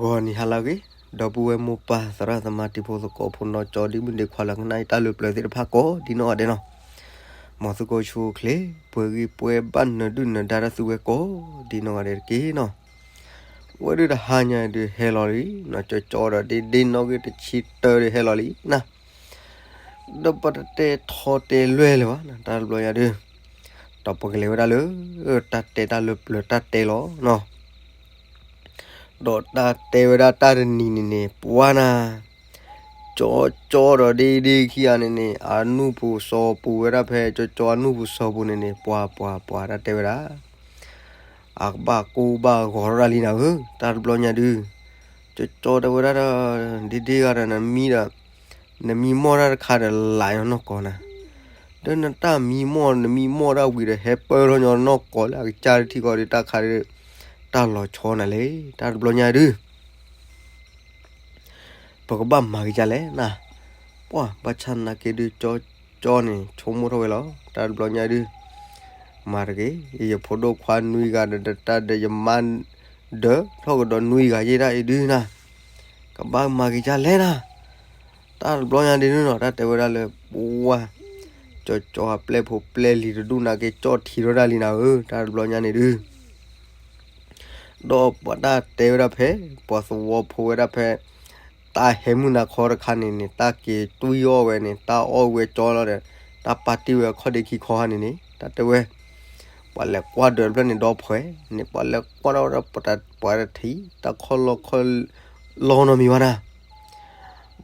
ဂီၤနံၤဟါလၢအဂ့ၤ, ဒီပုၢ်ဝဲၢ်မိၢ်ပၢ်သရၣ်သမါတံၤဖိသကိးဖိနီၢ်ကၠီဒ်မုၣ်ဒ့ခွါလၢကနၣ်အံၤတၢ်လၢပျၢၤသ့ၣ်တဖၣ်ကိးဒ်နီၢ်ဂၤဒဲးနီၤ, မ်သုကအိၣ်ဆူၣ်အိၣ်ချ့, ပှဲၤဂံၢ်ပှဲၤဘၣ်နၢၤဒုၣ်နၢၤဒါတၢ်သုဝဲကိးဒ်နီၢ်ဂၤဒဲးတက့ၢ်နီၤ. ဝဲဒၣ်တဟါညါဒုးဟဲလီၤလံ, နီၢ်ကၠီကၠီဒီးဒ့ဒ့နီၣ်ဂံၢ်တဆံတၢဒုးဟဲလီၤလံနၤ. ဒီးပတတဲထီတဲလွဲၢ်လၢၤဘၣ်နၤ တၢ်တဘျီညါဒုး, ဒီးပကလဲၤဝဲဒၣ်လၢ တၢ်တဲတၢ်လၢပျၢၤတၢ်တဲလီၤနီၤ. ဒီးတၢ်တဲဝဲဒၣ်တၢ်တနံၤန့ၣ်န့ၣ် ပှၤနၤ, ကၠီကၠီဒီးဒ့ဒ့ခံဂၤန့ၣ်န့ၣ် အနူၢ်ပူၤစီၤပူၤဝဲဒၣ်ဖဲကၠီကၠီအနူၢ်ပူၤစီၤပူၤန့ၣ်န့ၣ် ပှၤပှၤပှၤတၢ်တဲဝဲဒၣ် အကဘၣ်ကိၢ်ဘၣ်ဂီၤထီၣ်တၢ်လံနၤဧၢ, တၢ်တဘျီညါဒုး, ကၠီကၠီတဲဝဲဒၣ်ဒီး ဒ့ဒ့ဂၤဒီးနမံဒီး, နမံမီၢ်တၢ်တခါဒီးလၢယနီၢ်ကီၢ်နၤ, ဒီးနတၢ်မံမီၢ် နမံမီၢ်တၢ်ဝံၤဒီးဟဲပၢၢ်ထီၣ်ညီနီၢ်ကီၢ်လၢအကစၢ်တထံၣ်ဃီဒီးတၢ်ခါဒီး, တၢ်လီၤဆီနၤလဲၣ် တၢ်တဘျီညါဒုး ပကဘၣ်မၤက့ၤဒ်လဲၣ်နၤ, ပှၤဘၣ်ဆၣ်သနာ်က့ဒုး ကၠီကၠီန့ၣ် ဆိကမိၣ်ထီၣ်ဝဲလီၤ တၢ်တဘျီညါဒုး, မၤတဂ့ၤ, ယဖိဒိၣ်ခွါနွံဂၤဒီးတၢ်ဒီးယမါ, ဒီးထီၣ်ကဒီးနွံဂၤယဲၢ်ဒၣ်အံၤဒုးနၤ, ကဘၣ်မၤက့ၤဒ်လဲၣ်နၤ, တၢ်တဘျီညါဒုးနီၤ တၢ်တဲဝဲဒၣ်လၢ ပှၤ, ကၠီကၠီအပျဲၢ်ဖိပျဲၢ်လံၤတဒူၣ်နာ်က့ ကၠီထံးထီၣ်ဒၣ်လံနၤဧၢ တၢ်တဘျီညါန့ၣ်ဒုး ဒီးပှၤတၢ်တဲဝဲဒၣ်ဖဲ, ပှၤသဝီဖိဝဲဒၣ်ဖဲ, တၢ်ဟဲမုၢ်နၤခီတခါန့ၣ်န့ၣ် တၢ်က့ၤတွံၢ်အီၣ်ဝဲန့ၣ် တၢ်အီၣ်ဝဲကၠီလီၤဒီး, တၢ်ပာ်တ့ၢ်ဝဲအခီၣ်ဒ့ခံခီဟါန့ၣ်န့ၣ် တၢ်တဲဝဲ, ပှၤလဲၤကွၢ်ဒၢးတဖျၢၣ်န့ၣ်ဒီဖှဲးန့ၣ် ပှၤလဲၤကွၢ်ထီၣ်ဝဲဒၣ်ပှၤတထံး တၢ်ခီၣ်လီၢ်ခီၣ်, လီၤနီတမံၤဘၣ်နၤ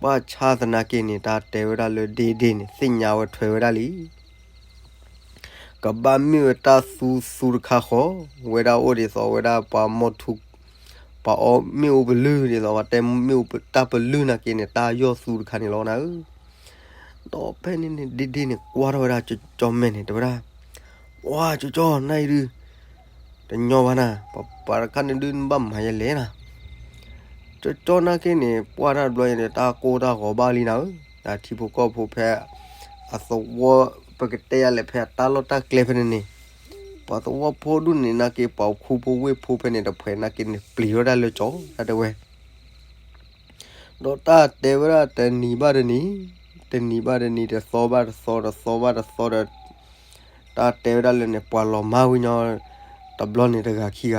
ဘၣ်ဆၣ်သနာ်က့န့ၣ် တၢ်တဲဝဲဒၣ်လၢဒ့ဒ့န့ၣ် သ့ၣ်ညါဝဲထွဲဝဲဒၣ်လံ ကဘၣ်မ့ၢ်ဝဲတၢ်သူသူတခါဃီ, ဝဲဒၣ်အိၣ်ဒ်သိးဝဲဒၣ်ပှၤမိၢ်ထူ, ပှၤအီၣ်မ့ၣ်အူပလုၢ်ဒ်သိး ပှၤတဲမ့ၣ်အူတၢ်ပလုၢ်နာ်က့န့ၣ် တၢ်ယီၢ်သူတခါန့ၣ်လီၤနၤဧၢ, ဒီးဖဲန့ၣ်န့ၣ် ဒ့ဒ့န့ၣ် ကွၢ်ထီၣ်ဝဲဒၣ်ကၠီကၠီမဲာ်န့ၣ် တဲဝဲဒၣ်, ပှၤကၠီကၠီနၤအံၤဒုး တညီဘၣ်နၤ ပှၤပှၤတခါန့ၣ်ဒုးနဘၣ်မၤယဲလဲၣ်နၤ, ကၠီကၠီနာ်က့န့ၣ် ပှၢ်တၢ်တဘျီအံၤန့ၣ် တၢ်ကိၢ်တၢ်ဂီၤဘၣ်လံနၤဧၢ, တၢ်ထံဖိကီၢ်ဖိဖဲ, အသဝီ, ပကတဲယၤလဲၣ်ဖဲအတၢ်လီၢ်တၢ်ကျဲဖဲန့ၣ်န့ၣ်, ပှၤသဝီဖိဒူၣ်န့ၣ်နာ်က့ ပှၤခူဖိဝ့ၢ်ဖိဖဲန့ၣ်တဖှဲးနာ်က့န့ၣ် ပျံၤထီၣ်ဒၣ်လၢကၠီ တၢ်တဲဝဲ ဒီးတၢ်တဲဝဲဒၣ်တနံၤဘၣ်တနံၤ, တနံၤဘၣ်တနံၤ တသီဘၣ်တသီ တသီဘၣ်တသီဒီး, တၢ်တဲဝဲဒၣ်လၢန့ၣ် ပှၤလီၤမၢ်ဝဲညီ, တဘျီန့ၣ်တဂၤခံဂၤ,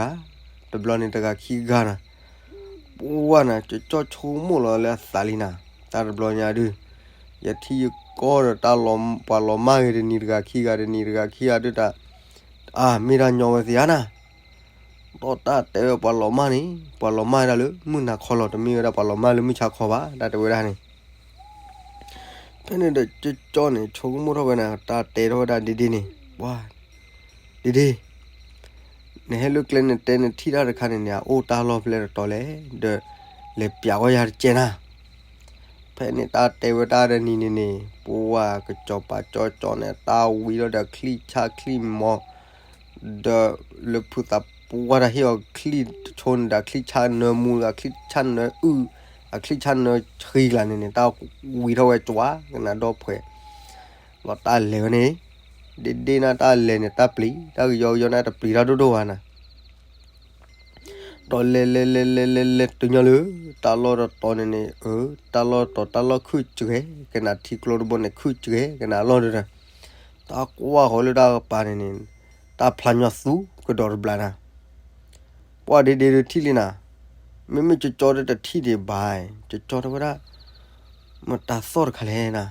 တဘျီန့ၣ်တဂၤခံဂၤနၤ, ပှၢ်နၤ ကၠီကၠီဆိကမိၣ်လီၤလၢအသးလံနၤ, တၢ်တဘျီညါဒုး, ယထံၣ်ယကီၢ်ဒီးတၢ်လီၤ, ပှၤလီၤမၢ်ဂ့ၤတနံၤတဂၤခံဂၤ တနံၤတဂၤခံဂၤဒုးတၢ်, အါမ့ၢ်တၢ်ညီဝဲသ့ဧါနၤ ဒီးတၢ်တဲဝဲပှၤလီၤမၢ်န့ၣ် ပှၤလီၤမၢ်ဒၣ်လၢမုၢ်နၤခီလီၤ တမ့ၢ်ဝဲဒၣ်ပှၤလီၤမၢ်လၢမုၢ်ဆါခီဘၣ် တၢ်တဲဝဲဒၣ်န့ၣ်, ဖဲန့ၣ်ဒီးကၠီကၠီန့ၣ် ဆိကမိၣ်ထီၣ်ဝဲနၤ တၢ်တဲထီၣ်ဝဲဒၣ်ဒ့ဒ့န့ၣ်, ပှၤ, ဒ့ဒ့ နဟဲလၢကျဲနတဲနထံၣ်တၢ်တခါန့ၣ်န့ၣ် အအိၣ်တၢ်လီၢ်ဖဲလဲၣ်တတီၤလဲၣ်, ဒီးလဲၤပျးဝဲယၤတကဲနၤ ဖဲန့ၣ်တၢ်တဲဝဲတၢ်တနံၤန့ၣ်န့ၣ် ပှၤကစီၤပၤကၠီကၠီန့ၣ် တၢ်ဝံထီၣ်ဒီးချံၣ်ဆၣ်ချံၣ်မီၤ, ဒီးလၢဖုသးပှၢ်တၢ်ဟ့ၣ်အီၤချံၣ်တဆိန့ၣ်ဒီး အချံၣ်ဆၣ်နၢမူ အချံၣ်ဆၣ်နၢအုၣ်, အချံၣ်ဆၣ်နၢဆှံကျါန့ၣ်န့ၣ် တၢ်ဝံထီၣ်ဝဲကၠီ ကနၣ်ဒီဖှဲး, ဒီးတၢ်လဲၤဝဲန့ၣ်, ဒ့ဒ့နၤတၢ်လဲၤန့ၣ် တၢ်ပျံၤ တၢ်ကယီကယီန့ၣ်တပျံၤတၢ်ဒိၣ်ဒိၣ်ဘၣ်နၤ ဒီးလဲၤလဲၤလဲၤလဲၤလဲၤလဲၤတုၤညီလၢ တၢ်လီၢ်တတီၤန့ၣ်န့ၣ် အၢ တၢ်လီၢ်တတီၤ တၢ်လီၢ်ခုၣ်စှဲၤ ကနၣ်ထံကျိတဘိန့ၣ် ခုၣ်စှဲၤ ကနၣ်အလီၢ်ဒီး တၢ်ကွၢ်ဃီၤလၢတၢ်ကပၤန့ၣ်န့ၣ် တၢ်ဖျါညီသူကဒီးတဘျီနၤ ပှၤဒ့ဒ့ဒုးထံၣ်လံနၤ, မ့မ့ၢ်ကၠီကၠီဒီးတထံၣ်ဒံးဘၣ်, ကၠီကၠီတဲဝဲဒၣ်, မတၤသီၣ်တခါလဲၣ်နၤ,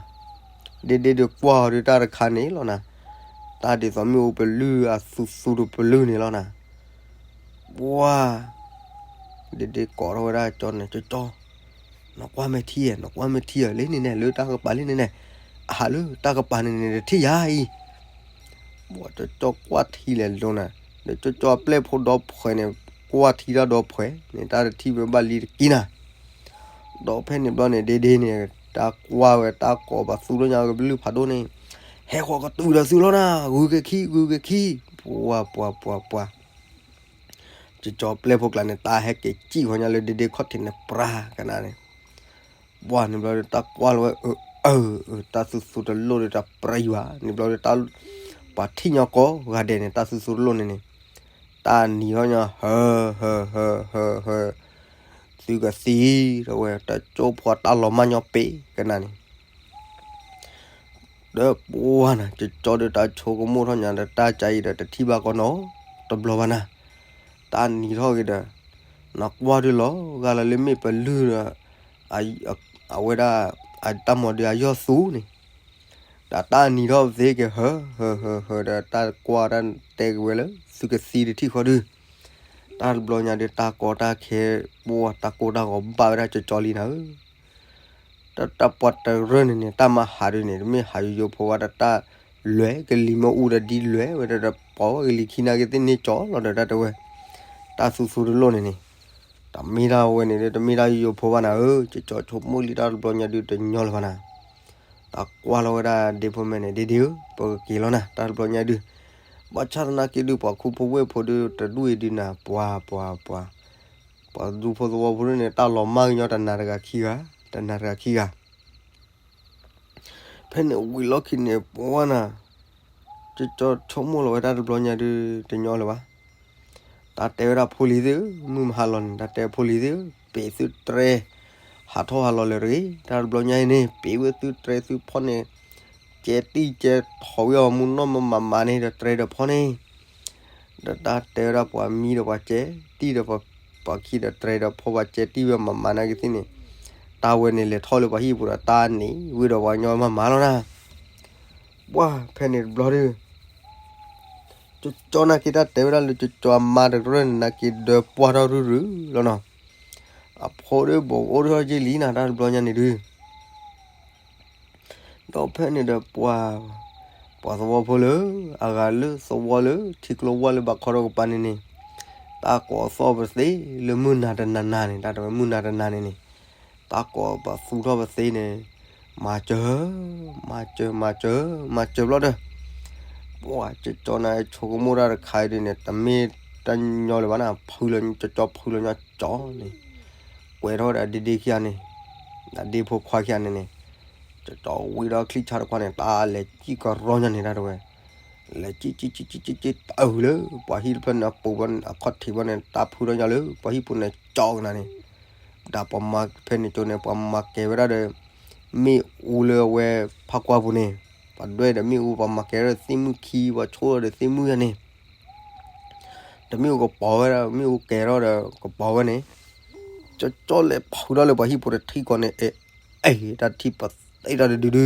ဒ့ဒ့ဒုးကွၢ်အီၤဒုးတၢ်တခါန့ၣ်လီၤနၤ, တၢ်ဒ်သိးမ့ၣ်အူပလုၢ်အသူသူတပလုၢ်န့ၣ်လီၤနၤ, ပှၤ ဒ့ဒ့ကိးထီၣ်ဝဲဒၣ်ကၠီန့ၣ် ကၠီကၠီ, နကွၢ်မဲာ်ထံဧါ နကွၢ်မဲာ်ထံဧါ လၢန့ၣ်န့ၣ် လၢတၢ်ကပၤလၢန့ၣ်န့ၣ်, အဟးလၢတၢ်ကပၤန့ၣ်န့ၣ် တထံၣ်ယၤအံၤ ပှၤကၠီကၠီကွၢ်ထံလဲၤလိၤနၤ, ဒီးကၠီကၠီအပျဲၢ်ဖိဒီဖှဲးန့ၣ် ကွၢ်ထံတၢ်ဒီဖှဲးန့ၣ် တၢ်တထံၣ်ဝဲဘၣ်လံတက့ၢ်နၤ, ဒီးဖဲန့ၣ်ဘျီန့ၣ် ဒ့ဒ့န့ၣ် တၢ်ကွၢ်ဝဲတၢ်ကိးပသူထီၣ်ညါကဘျုးဖးဒိၣ်န့ၣ်, ဟဲဃီၤကတုၤဒီးသုလီၤနၤ ဂုၤက့ၤခံ ဂုၤက့ၤခံ, ပှၤပှၤပှၤပှၤ ကၠီကၠီပျဲၢ်ဖိကျါန့ၣ် တၢ်ဟဲက့ၤစံၣ်ဃီၤညါလၢဒ့ဒ့ခီၣ်ထံးန့ၣ် ပြၤကနၣ်န့ၣ်, ပှၤန့ၣ်ဘျီဒီးတၢ်ကွၢ်လီၤဝဲ အၢ အၢ အၢ တၢ်သူသူတလိၣ်ဒီးတၢ်ပြၤယွၤန့ၣ်ဘျီဒီးတၢ်, ပှၤထံၣ်ညီကိးဂၤဒဲးန့ၣ် တၢ်သူသူတလိၣ်န့ၣ်န့ၣ်, တၢ်နံၤထီၣ်ညီ ဟၢ ဟၢ ဟၢ ဟၢ ဟၢ သုကသံ, တဲဝဲ, တကၠိဖိတၢ်လီၤမၢ်ညီပ့ၤကနၣ်န့ၣ်, ဒီးပှၢ်နၤ ကၠီကၠီဒီး တၢ်ဆိကမိၣ်ထီၣ်ညါဒီး တၢ်ကါအံၤဒီးတထံၣ်ဘၣ်ကီနီတဘျီဘၣ်နၤ, တၢ်နံၤထီၣ်က့ၤဒီး နကွၢ်ဒုလီၤဂာ်လၢမ့ၢ်ပလုၢ်ဒီး အဝဲဒၣ် အတၢ်မီၤဒုးအယီၢ်သူန့ၣ်, ဒီးတၢ်နံၤထီၣ်ပသ့က့ၤ ဟၢ ဟၢ ဟၢ ဟၢ ဒီးတၢ်ကွၢ်တၢ်တဲက့ၤဝဲလၢ သုကသံတထံၣ်ဃီဒု, တၢ်တဘျီညါဒုး တၢ်ကီတၢ်ခဲ ပှၢ်တၢ်ကိၢ်တၢ်ဂီၤဘၣ်ဝဲဒၣ်ကၠီကၠီလံနၤဧၢ တၢ်ပှၤတရၢၢ်န့ၣ်န့ၣ် တၢ်မၤဟးဒုန့ၣ် တမ့ၢ်ဟးယိယိဖိဘၣ်ဒီး တၢ်လဲၤကလံၤမ့ၢ်အူဒီးဒ်လဲၤဝဲဒီး ပိာ်ဝဲကလံၤခံနာ်က့သ့ၣ်န့ၢ်ကၠီလီၤဒီး တၢ်တဲဝဲ တၢ်သူသူတလိၣ်န့ၣ်န့ၣ်, တမ့ၢ်တၢ်ဝဲန့ၣ်ဒီး တမ့ၢ်တၢ်ယိယိဖိဘၣ်နၤဧၢ, ကၠီကၠီဆိကမိၣ်လံတၢ်တဘျီညါဒုးတညီလၢၤဘၣ်နၤ, တၢ်ကွၢ်လီၤဝဲဒၣ်ဒ့ဖိမဲာ်န့ၣ် ဒ့ဒ့ဧၢ ပကက့ၤလီၤနၤ တၢ်တဘျီညါဒုး, ဘၣ်ဆၣ်သနာ်က့ဒုး ပှၤခူဖိဝ့ၢ်ဖိဒုး တဒူၣ်အံၤဒုးနၤ ပှၤ ပှၤ ပှၤ ပှၤဒူဖိသဝီဖိဒုန့ၣ် တၢ်လီၤမၢ်ကညီတနၤတဂၤခံဂၤ, တနၤတဂၤခံဂၤ ဖဲန့ၣ်ဝံၤလီၢ်ခံန့ၣ် ပဝဲနၤ, ကၠီဆိကမိၣ်လီၤဝဲတၢ်တဘျီညါဒုး တညီလၢၤဘၣ်, တၢ်တဲဝဲဒၣ်ဖိလံၤသ့ၣ်ဧၢ, မုၢ်မဟါလီၤန့ၣ် တၢ်တဲဖိလံၤသ့ၣ်ဧၢ, ပ့ၤသုတြဲ ဟးထီၣ်ဟးလီၤလၢၤတဂ့ၤ, တၢ်တဘျီညါအံၤန့ၣ် ပ့ၤဝဲသုတြဲသုဖီၣ်န့ၣ်, ကဲတံၢ်ကဲထီၣ်ဝံၤအီၤမူနီၢ်မမၤမၤန့ၣ်ဒီးတြဲဒီးဖီၣ်န့ၣ် ဒီးတၢ်တဲဝဲဒၣ်ပှၤမံဒီးပှၤကဲတံၢ်ဒီးပှၤခံဒီး တြဲဒီးဖီၣ်ပှၤကဲတံၢ်ဝဲမၤမၤနာ်က့သ့ၣ်န့ၣ်, တၢ်ဝဲန့ၣ်လဲၤထီၣ်လၢပှၤဟံၣ်ပူၤဒီးတၢ်န့ၣ် ဝံၤဒီးပှၤကညီမၤမၤလီၤနၤ, ပှၢ်ဖဲန့ၣ်တဘျီဒုး ကၠီကၠီနာ်က့တၢ်တဲဝဲဒၣ်လၢကၠီကၠီအမါတရၢၢ်န့ၣ်နာ်က့ဒၢပှၢ်ထီၣ်ရုၢ်ရုၢ်လီၤနီၤ, အဖိဒုးဘိးအိၣ်ထီၣ်က့ၤလံနၤ တၢ်တဘျီညါန့ၣ်ဒုး ဒီးဖဲန့ၣ်ဒီးပှၤ, ပှၤသဝီဖိလၢ အဂၤလၢသဝီလၢ ထံကျိဝၢ်လၢဘၣ်ခီထီၣ်ကပၤန့ၣ်န့ၣ်, တၢ်ကိးသီၣ်ပသ့လၢမုၢ်နၤတနၤနၤန့ၣ် တၢ်တဲဝဲမုၢ်နၤတနၤန့ၣ်န့ၣ်, တၢ်ကိးပသူထီၣ်ပသ့န့ၣ်, မၤစၢၤ, မၤစၢၤ, မၤစၢၤ, မၤစၢၤဘျီဒီး, ပှၤကၠီကၠီန့ၣ်ဆိကမိၣ်တၢ်တခါအံၤဒုးန့ၣ် တမ့ၢ်တညီလၢၤဘၣ်နၤ, ဖုလီၤ ကၠီကၠီဖုလီၤညီကၠီန့ၣ် ကွဲးထီၣ်ဝဲဒၣ်ဒ့ဒ့ခံဂၤန့ၣ်, ဒ့ဖိခွါခံဂၤန့ၣ်န့ၣ်, ကၠီကၠီဝံၤဒီးချံၣ်ဆၣ်တခွါန့ၣ် တၢ်လဲၤစံၣ်ကရီညီန့ၣ် တၢ်တဲဝဲ, လဲၤစံၣ်စံၣ်စံၣ်စံၣ်စံၣ်စံၣ်တအုၣ်လၢ ပှၤဟံၣ်တဖျၢၣ်န့ၣ် အပူၤဘျီန့ၣ် အခီၣ်ထံးဘျီန့ၣ် တၢ်ဖုထီၣ်ညီလၢ ပှၤဟံၣ်ပူၤန့ၣ်ကၠီကနၤန့ၣ်, ဒီးပှၤမၤဖဲန့ၣ်ကၠိန့ၣ် ပှၤမၤကဲၤဝဲဒၣ်ဒီး မ့ၣ်အူလၢအဝဲဖးကွၢ်ပူၤန့ၣ်, ပှၤဒွဲၣ်ဒီးမ့ၣ်အူ ပှၤမၤကဲၤဒီးသ့ၣ်မုၣ်ခံ ပှၤဆိဒီးသ့ၣ်မုၣ်ယၤန့ၣ် ဒီးမ့ၣ်အူကပီၤဝဲဒၣ် မ့ၣ်အူကဲၤထီၣ်ဒီးကပီၤဝဲန့ၣ်, ကၠီကၠီလဲၤဖုထီၣ်လၢပှၤဟံၣ်ပူၤတထံၣ်ကီးန့ၣ်, အဲ အဲ တၢ်ထံၣ်ပသ့တၢ်တဒုဒု,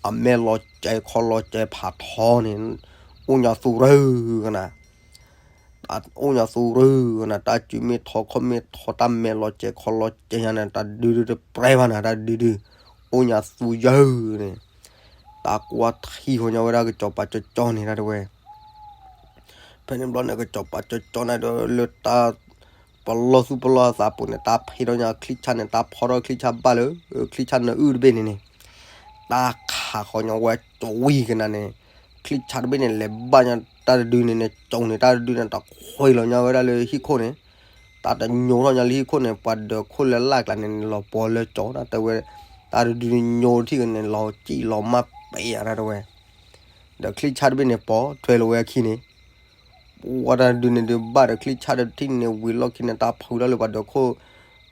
အမဲာ်လီၤစဲၤခီလီၤစဲၤဖးထီန့ၣ်, အိၣ်ညါသူရၢကနၤ, အိၣ်ညါသူရၢကနၤ တၢ်စုမ့ၢ်ထီခီၣ်မ့ၢ်ထီ တၢ်မဲာ်လီၤစဲၤခီလီၤစဲၤညါန့ၣ် တၢ်ဒုဒုတပြဲဘၣ်နၤ တၢ်ဒုဒု, အိၣ်ညါသူယၢန့ၣ်, တၢ်ကွၢ်ထံဃီညီဝဲဒၣ်ကစီၤပၤကၠီကၠီန့ၣ် တၢ်တဲဝဲ ဖဲန့ၣ်ဘျီန့ၣ် ကစီၤပၤကၠီကၠီန့ၣ်ဒီးလၢတၢ်ပလီၢ်သူၣ်ပလီၢ်သးပူၤန့ၣ် တၢ်ဖံးထီၣ်ညါချံၣ်ဆၣ်န့ၣ် တၢ်ဖီထီၣ်ချံၣ်ဆၣ်ဘၣ်လၢ ချံၣ်ဆၣ်နၢအုၣ်တဘ့ၣ်န့ၣ်န့ၣ်, တၢ်ခးဃီညီဝဲကဝံၤကနၤန့ၣ်, ချံၣ်ဆၣ်တဘ့ၣ်န့ၣ် လဲၤဘၣ်ညါတၢ်တဒုန့ၣ်န့ၣ် ကၠီန့ၣ် တၢ်တဒုန့ၣ် တခွံလီၤညါဝဲဒၣ်လၢဟံၣ်ခိၣ်န့ၣ်, တၢ်တညိထီၣ်ညါလၢဟံၣ်ခိၣ်န့ၣ် ပှၤဒၢးခိၣ်လၢလၢ်ကျါန့ၣ် လီၤပှီၤလၢကၠီ တၢ်တဲဝဲ, တၢ်တဒုန့ၣ်ညိထံၣ်ကန့ၣ် လီၤစံၣ်လီၤမၢ်ပဲာ်ယၤ တၢ်တဲဝဲ ဒီးချံၣ်ဆၣ်တဘ့ၣ်န့ၣ်ပိာ်ထွဲလီၤဝဲအခံန့ၣ်, ပှၤတၢ်တဒုန့ၣ်ဒုးဘၣ်ဒီးချံၣ်ဆၣ်တထံၣ်န့ၣ် ဝံၤလီၢ်ခံန့ၣ် တၢ်ဖုထီၣ်လၢပှၤဒၢးခိၣ်,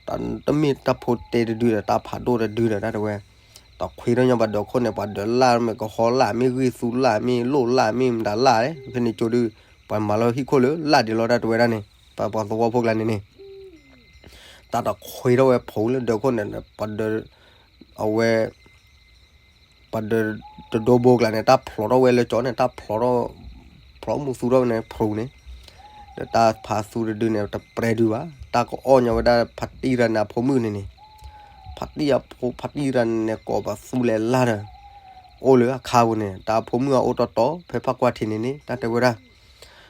တၢ်တမ့ၢ်တၢ်ဖိတဲတဒုဒီး တၢ်ဖးဒိၣ်တဒုဒီး တၢ်တဲဝဲ, တၢ်ခွံထီၣ်ညီပှၤဒၢးခိၣ်န့ၣ် ပှၤဒၢးလၢ် မ့ၢ်ကဟီလၢ် မ့ၢ်ဂ့ၢ်သူလၢ် မ့ၢ်လိၣ်လၢ် မ့ၢ်မတၤလၢ်, ဖဲန့ၣ်ကၠိဒုး ပှၤမၤလီၤဟံၣ်ခိၣ်လၢလၢ်ဒံးလီၤ တၢ်တဲဝဲဒၣ်န့ၣ်, ပှၤသဝီဖိကျါန့ၣ်န့ၣ် တၢ်တခွံထီၣ်ဝဲဖိလၢဒၢးခိၣ်န့ၣ် ပှၤဒၢး, အဝဲ, ပှၤဒၢးတဒိဘိကျါန့ၣ် တၢ်ဖျိးထီၣ်ဝဲလၢကၠီန့ၣ် တၢ်ဖျိးထီၣ်, ဖျိးမူသူထီၣ်ဝဲန့ၣ် ဖရူၤန့ၣ်, ဒီးတၢ်ဖးသူတဒုန့ၣ် တပြဲဒုဘၣ်, တၢ်ကအီၣ်ညီဝဲဒၣ်ဖါတံၢ်ရၤန့ၣ်အဖိမုၣ်န့ၣ်န့ၣ်, ဖါတံၢ်အဖိ ဖါတံၢ်ရၤန့ၣ် ကိးပသူလဲၤလၢ်ဒီး အိၣ်လၢအခါပူၤန့ၣ် တၢ်အဖိမုၣ်အအိၣ်တီတီ ဖဲဖးကွၢ်ထံးန့ၣ်န့ၣ် တၢ်တဲဝဲဒၣ်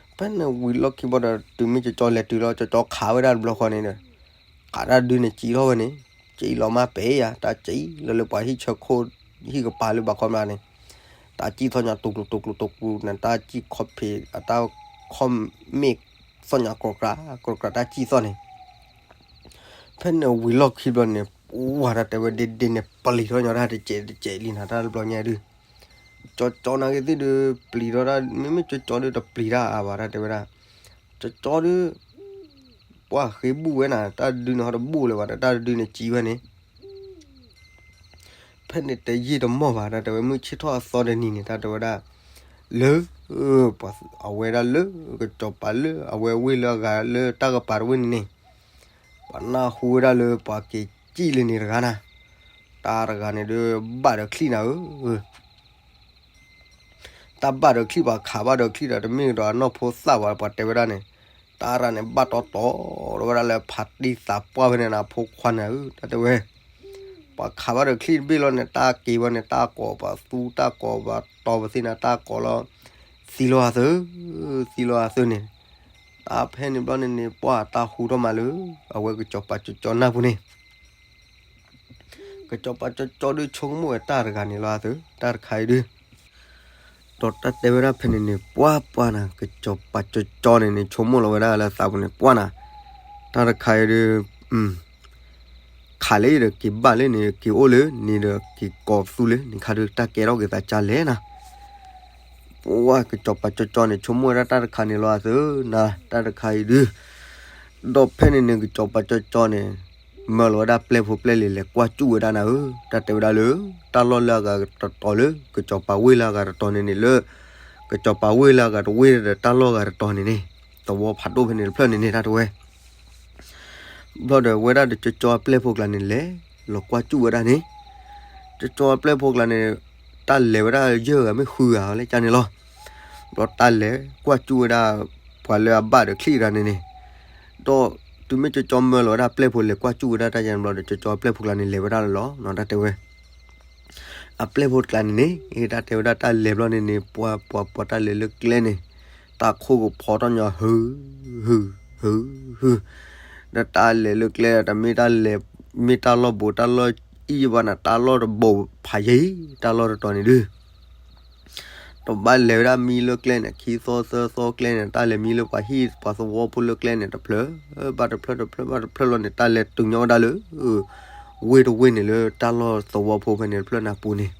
ဖဲန့ၣ်ဝံၤလီၢ်ခံဘီဒီး တုၤမ့ၢ်ကၠီကၠီလဲၤတုၤလီၤ ကၠီကၠီခးဝဲဒၣ်တဘျီဃီန့ၣ်ဒီး ခးတၢ်တဒုန့ၣ်စံၣ်ထီၣ်ဝဲန့ၣ်, စံၣ်လီၤမၢ်ပဲာ်ယၤ တၢ်စံၣ်လီၤလၢပှၤဟံၣ်ဆၢခိၣ် ဟံၣ်ကပၤလၢဘၣ်ခီမးန့ၣ်, တၢ်စံၣ်ထီၣ်ညါတူၤကျူၤတူၤကျူၤတူၤကျူၤန့ၣ် တၢ်စံၣ်ခီၣ်ဖံး အတၢ်ခီၣ်မ့ၣ်သီၣ်ညါ ကြိးကြး ကြိးကြး တၢ်စံၣ်သီၣ်န့ၣ် ဖဲန့ၣ်ဝံၤလီၢ်ခံဘျီန့ၣ် ပှၤတၢ်တဲဝဲဒ့ဒ့န့ၣ် ပျံၤထီၣ်ညီတၢ်တစဲးတစဲးလံနၤ တၢ်တဘျီညါဒုး, ကၠီကၠီနာ်က့သ့ၣ်ဒုး ပျံၤထီၣ်တၢ် မ့မ့ၢ်ကၠီကၠီဒုးတပျံၤတၢ်အါဘၣ် တၢ်တဲဝဲဒၣ်, ကၠီကၠီဒုး ပှၢ်ဃ့ဘူၣ်ဝဲနၤ တၢ်တဒုန့ၣ်ဟီတဘူၣ်လၢၤဘၣ်ဒီး တၢ်တဒုန့ၣ်စံးဝဲန့ၣ် ဖဲန့ၣ်တယံာ်တမီၢ်ဘၣ် တၢ်တဲဝဲ မုၢ်ဆ့ၣ်ထီၣ်အသီတနံၤန့ၣ် တၢ်တဲဝဲဒၣ် လၢ အဝဲဒၣ်လၢ ကစီၤပၤလၢ အဝဲဝ့ၢ်လၢအဂၤလၢတၢ်ကပၤတဝ့ၢ်န့ၣ်န့ၣ် ပှၤနၢ်ဟူဝဲဒၣ်လၢပှၤက့ၤစံၣ်လၢန့ၣ်တဂၤနၤ တၢ်တဂၤန့ၣ်ဒီး ဘၣ်ဒီးချံၣ်နၤဧၢ တၢ်ဘၣ်ဒီးချံၣ် ပှၤခးဘၣ်ဒီးချံၣ်ဒီး တမ့ၢ်ကဒီးအနီၢ်ဖိသၣ်ဘၣ် ပှၤတဲဝဲဒၣ်န့ၣ် တၢ်ရၤန့ၣ် ဘၣ်တီတီဒီးဝဲဒၣ်လၢဖးတံၢ်သးပှၢ်ဖဲန့ၣ်နၤ ဖိခွါန့ၣ်ဧၢ တၢ်တဲဝဲ ပှၤခးဘၣ်ဒီးချံၣ်တဘ့ၣ်လီၤန့ၣ် တၢ်က့ၤဝဲန့ၣ် တၢ်ကိးပှၤသူ တၢ်ကိးပှၤတီၤပသ့ၣ်နၤ တၢ်ကိးလီၤ သံလီၤအသၢ သံလီၤအသၢန့ၣ် တၢ်ဖဲန့ၣ်ဘျီန့ၣ်န့ၣ် ပှၢ်တၢ်ဟူထီၣ်မးလၢ အဝဲကစီၤပၤကၠီကၠီနၢ်ပူၤန့ၣ် ကစီၤပၤကၠီကၠီဒုးဆိကမိၣ်ဝဲတၢ်တဂၤန့ၣ်လီၤအသၢ တၢ်တခါအံၤဒုး ဒီးတၢ်တဲဝဲဒၣ်ဖဲန့ၣ်န့ၣ် ပှၢ်ပှၢ်နၤ ကစီၤပၤကၠီကၠီန့ၣ်န့ၣ် ဆိကမိၣ်လီၤဝဲဒၣ်လၢသးပူၤန့ၣ် ပှၢ်နၤ တၢ်တခါအံၤဒုး ခးလၢဒီးက့ၤဘၣ်လၢန့ၣ် က့ၤအိၣ်လၢန့ၣ်ဒီးက့ၤကိးသူလၢန့ၣ်ခါဒုး တၢ်ကဲထီၣ်က့ၤသးကၢ်လဲၣ်နၤ ပှၢ်ကစီၤပၤကၠီကၠီန့ၣ် ဆိကမိၣ်ဝဲဒၣ်တၢ်တခါန့ၣ်လီၤအသၢနၤ တၢ်တခါအံၤဒုး ဒီးဖဲန့ၣ်န့ၣ် ကစီၤပၤကၠီကၠီန့ၣ် မၢလီၤဝဲဒၣ်ပျဲၢ်ဖိပျဲၢ်လံၤလဲၤကွၢ်စူၣ်ဝဲဒၣ်နၤဧၢ တၢ်တဲဝဲဒၣ်လၢ တၢ်လီၢ်လၢအဂၤတတီၤလၢ ကစီၤပၤဝ့ၢ်လၢအဂၤတတီၤန့ၣ်န့ၣ်လၢ ကစီၤပၤဝ့ၢ်လၢအဂၤတဝ့ၢ်ဒီးတၢ်လီၢ်အဂၤတတီၤန့ၣ်န့ၣ် သဝီဖးဒိၣ်ဖဲန့ၣ်တဖျၢၣ်န့ၣ်န့ၣ် တၢ်တဲဝဲ ဘျီဒီးဝဲဒၣ်ဒီးကၠီကၠီအပျဲၢ်ဖိကျါန့ၣ်လဲၤ လီၤကွၢ်စူၣ်ဝဲဒၣ်န့ၣ် ကၠီကၠီအပျဲၢ်ဖိကျါန့ၣ် တၢ်လဲၤဝဲဒၣ်ယဲၢ်ဂၤမ့ၢ်ဃုဂၤလၢကၢ်န့ၣ်လီၤ. ဘျီတၢ်လဲၤကွၢ်စူၣ်ဝဲဒၣ် ပှၤလၢအဘၣ်ဒီးချံၣ်တဂၤန့ၣ်န့ၣ် ဒီးတုၤမ့ၢ်ကၠီကၠီမၢလီၤဝဲဒၣ်ပျဲၢ်ဖိလဲၤကွၢ်စူၣ်ဝဲဒၣ်တၢ်ယါန့ၣ်ဘျီဒီး ကၠီကၠီအပျဲၢ်ဖိကျါန့ၣ်လဲၤဝဲဒၣ်လီၤ တၢ်တဲဝဲ အပျဲၢ်ဖိတကျါန့ၣ်န့ၣ် တၢ်တဲဝဲဒၣ်တၢ်လဲၤဘျီန့ၣ်န့ၣ် ပှၤပှၤပှၤတၢ်လဲၤလၢကျဲန့ၣ် တၢ်ခိၣ်ကဖီထီၣ်ညီ ဟု ဟု ဟု ဟု ဒီးတၢ်လဲၤလၢကျဲ တမ့ၢ်တၢ်လဲၤ မ့ၢ်တၢ်လီၢ်ဘူးတၢ်လီၢ်အံၤဘၣ်နၤ တၢ်လီၢ်တဘူးဖးယံၤ တၢ်လီၢ်တတီၤန့ၣ်ဒုး တဘၣ်လဲၤဝဲဒၣ်မံလၢကျဲန့ၣ် ခံသီသၢသီကျဲန့ၣ် တၢ်လဲၤမံလၢပှၤဟံၣ်ပှၤသဝီဖိလၢကျဲန့ၣ် တဖျၢၣ်ဘၣ်တဖျၢၣ်တဖျၢၣ်ဘၣ်တဖျၢၣ်လီၤန့ၣ် တၢ်လဲၤတုၤညီဝဲဒၣ်လၢ ဝ့ၢ်တဝ့ၢ်န့ၣ်လၢတၢ်လီၢ်သဝီဖိဖဲန့ၣ်တဖျၢၣ်န့ၣ်အပူၤန့ၣ်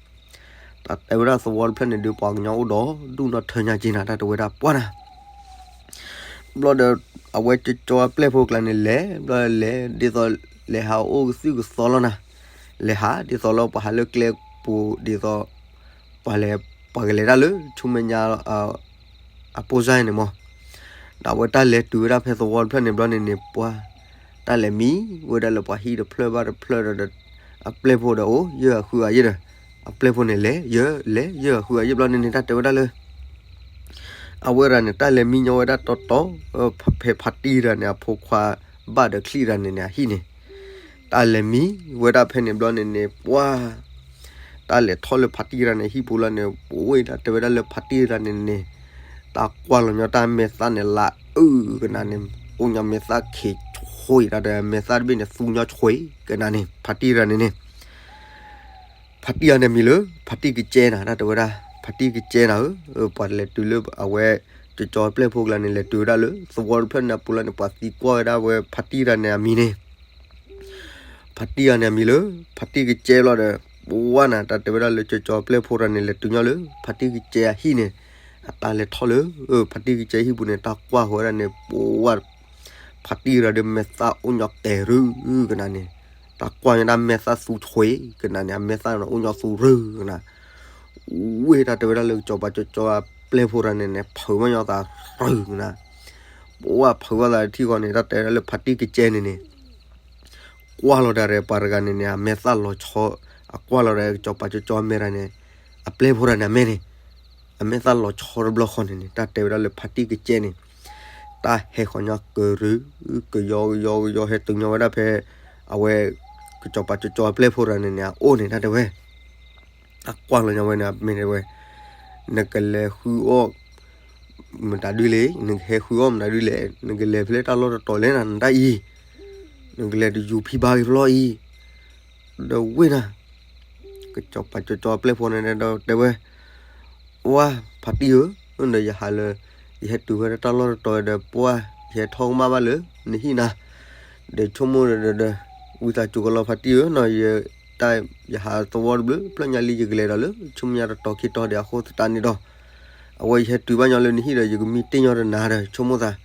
တၢ်တဲဝဲဒၣ်သဝီတဖျၢၣ်န့ၣ်ဒုး ပှၤကညီအိၣ်ဒီးဒူၣ်နီၢ်ထၢညါက့နၤ တၢ်တဲဝဲဒၣ်ပှၢ်နၤ ဘျီဒီး အဝဲကၠီကၠီအပျဲၢ်ဖိကျါန့ၣ်လဲၤ ဘျီလဲၤ ဒ်သိးလဲၤဟးအိၣ်ကသုၣ်ကသီလီၤနၤ လဲၤဟး ဒ်သိးလၢပှၤဟးလၢကျဲပူၤ ဒ်သိး ပှၤလဲၤ ပှၤကလဲၤတၢ်လၢ ဆူမဲာ်ညါ အပိၢ်စၢ်န့ၣ်မး ဒီးအဝဲတၢ်လဲၤတုၤဝဲဒၣ်ဖဲသဝီတဖျၢၣ်န့ၣ်ဘျီန့ၣ်န့ၣ် ပှၤ တၢ်လဲၤမံဝဲဒၣ်လၢပှၤဟံၣ်တဖျၢၣ်ဘၣ်တဖျၢၣ်ဒီး အပျဲၢ်ဖိဒီးအိၣ်ယဲၢ်ဂၤဃုဂၤယဲၢ်ဒီး အပျဲၢ်ဖိန့ၣ်လဲၤ ယဲၢ်လဲၤယဲၢ်ဂၤဃုဂၤယဲၢ်ဘျီန့ၣ်န့ၣ် တၢ်တဲဝဲဒၣ်လၢ အဝဲရၤန့ၣ် တၢ်လဲၤမံညီဝဲဒၣ်တီတီ ဖဲဖါတံၢ်ရၤန့ၣ် အဖိခွါ ဘၣ်ဒီးချံၣ်ရၤန့ၣ်န့ၣ် အဟံၣ်န့ၣ် တၢ်လဲၤမံဝဲဒၣ်ဖဲန့ၣ်ဘျီန့ၣ်န့ၣ် ပှၤ တၢ်လဲၤထီၣ်လၢဖါတံၢ်ရၤန့ၣ် ဟံၣ်ပူၤလီၤန့ၣ် ပဝဲဒၣ်တဲဝဲဒၣ်လၢဖါတံၢ်ရၤန့ၣ်န့ၣ် တၢ်ကွၢ်လီၤညီတၢ်မဲာ်သၣ်န့ၣ် လၢအုၣ်ကနၤန့ၣ် အိၣ်ညီမဲာ်သၣ်ခံးဆွံးတၢ်ဒီး မဲာ်သၣ်တဘ့ၣ်န့ၣ် သူညီဆွံးကနၤန့ၣ် ဖါတံၢ်ရၤန့ၣ်န့ၣ် ဖါတံၢ်အန့ၣ်မံၤလၢ ဖါတံၢ်ကကဲနၤ တၢ်တဲဝဲဒၣ် ဖါတံၢ်ကကဲနၤဧၢ ပှၤလဲၤတုၤလၢအဝဲ ကၠီကၠီအပျဲၢ်ဖိကျါန့ၣ် လဲၤတုၤဝဲဒၣ်လၢ သဝီတဖျၢၣ်န့ၣ်အပူၤလီၤန့ၣ် ပှၤသံကွၢ်ဝဲဒၣ်ဝဲ ဖါတံၢ်တဂၤန့ၣ်အမံၤန့ၣ် ဖါတံၢ်တဂၤန့ၣ်အမံၤလၢ ဖါတံၢ်ကကဲလီၤဒီး ပဝဲနၤ တၢ်တဲဝဲဒၣ်လၢ ကၠီကၠီအပျဲၢ်ဖိတဂၤန့ၣ် လဲၤတုၤညီလၢ ဖါတံၢ်ကကဲအဟံၣ်န့ၣ် အတၢ်လဲၤထီၣ်လၢ ဖါတံၢ်ကကဲဟံၣ်ပူၤန့ၣ် တၢ်ကွၢ်ဃီဝဲဒၣ်န့ၣ် ပဝဲ ဖါတံၢ်တဂၤဒီး မဲာ်သၣ်အိၣ်ညီကဲၤရူၢ်ကနၤန့ၣ် တၢ်ကွၢ်ညီတၢ်မဲာ်သၣ်သူဆွံးကနၤန့ၣ် အမဲာ်သၣ်န့ၣ်အိၣ်ညီသူရူၢ်ကနၤ ဝ့ၢ်တၢ်တဲဝဲဒၣ်လၢ ကၠီပၤကၠီကၠီအပျဲၢ်ဖိတဂၤန့ၣ်န့ၣ် ဖုးဘၣ်ညီသးရူၢ်ကနၤ ပဝဲဖုးဘၣ်သးထံၣ်ဃီန့ၣ် တၢ်တဲဝဲဒၣ်လၢဖါတံၢ်ကကဲန့ၣ်န့ၣ် ကွၢ်လီၤဒၣ်ရဲၣ်ပှၤတဂၤန့ၣ်န့ၣ် အမဲာ်သၣ်လီၤဆီ အကွၢ်လီၤဒၣ်ကၠီပၤကၠီကၠီအမဲာ်တဂၤန့ၣ် အပျဲၢ်ဖိတဂၤန့ၣ်အမဲာ်န့ၣ် အမဲာ်သၣ်လီၤဆီတဘျီဃီန့ၣ်န့ၣ် တၢ်တဲဝဲဒၣ်လၢဖါတံၢ်ကကဲန့ၣ် တၢ်ဟဲဃီၤညီကရူၢ် ကယီကယီကယီဟဲတုၤညီဝဲဒၣ်ဖဲ အဝဲ ကၠီပၤကၠီကၠီအပျဲၢ်ဖိတဂၤန့ၣ်န့ၣ် အအိၣ်န့ၣ် တၢ်တဲဝဲ အကွၢ်လီၤညီဝဲန့ၣ် မ့ၢ်တဲဝဲ နကလဲၤဃုအီၣ် မတၤဒုလဲၣ် နကဟဲဃုအီၣ်မတၤဒုလဲၣ် နကလဲၤဖဲလၢတၢ်လီၢ်တတီၤလဲၣ်နၤ နတၢ်အံၤ နကလဲၤတယူၤဖံဘါက့ၤဖျီအံၤ ဒီးဝ့ၢ်နၤ ကၠီပၤကၠီကၠီအပျဲၢ်ဖိန့ၣ်ဒီးတဲဝဲ ဝါဖါတံၢ်ဧၢ ဒီးယဟးလၢ ယဟဲတုၤဖဲတၢ်လီၢ်တတီၤဒီးပှၢ် ယဟဲထီၣ်ကမၣ်ဘၣ်လၢ နဟံၣ်နၤ ဒီးဆိကမိၣ်ဒီး ဝံသးစူၤကလီၤဖါတံၢ်ဧၢ နီၤ ယ တၢ်ယဟးသဝီတဘျုးဖျၢၣ်ညါလံ ယကလဲၤဒီးလၢ ဆူမဲာ်ညါတတီၤခံတီၤဒံးအဃိသတးန့ၣ်ဒီး အဝဲယဟဲတုၤဘၣ်ညီလၢနဟံၣ်ဒီး ယကမံတ့ၢ်ညီတနၤဒီး ဆိကမိၣ်သး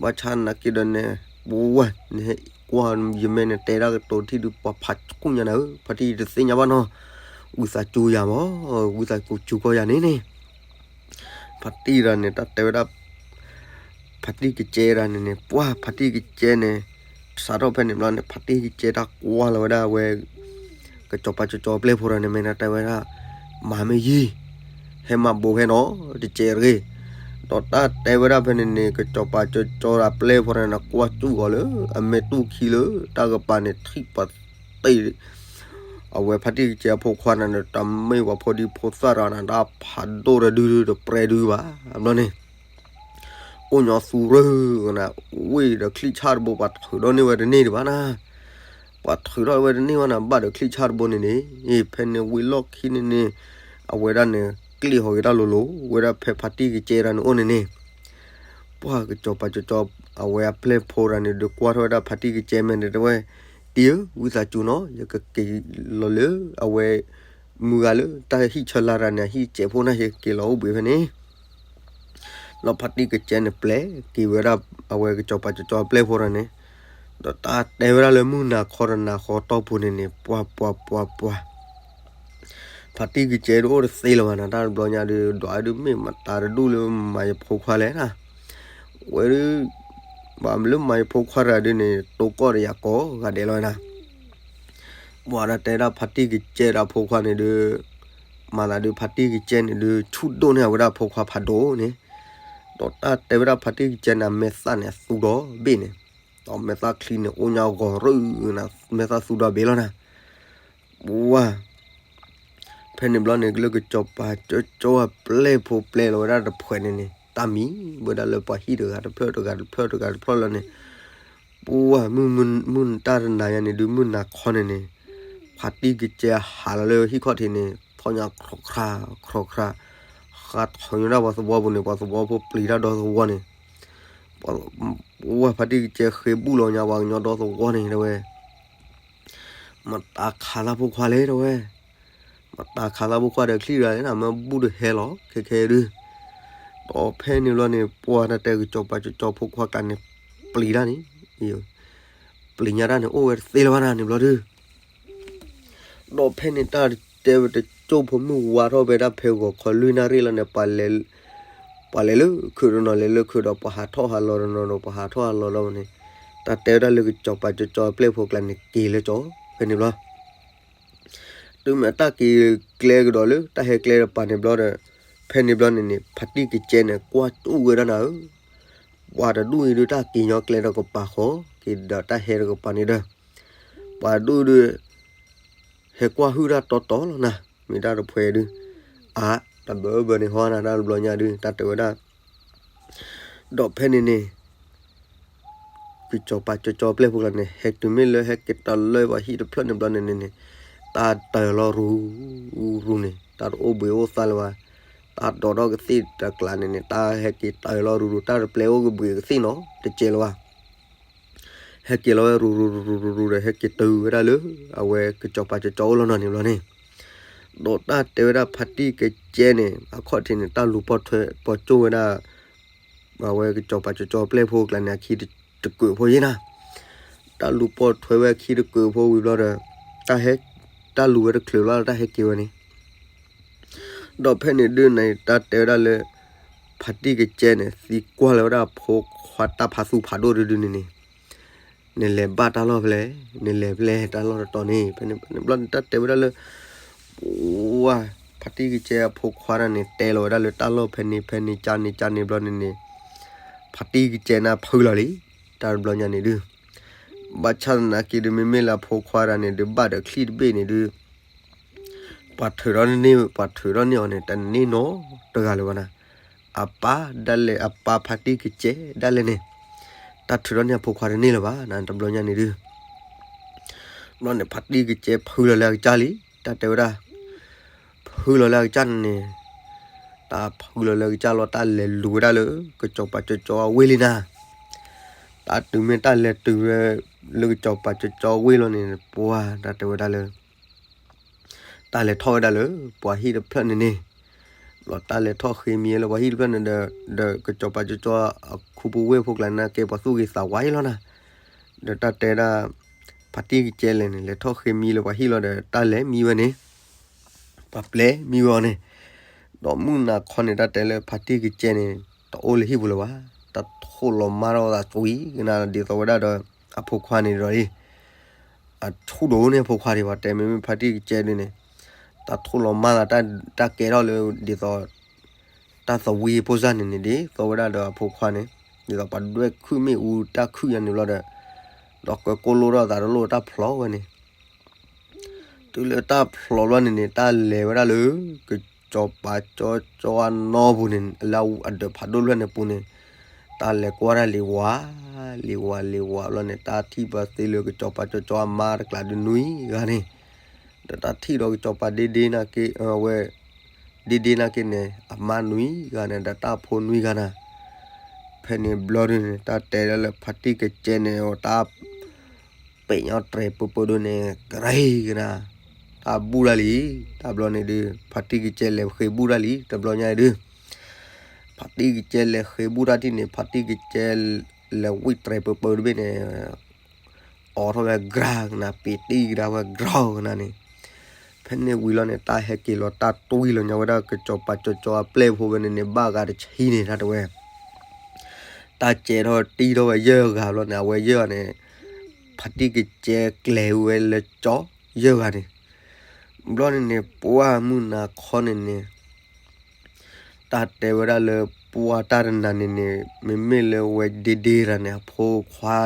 ဘၣ်ဆၣ်နာ်က့ဒီးန့ၣ် ပဝဲ နဟဲကွၢ်ယမဲာ်န့ၣ် တဲဒၣ်ကတိၤထံၣ်ဒုး ပှၤဖးကူၣ်ညါနၤဧၢ, ဖါတံၢ်တသ့ၣ်ညါဘၣ်နီၤ, ဝံသးစူၤယၤမး, ဝံသးစူၤစူၤကီးယၤန့ၣ်န့ၣ် ဖါတံၢ်တဂၤန့ၣ် တၢ်တဲဝဲဒၣ် ဖါတံၢ်ကကဲတဂၤန့ၣ်န့ၣ် ပှၢ်ဖါတံၢ်ကကဲန့ၣ် စးထီၣ်ဖဲန့ၣ်ဘျီန့ၣ် ဖါတံၢ်ကကဲတၢ်ကွၢ်လီၤဝဲဒၣ်ဝဲ ကစီၤပၤကၠီကၠီပျဲၢ်ဖိတဂၤန့ၣ် မ့ၢ်တၢ်တဲဝဲဒၣ် မၤမ့ၢ်ယံၤ ဟဲမၤဘိးဖဲနီၤ တကဲတဂ့ၤ, ဒီးတၢ်တဲဝဲဒၣ်ဖဲန့ၣ်န့ၣ် ကစီၤပၤကၠီကၠီတၢ်ပျဲၢ်ဖိတဂၤန့ၣ် ကွၢ်စူၣ်အီၤလၢ အမဲာ်တူၢ်ခံလၢ တၢ်ကပၤန့ၣ် ထံၣ်ပှၤတ့ၢ် အဝဲဖါတံၢ်ကကဲအဖိခွါန့ၣ်ဒီး တၢ်မ့ၢ်ပှၤဖိဒံဖိသၣ်တဂၤန့ၣ် တၢ်ဖးဒိၣ်တဒုတပြဲဒုဘၣ်. ဘျီန့ၣ် အိၣ်ညီသူရၢၢ်နၤ, ဝ့ၢ်ဒီးချံၣ်ဆၣ်တဘိ ပှၤထုးထီၣ်န့ၢ်ဝဲတန့ၢ်ဒံးဘၣ်နၤ, ပှၤထုးထီၣ်ဝဲတန့ၢ်ဘၣ်နၤ, ဘၣ်ဒီးချံၣ်ဆၣ်တဘိန့ၣ်န့ၣ် ဖဲန့ၣ်ဝံၤလီၢ်ခံန့ၣ်န့ၣ် အဝဲဒၣ်န့ၣ် ကျ့ၣ်ဟီၤက့ၤတၢ်လိၤလိၤ ဝဲဒၣ်ဖဲဖါတံၢ်ကကဲတဂၤန့ၣ်အိၣ်န့ၣ်န့ၣ် ပှၢ်ကစီၤပၤကၠီကၠီ အဝဲအပျဲၢ်ဖိတဂၤန့ၣ် ဒုးကွၢ်ထီၣ်ဝဲဒၣ်ဖါတံၢ်ကကဲမဲာ်န့ၣ် တဲဝဲ, တံၢ်ဧၢ ဝံသးစူၤနီၤ ယကက့ၤလီၤလၢ အဝဲ မုၢ်ဂၤလၢ တၢ်ဟံၣ်ဆၢလါတဂၤန့ၣ် အဟံၣ်ကဲးဖိန့ၣ် ယက့ၤလီၤအိၣ်ဘှံးဖဲန့ၣ် လီၤဖါတံၢ်ကကဲန့ၣ် ပျဲက့ၤဝဲဒၣ် အဝဲကစီၤပၤကၠီကၠီအပျဲၢ်ဖိတဂၤန့ၣ် ဒီးတၢ်တဲဝဲဒၣ်လၢမုၢ်နၤခီတနၤဃီတီၢ်ပူၤန့ၣ်န့ၣ် ပှၤပှၤပှၤပှၤ ဖါတံၢ်ကကဲဒုးအိၣ်တသ့လၢၤဘၣ်နၤ, တၢ်တဘျီညါဒုး ဒွးဒုးမ့ၢ်မတၤတဒူၣ်လၢမၤယဖိခွါလဲၣ်နၤ, ဝဲဒုး ဘၣ်မနုၤလၢမၤယဖိခွါတဂၤဒုးန့ၣ် တိကိၢ်ဒီးယၤကိးဂၤဒဲးလီၤနၤ, ပှၤတၢ်တဲဒၣ်ဖါတံၢ်ကကဲဒီးအဖိခွါန့ၣ်ဒုး မၤသးဒုးဖါတံၢ်ကကဲန့ၣ်ဒုး ဆူၣ်ဒိၣ်န့ၢ်အဝဲဒၣ်အဖိခွါဖးဒိၣ်န့ၣ်, ဒီးတၢ်တဲဝဲဒၣ်ဖါတံၢ်ကကဲန့ၣ် အမဲာ်သၣ်န့ၣ် အသူဒီဘ့ၣ်န့ၣ်, ဒီးမဲာ်သၣ်ချံန့ၣ် အိၣ်ညါဂီၤရၢၢ်နၤ, မဲာ်သၣ်သူဒီဘ့ၣ်လီၤနၤ ပှၢ် ဖဲန့ၣ်ဘျီန့ၣ် လၢကစီၤပၤကၠီကၠီအပျဲၢ်ဖိပျဲလီၤဝဲဒၣ်တဖှဲးန့ၣ်န့ၣ် တၢ်မံၤဝဲဒၣ်လၢပှၤဟံၣ်တဂၤတဖျၢၣ်တဂၤတဖျၢၣ်တဂၤတဖျၢၣ်လီၤန့ၣ်, ပှၢ် မုၢ်တၢ်တနၤညါန့ၣ်ဒုး မုၢ်နၤခီန့ၣ်န့ၣ် ဖါတံၢ်ကကဲဟးလီၤလၢဟံၣ်ခီၣ်ထံးန့ၣ် ဖီၣ်ညါခြီးခြါ ခြီးခြါ ဃါထီၣ်ညါဒၣ်ပှၤသဝီပူၤန့ၣ် ပှၤသဝီဖိပျံၤတၢ်ဒီသဝီန့ၣ်, ပှၢ် ဖါတံၢ်ကကဲဃ့ဘူၣ်လီၤညါပှၤကညီဒီသဝီန့ၣ် တဲဝဲ မတၤခးသးဖိခွါလဲၣ် တဲဝဲ, မတၤခးသးဖိခွါဒီးချံၣ်တဂၤလဲၣ်နၤ မ့ၢ်ဘူၣ်တဟဲလီၤ ခဲခဲဒုး, ဒီးဖဲန့ၣ်ဘျီန့ၣ် ပှၢ်တၢ်တဲကစီၤပၤကၠီကၠီဖိခွါကျါန့ၣ် ပျံၤတၢ်န့ၣ်, ပျံၤညါတၢ်န့ၣ် အိၣ်ဝဲတသ့လၢၤဘၣ်နၤန့ၣ်ဘျီဒုး ဒီးဖဲန့ၣ်တၢ်တဲဝဲတကၠိၢ်ဖိမုၣ်ဝါထီၣ်ဖဲဒၣ်ဖဲဂီၤခီလွံၢ်နၣ်ရံၣ်လီၤန့ၣ် ပှၤလဲၤလၢခုးတနီၤလဲၤလၢခုးဒီး ပှၤဟးထီၣ်ဟးလီၤတနီၤဒီး ပှၤဟးထီၣ်ဟးလီၤလီၤန့ၣ်, တၢ်တဲဝဲဒၣ်လၢကစီၤပၤကၠီကၠီအပျဲၢ်ဖိကျါန့ၣ် က့ၤလၢကၠီ ဖဲန့ၣ်ဘျီ တုၤမ့ၢ်တၢ်က့ၤကျဲကဒီးလၢ တၢ်ဟဲကျဲတပၤန့ၣ်ဘျီဒီး ဖဲန့ၣ်ဘျီန့ၣ်န့ၣ် ဖါတံၢ်ကကဲန့ၣ် ကွၢ်ကၠူၣ်ဝဲဒၣ်နၤဧၢ, ပှၤတဒူၣ်အံၤဒုးတၢ်က့ၤညီကျဲတကပၤဃီ က့ၤဒီးတၢ်ဟဲတကပၤန့ၣ်ဒီး ပှၤဒူၣ်ဒုး ဟဲကွၢ်ဟုၣ်တၢ်တီတီလီၤနၤ, မ့ၢ်တၢ်တဖှဲးဒုး, အါ တၢ်ဘၢဘၢန့ၣ်ဟီနၤ တၢ်တဘျီညါဒုး တၢ်တဲဝဲဒၣ် ဒီးဖဲန့ၣ်န့ၣ် ကစီၤပၤကၠီကၠီပျဲၢ်ဖိကျါန့ၣ် ဟဲတုၤမ့ၢ်လၢဟဲက့ၤတၢ်လၢပှၤဟံၣ်တဖျၢၣ်န့ၣ်ဘျီန့ၣ်န့ၣ်န့ၣ် တၢ်တၢၢ်လီၤရူၤရူၤန့ၣ် တၢ်တအိၣ်ဘှံးအိၣ်သါလၢၤဘၣ်, တၢ်ဒိးထီၣ်ကသ့ၣ်တကျါန့ၣ်န့ၣ် တၢ်ဟဲက့ၤတၢၢ်လီၤရူၤရူၤ တၢ်တပျဲအိၣ်ကဘှံးကသ့ၣ်နီၤ တကဲလၢၤဘၣ် ဟဲက့ၤလီၤဝဲရူၤရူၤရူၤရူၤဒီး ဟဲက့ၤတုၤဝဲဒၣ်လၢ အဝဲကစီၤပၤကၠီကၠီအိၣ်လီၤနီၤန့ၣ်ဘျီန့ၣ်, ဒီးတၢ်တဲဝဲဒၣ်ဖါတံၢ်ကကဲန့ၣ် အခီၣ်ထံးန့ၣ် တၢ်လူၤပိာ်ထွဲပိာ်ကၠိၣ်ဝဲဒၣ် အဝဲကစီၤပၤကၠီကၠီပျဲၢ်ဖိကျါန့ၣ် အခံတကုးဖိယဲနၤ, တၢ်လူၤပိာ်ထွဲဝဲအခံတကုးဖိဝံၤဘျီဒီး တၢ်ဟဲ တၢ်လူၤဝဲတချုးလီၤ တၢ်ဟဲက့ၤဝဲန့ၣ် ဒီးဖဲန့ၣ်ဒုးန့ၣ် တၢ်တဲဝဲဒၣ်လၢ ဖါတံၢ်ကကဲန့ၣ် သံကွၢ်လၢၤဝဲဒၣ်ဖိခွါတၢ်ဖးသူၣ်ဖးဒိၣ်တဒုန့ၣ်န့ၣ်, နလဲၤဘၣ်တၢ်လီၢ်ဖဲလဲၣ်, နလဲၤဖဲလဲၣ်တၢ်လီၢ်တတီၤန့ၣ် ဖဲန့ၣ်ဘျီန့ၣ် တၢ်တဲဝဲဒၣ်လၢ ပှၢ် ဖါတံၢ်ကကဲအဖိခွါတဂၤန့ၣ် တဲလီၤဝဲဒၣ်လၢတၢ်လီၢ်ဖဲန့ၣ်ဖဲန့ၣ်ကန့ၣ်ကန့ၣ်ဘျီန့ၣ်န့ၣ်, ဖါတံၢ်ကကဲန့ၣ်ဖုလီၤလံ, တၢ်တဘျီညါန့ၣ်ဒုး ဘၣ်ဆၣ်သနာ်က့ဒုး မ့မ့ၢ်လၢအဖိခွါတဂၤန့ၣ်ဒုး ဘၣ်ဒီးချံၣ်တဘ့ၣ်န့ၣ်ဒုး ပှၤထုးထီၣ်န့ၢ် ပှၤထုးထီၣ်န့ၢ်အီၤန့ၣ် တန့ၢ်နီတဂၤလၢၤဘၣ်နၤ, အပၢ်ဒၣ်လဲာ် အပၢ်ဖါတံၢ်ကကဲဒၣ်လဲာ်န့ၣ် တၢ်ထုးထီၣ်န့ၢ်အဖိခွါတန့ၢ်လၢၤဘၣ် နတဘျီညါန့ၣ်ဒုး ဘျီန့ၣ် ဖါတံၢ်ကကဲဖုလီၤလၢအကစၢ်လံ, တၢ်တဲဝဲဒၣ် ဖုလီၤလၢအကစၢ်န့ၣ်န့ၣ်, တၢ်ဖုလီၤလၢအကစၢ်လီၤ တၢ်လဲၤလူၤဝဲဒၣ်လၢ ကစီၤပၤကၠီကၠီအဝ့ၢ်လံနၤ, တၢ်တုၤမ့ၢ်တၢ်လဲၤတုၤဝဲ လၢကစီၤပၤကၠီကၠီအဝ့ၢ်လီၤန့ၣ် ပှၢ် တၢ်တဲဝဲဒၣ်လၢ တၢ်လဲၤထီၣ်ဝဲဒၣ်လၢ ပှၤဟံၣ်တဖျၢၣ်န့ၣ်န့ၣ်, ဘျီတၢ်လဲၤထီၣ်ဃ့မံလၢပှၤဟံၣ်တဖျၢၣ်န့ၣ်ဒီး ဒီးကစီၤပၤကၠီကၠီအခူပူၤဝ့ၢ်ဖိကျါန့ၣ် ကဲပှၤသူၣ်ဂ့ၤသးဝါအံၤလီၤနၤ, ဒီးတၢ်တဲဒၣ် ဖါတံၢ်ကစဲလဲၣ်န့ၣ် လဲၤထီၣ်ဃ့မံလၢပှၤဟံၣ်လီၤဒီး တၢ်လဲၤမံဝဲန့ၣ် ပှၤပျဲမံဝဲအီၤန့ၣ်, ဒီးမုၢ်နၤခီန့ၣ် တၢ်တဲလၢဖါတံၢ်ကစဲန့ၣ် တအိၣ်လၢဟံၣ်ပူၤလၢၤဘၣ်, တၢ်ထိၣ်လီၤမၢ်ထီၣ်သးသွံကနၤ ဒ်သိးဝဲဒၣ်ဒီး အဖိခွါန့ၣ်ဒီး အဆူၣ်ဒိၣ်န့ၣ် အဖိခွါဒံးဘၣ်, တဲမ့မ့ၢ်ဖါတံၢ်ကစဲဒ်န့ၣ် တၢ်ထိၣ်လီၤမၢ်သး တၢ်ကဲထီၣ်လၢ ဒ်သိး တၢ်သဝံဖိစၢ်န့ၣ်န့ၣ် ဒ်သိးဝဲဒၣ်ဒီးအဖိခွါန့ၣ် ဒ်သိးပှၤဒွဲၣ်ခုၣ်မ့ၣ်အူတၢ်ခုၣ်ညါန့ၣ်ဘျီဒီး ဒီးကၢကိၢ်လိၣ်ထီၣ်သးတလိၣ်တၢ်ဖျိးဝဲန့ၣ်, တုၤလၢတၢ်ဖျိးဘျီန့ၣ်န့ၣ် တၢ်လဲၤဝဲဒၣ်လၢ ကစီၤပၤကၠီကၠီအနီၢ်ပူၤန့ၣ် လၢအဒၢးဖးဒိၣ်လွဲၢ်န့ၣ်ပူၤန့ၣ် တၢ်လဲၤကွၢ်တၢ်လံၤဝါ လံၤဝါလံၤဝါဘျီန့ၣ် တၢ်ထံၣ်ဘၣ်သ့လၢကစီၤပၤကၠီကၠီအမါတကျးဒုးနွံဂၤန့ၣ်, ဒီးတၢ်ထံၣ်ဒီးကစီၤပၤဒ့ဒ့နာ်က့ ဝဲ ဒ့ဒ့နာ်က့န့ၣ် အမါနွံဂၤန့ၣ် ဒီးတၢ်ဖိနွံဂၤန့ၣ်, ဖဲန့ၣ်ဘျီဒုန့ၣ် တၢ်တဲဒၣ်လၢဖါတံၢ်ကစဲန့ၣ် တၢ် ပဲာ်ညီတြဲၤပၢပၢဒုန့ၣ် ကရၢကနၤ, တၢ်ဘူၣ်တၢ်လံ, တၢ်ဘျီန့ၣ်ဒုး ဖါတံၢ်ကစဲလဲၤဃ့ဘူၣ်တၢ်လံ တဘျီညါအံၤဒုး, ဖါတံၢ်ကစဲလဲၤဃ့ဘူၣ်တၢ်ထံၣ်န့ၣ် ဖါတံၢ်ကစဲ လဲၤဝံၣ်တြဲၤပၢပၢတဘ့ၣ်န့ၣ် အိးထီၣ်ဝဲကရၢကနၤ ပ့ၤတံၢ်ကဒါဝဲကရၢကနၤန့ၣ်, ဖဲန့ၣ်ဝံၤလီၤန့ၣ် တၢ်ဟဲက့ၤလီၤတၢ်တွံၢ်လီၤညါဝဲဒၣ် ကစီၤပၤကၠီကၠီအပျဲၢ်ဖိဝဲန့ၣ်န့ၣ် ဘၣ်ဂၤတဆံန့ၣ် တၢ်တဲဝဲ တၢ်ကဲထီၣ်တံၢ်ထီၣ်ဝဲယဲၢ်ဂၤဘျီန့ၣ် အဝဲယဲၢ်ဂၤန့ၣ် ဖါတံၢ်ကစဲကျဲၤဝဲလၢကၠီယဲၢ်ဂၤန့ၣ်, ဘျီန့ၣ်န့ၣ် ပှၢ်မုၢ်နၤခီန့ၣ်န့ၣ် တၢ်တဲဝဲဒၣ်လၢပှၢ်တၢ်တနၤန့ၣ်န့ၣ် မ့မ့ၢ်လၢဝဲဒ့ဒ့တၢ်န့ၣ် အဖိခွါ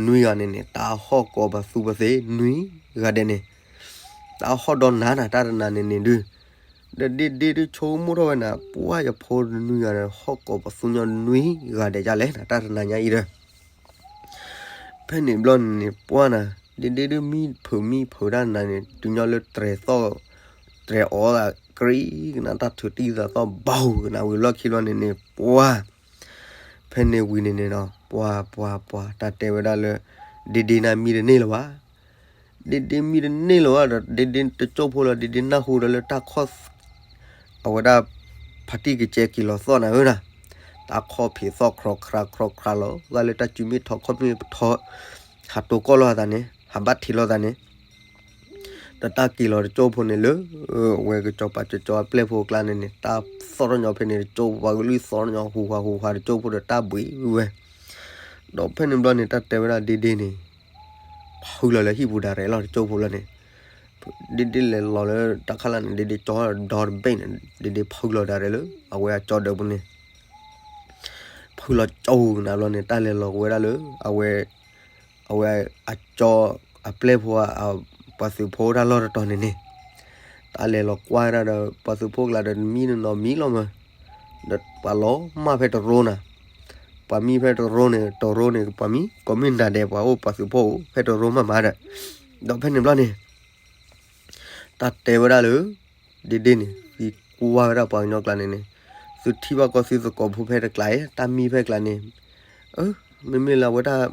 နွံဂၤန့ၣ်န့ၣ် တၢ်ဟီၣ်ကိးပသူပသ့နွံဂၤဒဲးန့ၣ် တၢ်ဟီၣ်ဒီးနၤနၤ တၢ်တနၤန့ၣ်န့ၣ်ဒုး, ဒီးဒ့ဒ့ဒုးဆိကမိၣ်ထီၣ်ဝဲနၤ ပှၢ်ယဖိတနွံဂၤန့ၣ် ဟီၣ်ကိးပသူညီနွံဂၤဒဲးဒ်လဲၣ်နၤ တၢ်တနၤညါအံၤဒီး ဖဲန့ၣ်ဘျီန့ၣ်န့ၣ် ပှၢ်နၤ ဒ့ဒ့ဒုးမံဖုးမံဖုးတၢ်နၤန့ၣ် တုၤညီလၢတြဲၤသီၣ် တြဲၤအီသးကရံကနၤ တၢ်ထုးတံၢ်သးသီၣ် ဘီကနၤဝံၤလီၢ်ခံဘျီန့ၣ်န့ၣ် ပှၢ် ဖဲန့ၣ်ဝံၤန့ၣ်န့ၣ်ဒီး ပှၢ်ပှၢ်ပှၢ် တၢ်တဲဝဲဒၣ်လၢ ဒ့ဒ့နၤမံတန့ၢ်လၢၤဘၣ်, ဒ့ဒ့မံတန့ၢ်လၢၤဘၣ်ဒီး ဒ့ဒ့တကၠိၢ်ဖိလီၤ ဒ့ဒ့နၢ်ဟူဒီးလၢတၢ်ခီၣ် အဝဲဒၣ် ဖါတံၢ်ကစဲက့ၤလီၤသီၣ်နၤဧၢနၤ, တၢ်ခီၣ်ဖံးသီၣ်ခြီခြီခြီခြီလီၤ ဂၤလၢတၢ်စုမ့ၢ်ထီခီၣ်မ့ၢ်ထီ ဟးတိၢ်ကီၢ်လိာ်သးန့ၣ် ဟးဘၣ်ထံးလိာ်သးန့ၣ် ဒီးတၢ်က့ၤလီၤတကၠိၢ်ဖိန့ၣ်လၢ ဝဲကစီၤပၤကၠီကၠီအပျဲၢ်ဖိအကျါန့ၣ်န့ၣ် တၢ်သီၣ်ထီၣ်ညီဖဲန့ၣ် တကၠိၢ်ပှၤကလုၢ်သီၣ်ထီၣ်ညီဟူးဟးဟူးဟးတကၠိၢ်ဖိဒီးတၢ်ဘှံးဝံၤဝဲ, ဒီးဖဲန့ၣ်ဘျီန့ၣ် တၢ်တဲဝဲဒၣ်ဒ့ဒ့န့ၣ် ဖုလီၤလၢဟံၣ်ပူၤဒၣ်ရဲၣ်လီၤတကၠိၢ်ဖိလီၤန့ၣ်, ဒ့ဒ့လဲၤလီၤလၢတၢ်ခါလၢ်န့ၣ် ဒ့ဒ့ကၠီဒီတဘ့ၣ်န့ၣ် ဒ့ဒ့ဖုလီၤဒၣ်ရဲၣ်လၢ အဝဲအကၠီဒၢးပူၤန့ၣ် ဖုလီၤကၠိနၤဘျီန့ၣ် တၢ်လဲၤလီၤကဝဲဒၣ်လၢ အဝဲ အဝဲအကၠီအပျဲၢ်ဖိ ပှၤသုးဖိတၢ်လီၢ်တတီၤန့ၣ်န့ၣ်, တၢ်လဲၤလီၤကွၢ်ဝဲဒၣ်ဒီး ပှၤသုးဖိကျါဒီး မံနီၤနီၤမံလီၤမး, ဒီးပှၤလီၤမၢ်ဖဲတရိနၤ, ပှၤမံဖဲတရိန့ၣ် တရိန့ၣ် ပှၤမံ ကိးမုၢ်နၤဒဲး ပှၤအိၣ်ပှၤသုးဖိအိၣ်ဖဲတရိမးမးဒီး, ဒီးဖဲန့ၣ်ဘျီန့ၣ် တၢ်တဲဝဲဒၣ်လၢ ဒ့ဒ့န့ၣ် သံကွၢ်ဝဲဒၣ်ပှၤကညီကျါန့ၣ်န့ၣ်, သုထံၣ်ဘၣ်ကီၢ်သုသကိးဖိဖဲတကျါအံၤ တၢ်မံဖဲတကျါန့ၣ်, မ့မ့ၢ်လၢအဝဲဒၣ်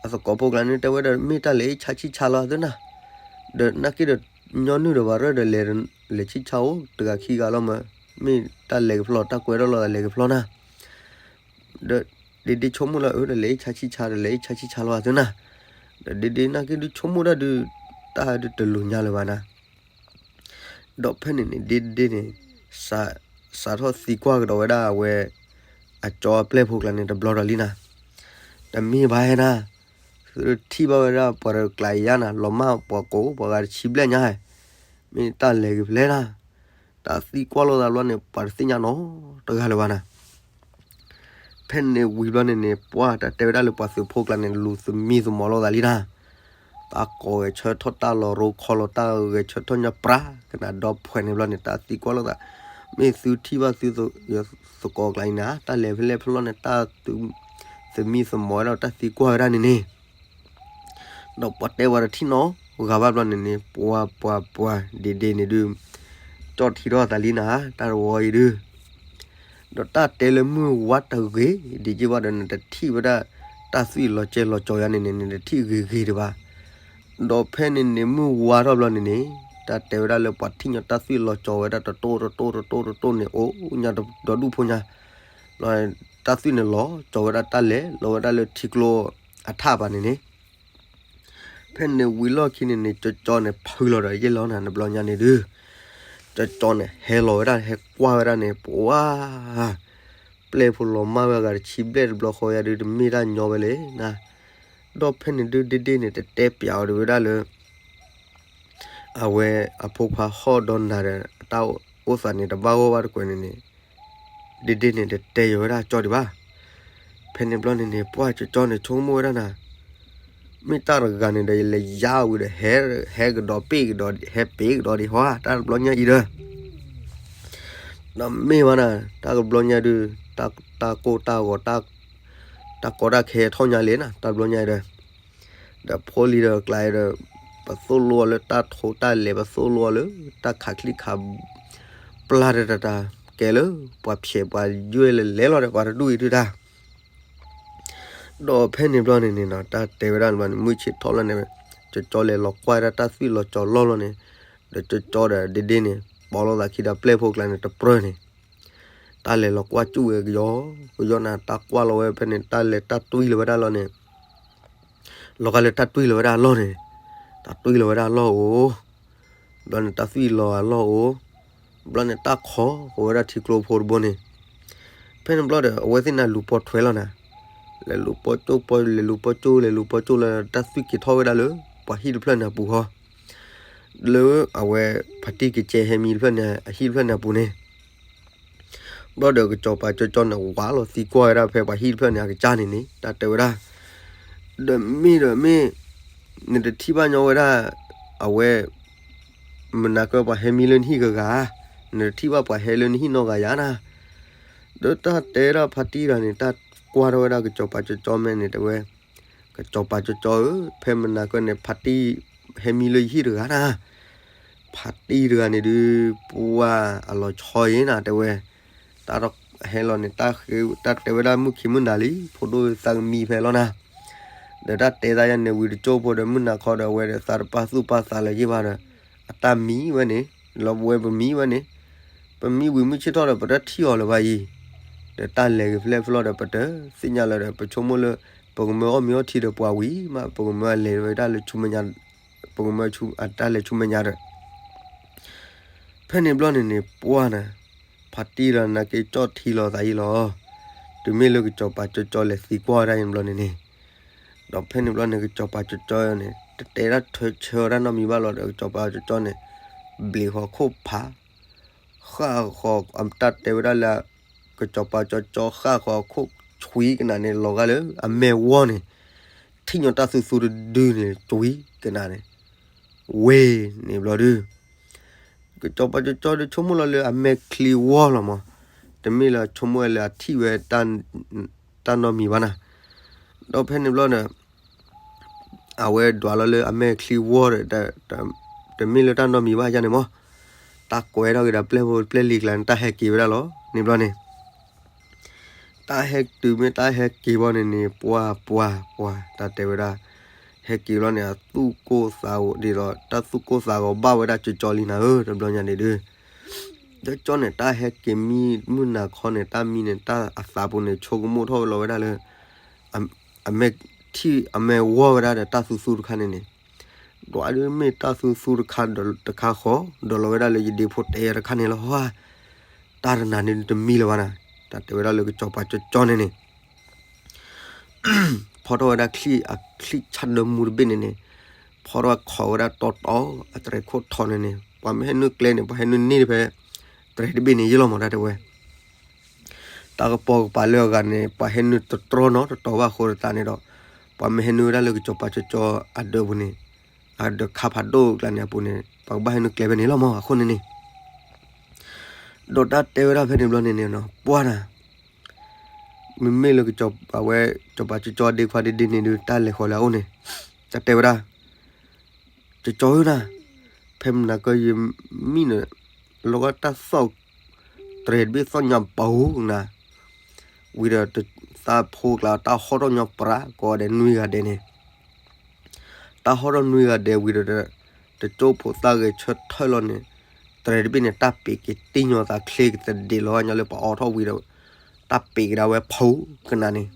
အသကိးဖိကျါန့ၣ် တဲဝဲဒီး မ့ၢ်တၢ်လဲၤအ့ၣ်ဆါဆံၣ်ဆါလီၤသ့နၤ, ဒီးနာ်က့ဒီး ညီနုၢ်ဒီးဘၣ်ရၢၢ်ဒီးလဲၤ လဲၤဆံၣ်ဆါအိၣ် တဂၤခံဂၤလီၤမး, မ့ၢ်တၢ်လဲၤကဖျီ တၢ်ကွဲထီၣ်လိာ်သးလဲၤကဖျီနၤ ဒီးဒ့ဒ့ဆိကမိၣ်လၢအၢ ဒီးလဲၤအ့ၣ်ဆါဆံၣ်ဆါ ဒီးလဲၤအ့ၣ်ဆါဆံၣ်ဆါလီၤသ့နၤ, ဒီးဒ့ဒ့နာ်က့ဒုးဆိကမိၣ်တၢ်ဒုး တၢ်ဒုးတလိၤညါလၢၤဘၣ်နၤ, ဒီးဖဲန့ၣ်န့ၣ် ဒ့ဒ့န့ၣ် စးထီၣ်သံကွၢ်ကဒီးဝဲဒၣ်အဝဲ အကၠီအပျဲၢ်ဖိကျါန့ၣ် တဘျီဒီးလံနၤ, တမ့ၢ်ဘၣ်နၤ, သုထံၣ်ဘၣ်ဝဲဒၣ်ပှၤတကျါအံၤယါနၤ လီၤမၢ်ပှၤကိးပှၤဂၤတဆံဘျဲၣ်ညါ, မ့ၢ်တၢ်လဲၤကဖျဲနၤ, တၢ်သံကွၢ်လိာ်သးဘျီန့ၣ် ပှၤတသ့ၣ်ညါနီတဂၤလၢၤဘၣ်နၤ ဖဲန့ၣ်ဝံၤဘျီန့ၣ်န့ၣ် ပှၢ်တၢ်တဲဝဲဒၣ်လၢပှၤသုးဖိကျါန့ၣ် လူၤသမံသမိးလိာ်သးလံနၤ, တၢ်ကိးဂဲၤဆၢထၢၣ် တၢ်လီၤရိခီလီၤ တၢ်ဂဲၤဆၢထၢၣ်ညီပြးကနၤဒီဖှဲးန့ၣ်ဘျီန့ၣ် တၢ်သံကွၢ်လိာ်သး, မ့ၢ်သုထံၣ်ဘၣ်သုသကိးကျါအံၤနၤ တၢ်လဲၤဖဲလဲၣ်ဖဲလဲၣ်န့ၣ် တၢ် သမံသမိးဝဲဒၣ်တၢ်သံကွၢ်ဝဲဒၣ်န့ၣ်န့ၣ်, ဒီးပှၤတဲဝဲတထံၣ်နီတဂၤဘၣ်ဘျီန့ၣ်န့ၣ် ပှၤပှၤပှၤ ဒ့ဒ့န့ၣ်ဒုး ကၠီၣ်ထံထီၣ်သးလံနၤ တၢ်တဝီအံၤဒုး ဒီးတၢ်တဲလၢမုၢ်ဝါတဂ့ၤ ဒ်က့ဘၣ်ဒီး နတထံၣ်ဝဲဒၣ် တၢ်သွံၣ်လီၤကဲလီၤကၠီယါန့ၣ်န့ၣ် နတထံၣ်ဂ့ၤဂ့ၤတဘၣ်, ဒီးဖဲန့ၣ်န့ၣ် မုၢ်ဝါထီၣ်ဘျီန့ၣ်န့ၣ် တၢ်တဲဝဲဒၣ်လၢပှၤထံၣ်ညီတၢ်သွံၣ်လီၤကၠီဝဲဒၣ်တတိၢ်တတိၢ်တတိၢ်တတိၢ်န့ၣ် အိၣ်ညါဒီဒူၣ်ဖိညါ, တၢ်သွံၣ်န့ၣ်လီၤကၠီဝဲဒၣ်တၢ်လဲၤလီၤဝဲဒၣ်လၢထံကျိ အထးဘၣ်န့ၣ်န့ၣ်, ဖဲန့ၣ်ဝံၤလီၢ်ခံန့ၣ်န့ၣ် ကၠီကၠီန့ၣ် ဖုလီၤဒီးယဲၢ်လီၤနၤ တဘျီညါန့ၣ်ဒုး, ကၠီကၠီန့ၣ် ဟဲလီၤဝဲဒၣ် ဟဲကွၢ်ဝဲဒၣ်န့ၣ် ပှၤ ပျဲၢ်ဖိလီၤမၢ်ဝဲအဂၤတဆံဘျဲၣ်တဘျီဃီယၤဒုး တမ့ၢ်တၢ်ညီဝဲလဲၣ်နၤ, ဒီးဖဲန့ၣ်ဒုး ဒ့ဒ့န့ၣ် တတဲပျးအီၤဒံးဝဲဒၣ်လၢ အဝဲအဖိခွါဟီၣ်ဒီးနၤဒီး တၢ်အိၣ်သးန့ၣ် တဘၣ်ဂီၢ်ဘၣ်တကွဲးန့ၣ်န့ၣ်, ဒ့ဒ့န့ၣ် တတဲယီၤဝဲဒၣ်ကၠီဒံးဘၣ်. ဖဲန့ၣ်ဘျီန့ၣ်န့ၣ် ပှၤကၠီကၠီန့ၣ် ဆိကမိၣ်ဝဲဒၣ်နၤ, မ့ၢ်တၢ်တဂၤန့ၣ်ဒီး ယလဲၤယါဝံၤဒီး ဟဲ ဟဲကဒီးပ့ၢ်ကဒီး ဟဲပ့ၢ်ကဒီးဒံးဟီ တၢ်တဘျီညါအံၤဒီး ဒီးမ့ၢ်ဘၣ်နၤ တၢ်တဘျီညါဒုး တၢ်ကိၢ်တၢ်ဂီၤ တၢ်ကီတၢ်ခဲထီၣ်ညါလံနၤ တၢ်တဘျီညါအံၤဒီး, ဒီးဖိလံၤဒီးကျါဒီး ပသိၣ်လိအီၤလၢတၢ်ထိတၢ်လဲၤ ပသိၣ်လိအီၤလၢ တၢ်ခးချံခး ပျၢ်တတၢ်တၢ် ကဲလၢ ပှၤဖျဲးပှၤယွဲၢ်လၢလဲၤလီၤဒီး ပှၤတဒူၣ်အံၤဒုၣ်တၢ် ဒီးဖဲန့ၣ်ဘျီန့ၣ်န့ၣ်နီၤ တၢ်တဲဝဲဒၣ်န့ၣ်ဘျီန့ၣ် မုၢ်ဆ့ၣ်ထီၣ်လီၤန့ၣ် ကၠီကၠီလဲၤလီၤကွၢ်ဒၣ်တၢ်သွံၣ်လီၤကၠီလီၢ်လီၤန့ၣ်, ဒီးကၠီကၠီဒီးဒ့ဒ့န့ၣ် ပိာ်လိာ်သးခံဒီးပျဲၢ်ဖိကျါန့ၣ် တပြၢန့ၣ်, တၢ်လဲၤလီၤကွၢ်ကၠူၣ်ဝဲကယီကယီနၤ တၢ်ကွၢ်လီၤဝဲဖဲန့ၣ် တၢ်လဲၤတၢ်တွံၢ်လီၤဝဲဒၣ်လီၢ်န့ၣ် လီၤဂာ်လၢတၢ်တွံၢ်လီၤဝဲဒၣ်အလီၢ်န့ၣ်, တၢ်တွံၢ်လီၤဝဲဒၣ်အလီၢ်အိၣ်, ဘျီန့ၣ်တၢ်သွံၣ်လီၤအလီၢ်အိၣ်, ဘျီန့ၣ်တၢ်ခိးဃီၤဝဲဒၣ်ထံကျိဖိတဘိန့ၣ်, ဖဲန့ၣ်ဘျီဒီး အဝဲသ့ၣ်န့ၣ်လူၤပိာ်ထွဲလီၤနၤ, လဲၤလူၤပိာ်ကၠိၣ်ပိာ် လဲၤလူၤပိာ်ကၠိၣ် လဲၤလူၤပိာ်ကၠိၣ်လၢတၢ်သွံၣ်က့ၤထီၣ်ဝဲဒၣ်လၢ ပှၤဟံၣ်တဖျၢၣ်န့ၣ်အပူၤဃီ လၢအဝဲဖါတံၢ်ကကဲဟဲမံတဖျၢၣ်န့ၣ် အဟံၣ်တဖျၢၣ်န့ၣ်အပူၤန့ၣ်, ဘျီဒီးကစီၤပၤကၠီကၠီန့ၣ် ဝးလီၤသံကွၢ်ဝဲဒၣ်ဖဲပှၤဟံၣ်တဖျၢၣ်န့ၣ် အကစၢ်န့ၣ်န့ၣ် တၢ်တဲဝဲဒၣ်, ဒီးမ့ၢ်ဒီးမ့ၢ် နတထံၣ်ဘၣ်ညီဝဲဒၣ် အဝဲ မနၤကၢပှၤဟဲမံလၢနဟံၣ်ဂၤဂၤ, နတထံၣ်ဘၣ်ပှၤဟဲလၢနဟံၣ်နီတဂၤယါနၤ, ဒီးတၢ်တဲဒၣ်ဖါတံၢ်တဂၤန့ၣ် တၢ်ကွၢ်ထီၣ်ဝဲဒၣ်ကစီၤပၤကၠီကၠီမဲာ်န့ၣ် တဲဝဲ ကစီၤပၤကၠီကၠီဧၢ, ဖဲမနၤကၢန့ၣ် ဖါတံၢ်ဟဲမံလၢယဟံၣ်တဂၤနၤ, ဖါတံၢ်တဂၤန့ၣ်ဒုး ပှၤအလီၤဆီအံၤနၤ တဲဝဲ, တၢ်ဟဲလီၤန့ၣ် တၢ်တဲဝဲဒၣ်မုၢ်ခံမုၢ်နၤလံ ဖိဒိၣ်သးကမံဖဲလီၤနၤ, ဒီးတၢ်တဲသးယါန့ၣ် ဝံၤတကၠိၢ်ဖိဒီးမုၢ်နၤခီဒီး အဝဲဒီးသးတပာ်သူၣ်ပာ်သးလၢၤယ့ၢ်ဘၣ်ဒီး အတၢ်မံဝဲန့ၣ် လီၤပဝဲပမံဝဲန့ၣ်, ပမံဝံၤမုၢ်ဆ့ၣ်ထီၣ်ဒီး ပတထံၣ်အီၤလၢၤဘၣ်အံၤ, ဒီးတၢ်လဲၤက့ၤဖဲလဲၣ်ဖဲလဲၣ်ဒီး ပတသ့ၣ်ညါလၢၤဒီး ပဆိကမိၣ်လၢ ပကမၢအီၣ်မ့ၤအီထံဒီးပှၤဝံၤမး ပကမၢအလဲၤဝဲဒၣ်လၢဆူမဲာ်ညါ, ပကမၢအတၢ်လဲၤဆူမဲာ်ညါဒီး ဖဲန့ၣ်ဘျီန့ၣ်န့ၣ် ပှၤနၤ, ဖါတံၢ်ဒီးနၤက့ၤကၠီၣ်ထံလီၤသးအံၤလီၤ, တုၤမ့ၢ်လၢကစီၤပၤကၠီကၠီလဲၤသံကွၢ်ဝဲဒၣ်အံၤဘျီန့ၣ်န့ၣ်, ဒီးဖဲန့ၣ်ဘျီန့ၣ် ကစီၤပၤကၠီကၠီန့ၣ် တတဲဒၣ်ဆၢဝဲဒၣ်နီတမံၤဘၣ်လီၤဒီး ကစီၤပၤကၠီကၠီန့ၣ် ဘျံးဃီခိၣ်ဖး ဃၣ်ဃီၤ တၢ်တဲဝဲဒၣ်လၢ ကစီၤပၤကၠီကၠီဃၣ်ဃီၤခိၣ်ဆွံကနၣ်န့ၣ် လီၤဂာ်လၢအမဲာ်ဝီန့ၣ် ထံၣ်ညီတၢ်သူသူတဒုန့ၣ် ဆွံကနၣ်န့ၣ် ဝ့ၢ်န့ၣ်ဘျီဒုး ကစီၤပၤကၠီကၠီဒုးဆိကမိၣ်လီၤလၢအမဲာ်ချံဝီလီၤမး, တမ့ၢ်လၢဆိကမိၣ်ဝဲလၢအထံၣ်ဝဲ တၢ်နီတမံၤဘၣ်နၤ, ဒီးဖဲန့ၣ်ဘျီဒီး အဝဲဒွးလီၤလၢအမဲာ်ချံဝီဒီး တမ့ၢ်လၢတၢ်နီတမံၤဘၣ်ယါန့ၣ်မး, တၢ်ကွဲထီၣ်က့ၤဒီးပျဲၢ်ဖိပျဲၢ်လံၤကျါန့ၣ် တၢ်ဟဲက့ၤဝဲဒၣ်လီၤန့ၣ်ဘျီန့ၣ် တၢ်ဟဲတုၤမ့ၢ်တၢ်ဟဲက့ၤဘီန့ၣ်န့ၣ် ပှၤ ပှၤ ပှၤ တၢ်တဲဝဲဒၣ် ဟဲက့ၤဘီန့ၣ် အသူၣ်ကိၢ်သးဂီၤဒ်သိး တၢ်သူၣ်ကိၢ်သးဂီၤဘၣ်ဝဲဒၣ်ကၠီကၠီလံနၤဧၢ တဘျီညါန့ၣ်ဒုး ကၠီကၠီန့ၣ် တၢ်ဟဲက့ၤမံမုၢ်နၤခီန့ၣ် တၢ်မံန့ၣ် တၢ်အသးပူၤန့ၣ် ဆိကမိၣ်ထီၣ်ဝဲလီၤဝဲဒၣ်လၢ အမဲာ်ထံၣ် အမဲာ်ဝီဝဲဒၣ်ဒီးတၢ်သူသူတခါန့ၣ်န့ၣ် ဒွးဒုးမ့ၢ်တၢ်သူသူတခါဒီးတခါဃီ ဒီးလီၤဝဲဒၣ်လၢယဒ့ဖိတဲတခါန့ၣ်လီၤဟီ တၢ်တနၤန့ၣ်တမံၤလၢၤဘၣ်နၤ တၢ်တဲဝဲဒၣ်လၢကစီၤပၤကၠီကၠီန့ၣ်န့ၣ် ဖီထီၣ်ဝဲဒၣ်ချံ အချံဆၣ်ဒၢမူတဘ့ၣ်န့ၣ်န့ၣ် ဖီထီၣ်ဝဲခိးဝဲဒၣ်တီတီ အတြဲၤခိၣ်ထီၣ်န့ၣ်န့ၣ် ပှၤမ့ၢ်ဟဲနုာ်ကျဲန့ၣ် ပှၤဟဲနုာ်န့ၢ်ဖဲ တြဲၤတဘ့ၣ်န့ၣ်ယ့ၢ်လီၤမး တၢ်တဲဝဲ တၢ်ကပီၤကပၤလၢအဂၤန့ၣ် ပှၤဟဲနုာ်တတြီနီတတီၤဘၣ်အဃိသတးန့ၣ်ဒီး ပှၤမ့ၢ်ဟဲနုာ်ဝဲဒၣ်လၢကစီၤပၤကၠီကၠီအဒၢးပူၤန့ၣ် အဒၢးခါဖးဒိၣ်ကျါန့ၣ်အပူၤန့ၣ် ပှၤကဘၣ်ဟဲနုာ်ကျဲဖဲန့ၣ်လီၤမး အဃိန့ၣ်န့ၣ် ဒီးတၢ်တဲဝဲဒၣ်ဖဲန့ၣ်ဘျီန့ၣ်န့ၣ် ပှၤနၤ မ့မ့ၢ်လၢကစီၤပၤဝဲ ကစီၤပၤကၠီကၠီဒ့ခွါဒ့ဒ့န့ၣ်ဒုး တၢ်လဲၤဃီၤလၢအအိၣ်န့ၣ် တၢ်တဲဝဲဒၣ် ကၠီကၠီဧၢနၤ ဖဲမနၤကၢယမံန့ၣ် လီၤဂာ်တၢ်သီၣ် တြဲၤတဘ့ၣ်သီၣ်ညါပူၤနၤ ဝံၤဒီး သးဖိကျါ တၢ်ဟီၣ်ထီၣ်ညီပြးကိးဂၤဒဲးနွံဂၤဒဲးန့ၣ် တၢ်ဟီၣ်ထီၣ်နွံဂၤဒဲးဝံၤဒီး တကၠိဖိသၣ်ဂဲၤဆၢထၢၣ်လီၤန့ၣ် တြဲၤတဘ့ၣ်န့ၣ် တၢ်ပ့ၤက့ၤတံၢ်ညီသးချ့ကသဒ့းလီၤညီလၢပှၤအိးထီၣ်ဝံၤဒီး တၢ်ပ့ၤကဒါဝဲဖုကနၣ်န့ၣ်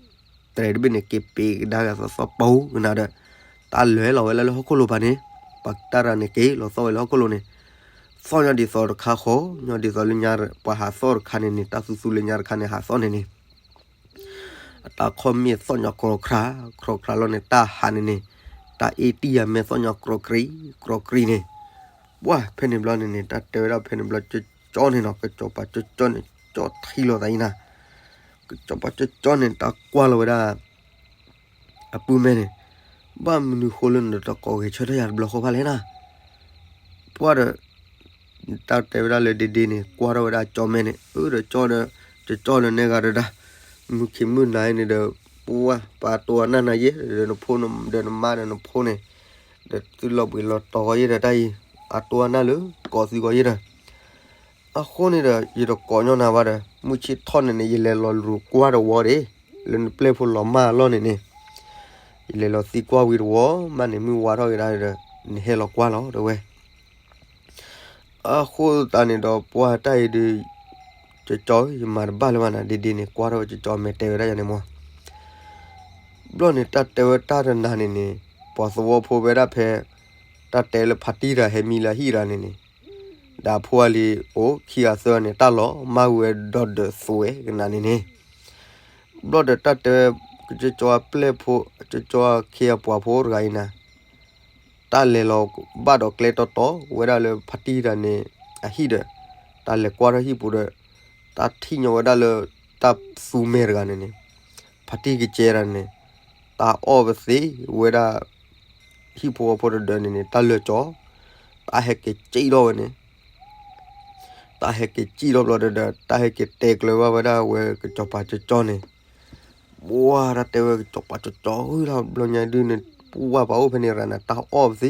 တြဲၤတဘ့ၣ်န့ၣ် က့ၤပ့ၤကဒါဂၤသီသီပူၤကနၤဒီး တၢ်လဲၤလီၤဝဲလၢဟီၣ်ခိၣ်လိၤဖးန့ၣ်, ပှၤတၢ်ရၤန့ၣ်က့ၤလီၤသီၣ်ဝဲလၢဟီၣ်ခိၣ်လိၤန့ၣ်, သီၣ်ညီဒ်သိးတခါဃီ, ညီဒ်သိးလၢညါပှၤဟးသီၣ်တခါန့ၣ်န့ၣ်, တၢ်သူသူလၢညါတခါန့ၣ်ဟးသီၣ်န့ၣ်န့ၣ် အတၢ်ခီၣ်မ့ၢ်သီၣ်ညီကြီခရး, ကြီခရးလီၤန့ၣ် တၢ်ဟးန့ၣ်န့ၣ်, တၢ်အ့ၣ်တံၢ်ယၤမဲာ်သီၣ်ညီကြီကြံ, ကြီကြံန့ၣ်, ပှၢ်ဖဲန့ၣ်ဘျီန့ၣ်န့ၣ် တၢ်တဲဝဲဒၣ်ဖဲန့ၣ်ဘျီကၠီကၠီန့ၣ်နီၤ, ကစီၤပၤကၠီကၠီန့ၣ် ကၠီထံလီၤသးအံၤနၤ, ကစီၤပၤကၠီကၠီန့ၣ် တၢ်ကွၢ်လီၤဝဲဒၣ် အပုၢ်မဲန့ၣ်, ဘၣ်မနုၤဃိလၢနတကိးဂဲၤဆၢထၢၣ်ယၤတဘျီဃီဖဲလဲၣ်နၤ, ပှၢ်ဒီး တၢ်တဲဝဲဒၣ်လၢဒ့ဒ့န့ၣ် ကွၢ်ထီၣ်ဝဲဒၣ်ကၠီမဲန့ၣ်, အၢ ဒီးကၠီဒီး ကၠီဒီးနဲဂၤဒီးဒၣ်, မုၢ်ခံမုၢ်နၤအံၤန့ၣ်ဒီး ပှၢ်ပှၤတိၢ်အနၢ်နၤယဲ, ဒီးနဖိဒီးနမါဒီးနဖိန့ၣ်, ဒီးသုလီၤဘှံးလီၤတီၤဂီၤယဲဒီးတၢ်အံၤ, အတိၢ်အနၢ်လၢကိးသုဂီၤယဲဒီး အဃိန့ၣ်ဒီး ယတကိးညီနၤဘၣ်ဒီး မုၢ်ဆ့ၣ်ထီၣ်န့ၣ်န့ၣ် ယလဲၤလီၤလူၤကွၢ်တဝီဒၣ်, လၢနပျဲၢ်ဖိလီၤမၢ်အလီၢ်န့ၣ်န့ၣ်, ယလဲၤလီၤသံကွၢ်ဝံၤတဝီ, မ့ၢ်န့ၣ်မုၢ်ဝါထီၣ်က့ၤဒၣ်ဒီး နဟဲလီၤကွၢ်လီၤတဲဝဲ. အဃိသတးန့ၣ်ဒီး ပှၢ်တၢ်အံၤဒုး ကၠီကၠီဧၢ, ယမၤတဘၣ်လၢၤဘၣ်နၤ, ဒ့ဒ့န့ၣ် ကွၢ်ထီၣ်ဝဲကၠီကၠီအမဲာ်တဲဝဲဒၣ်ယၤန့ၣ်မၢ် ဘျီန့ၣ် တၢ်တဲဝဲတၢ်တနၤန့ၣ်န့ၣ်, ပှၤသဝီဖိဝဲဒၣ်ဖဲ တၢ်တဲလၢဖါတံၢ်တဂၤဟဲမံလၢအဟံၣ်တဂၤန့ၣ်န့ၣ်, ဒီးအဖိအလံၤအိၣ်ခံဂၤသၢဂၤန့ၣ် တၢ်လီၤမၢ်ဝဲဒီးဒၢးသွဲကနၤန့ၣ်န့ၣ်, ဘျီဒီးတၢ်တဲဝဲ ကၠီကၠီအပျဲၢ်ဖိ ကၠီကၠီအခ့အပှၤဖိတဂၤအံၤနၤ တၢ်လဲၤလီၤဘၣ်ဒီးကျဲတီတီဝဲဒၣ်လၢဖါတံၢ်တဂၤန့ၣ် အဟံၣ်ဒီး တၢ်လဲၤကွၢ်ထီၣ်ဟံၣ်ပူၤဒီး တၢ်ထံၣ်ညီဝဲဒၣ်လၢ တၢ်သူမဲာ်တဂၤန့ၣ်န့ၣ် ဖါတံၢ်ကစဲတဂၤန့ၣ် တၢ်အီၣ်ပသ့ဝဲဒၣ် ဟံၣ်ဖိဃီဖိတဒၢးန့ၣ်န့ၣ် တၢ်လၢာ်ကၠီ, တၢ်ဟဲက့ၤစံၣ်ထီၣ်ဝဲန့ၣ် တၢ်ဟဲက့ၤစံၣ်ထီၣ်ဘျီဒီး တၢ်ဟဲက့ၤတဲကျၢၤဘၣ်ဝဲဒၣ်ဝဲကစီၤပၤကၠီကၠီန့ၣ်, ပှၢ်တၢ်တဲဝဲကစီၤပၤကၠီကၠီဧၢ တဘျီညါဒုးန့ၣ် ပှၢ်ပှၤအိၣ်ဖဲန့ၣ်ရၤနၤ တၢ်အီၣ်ပသ့ပှၤကညီဒီး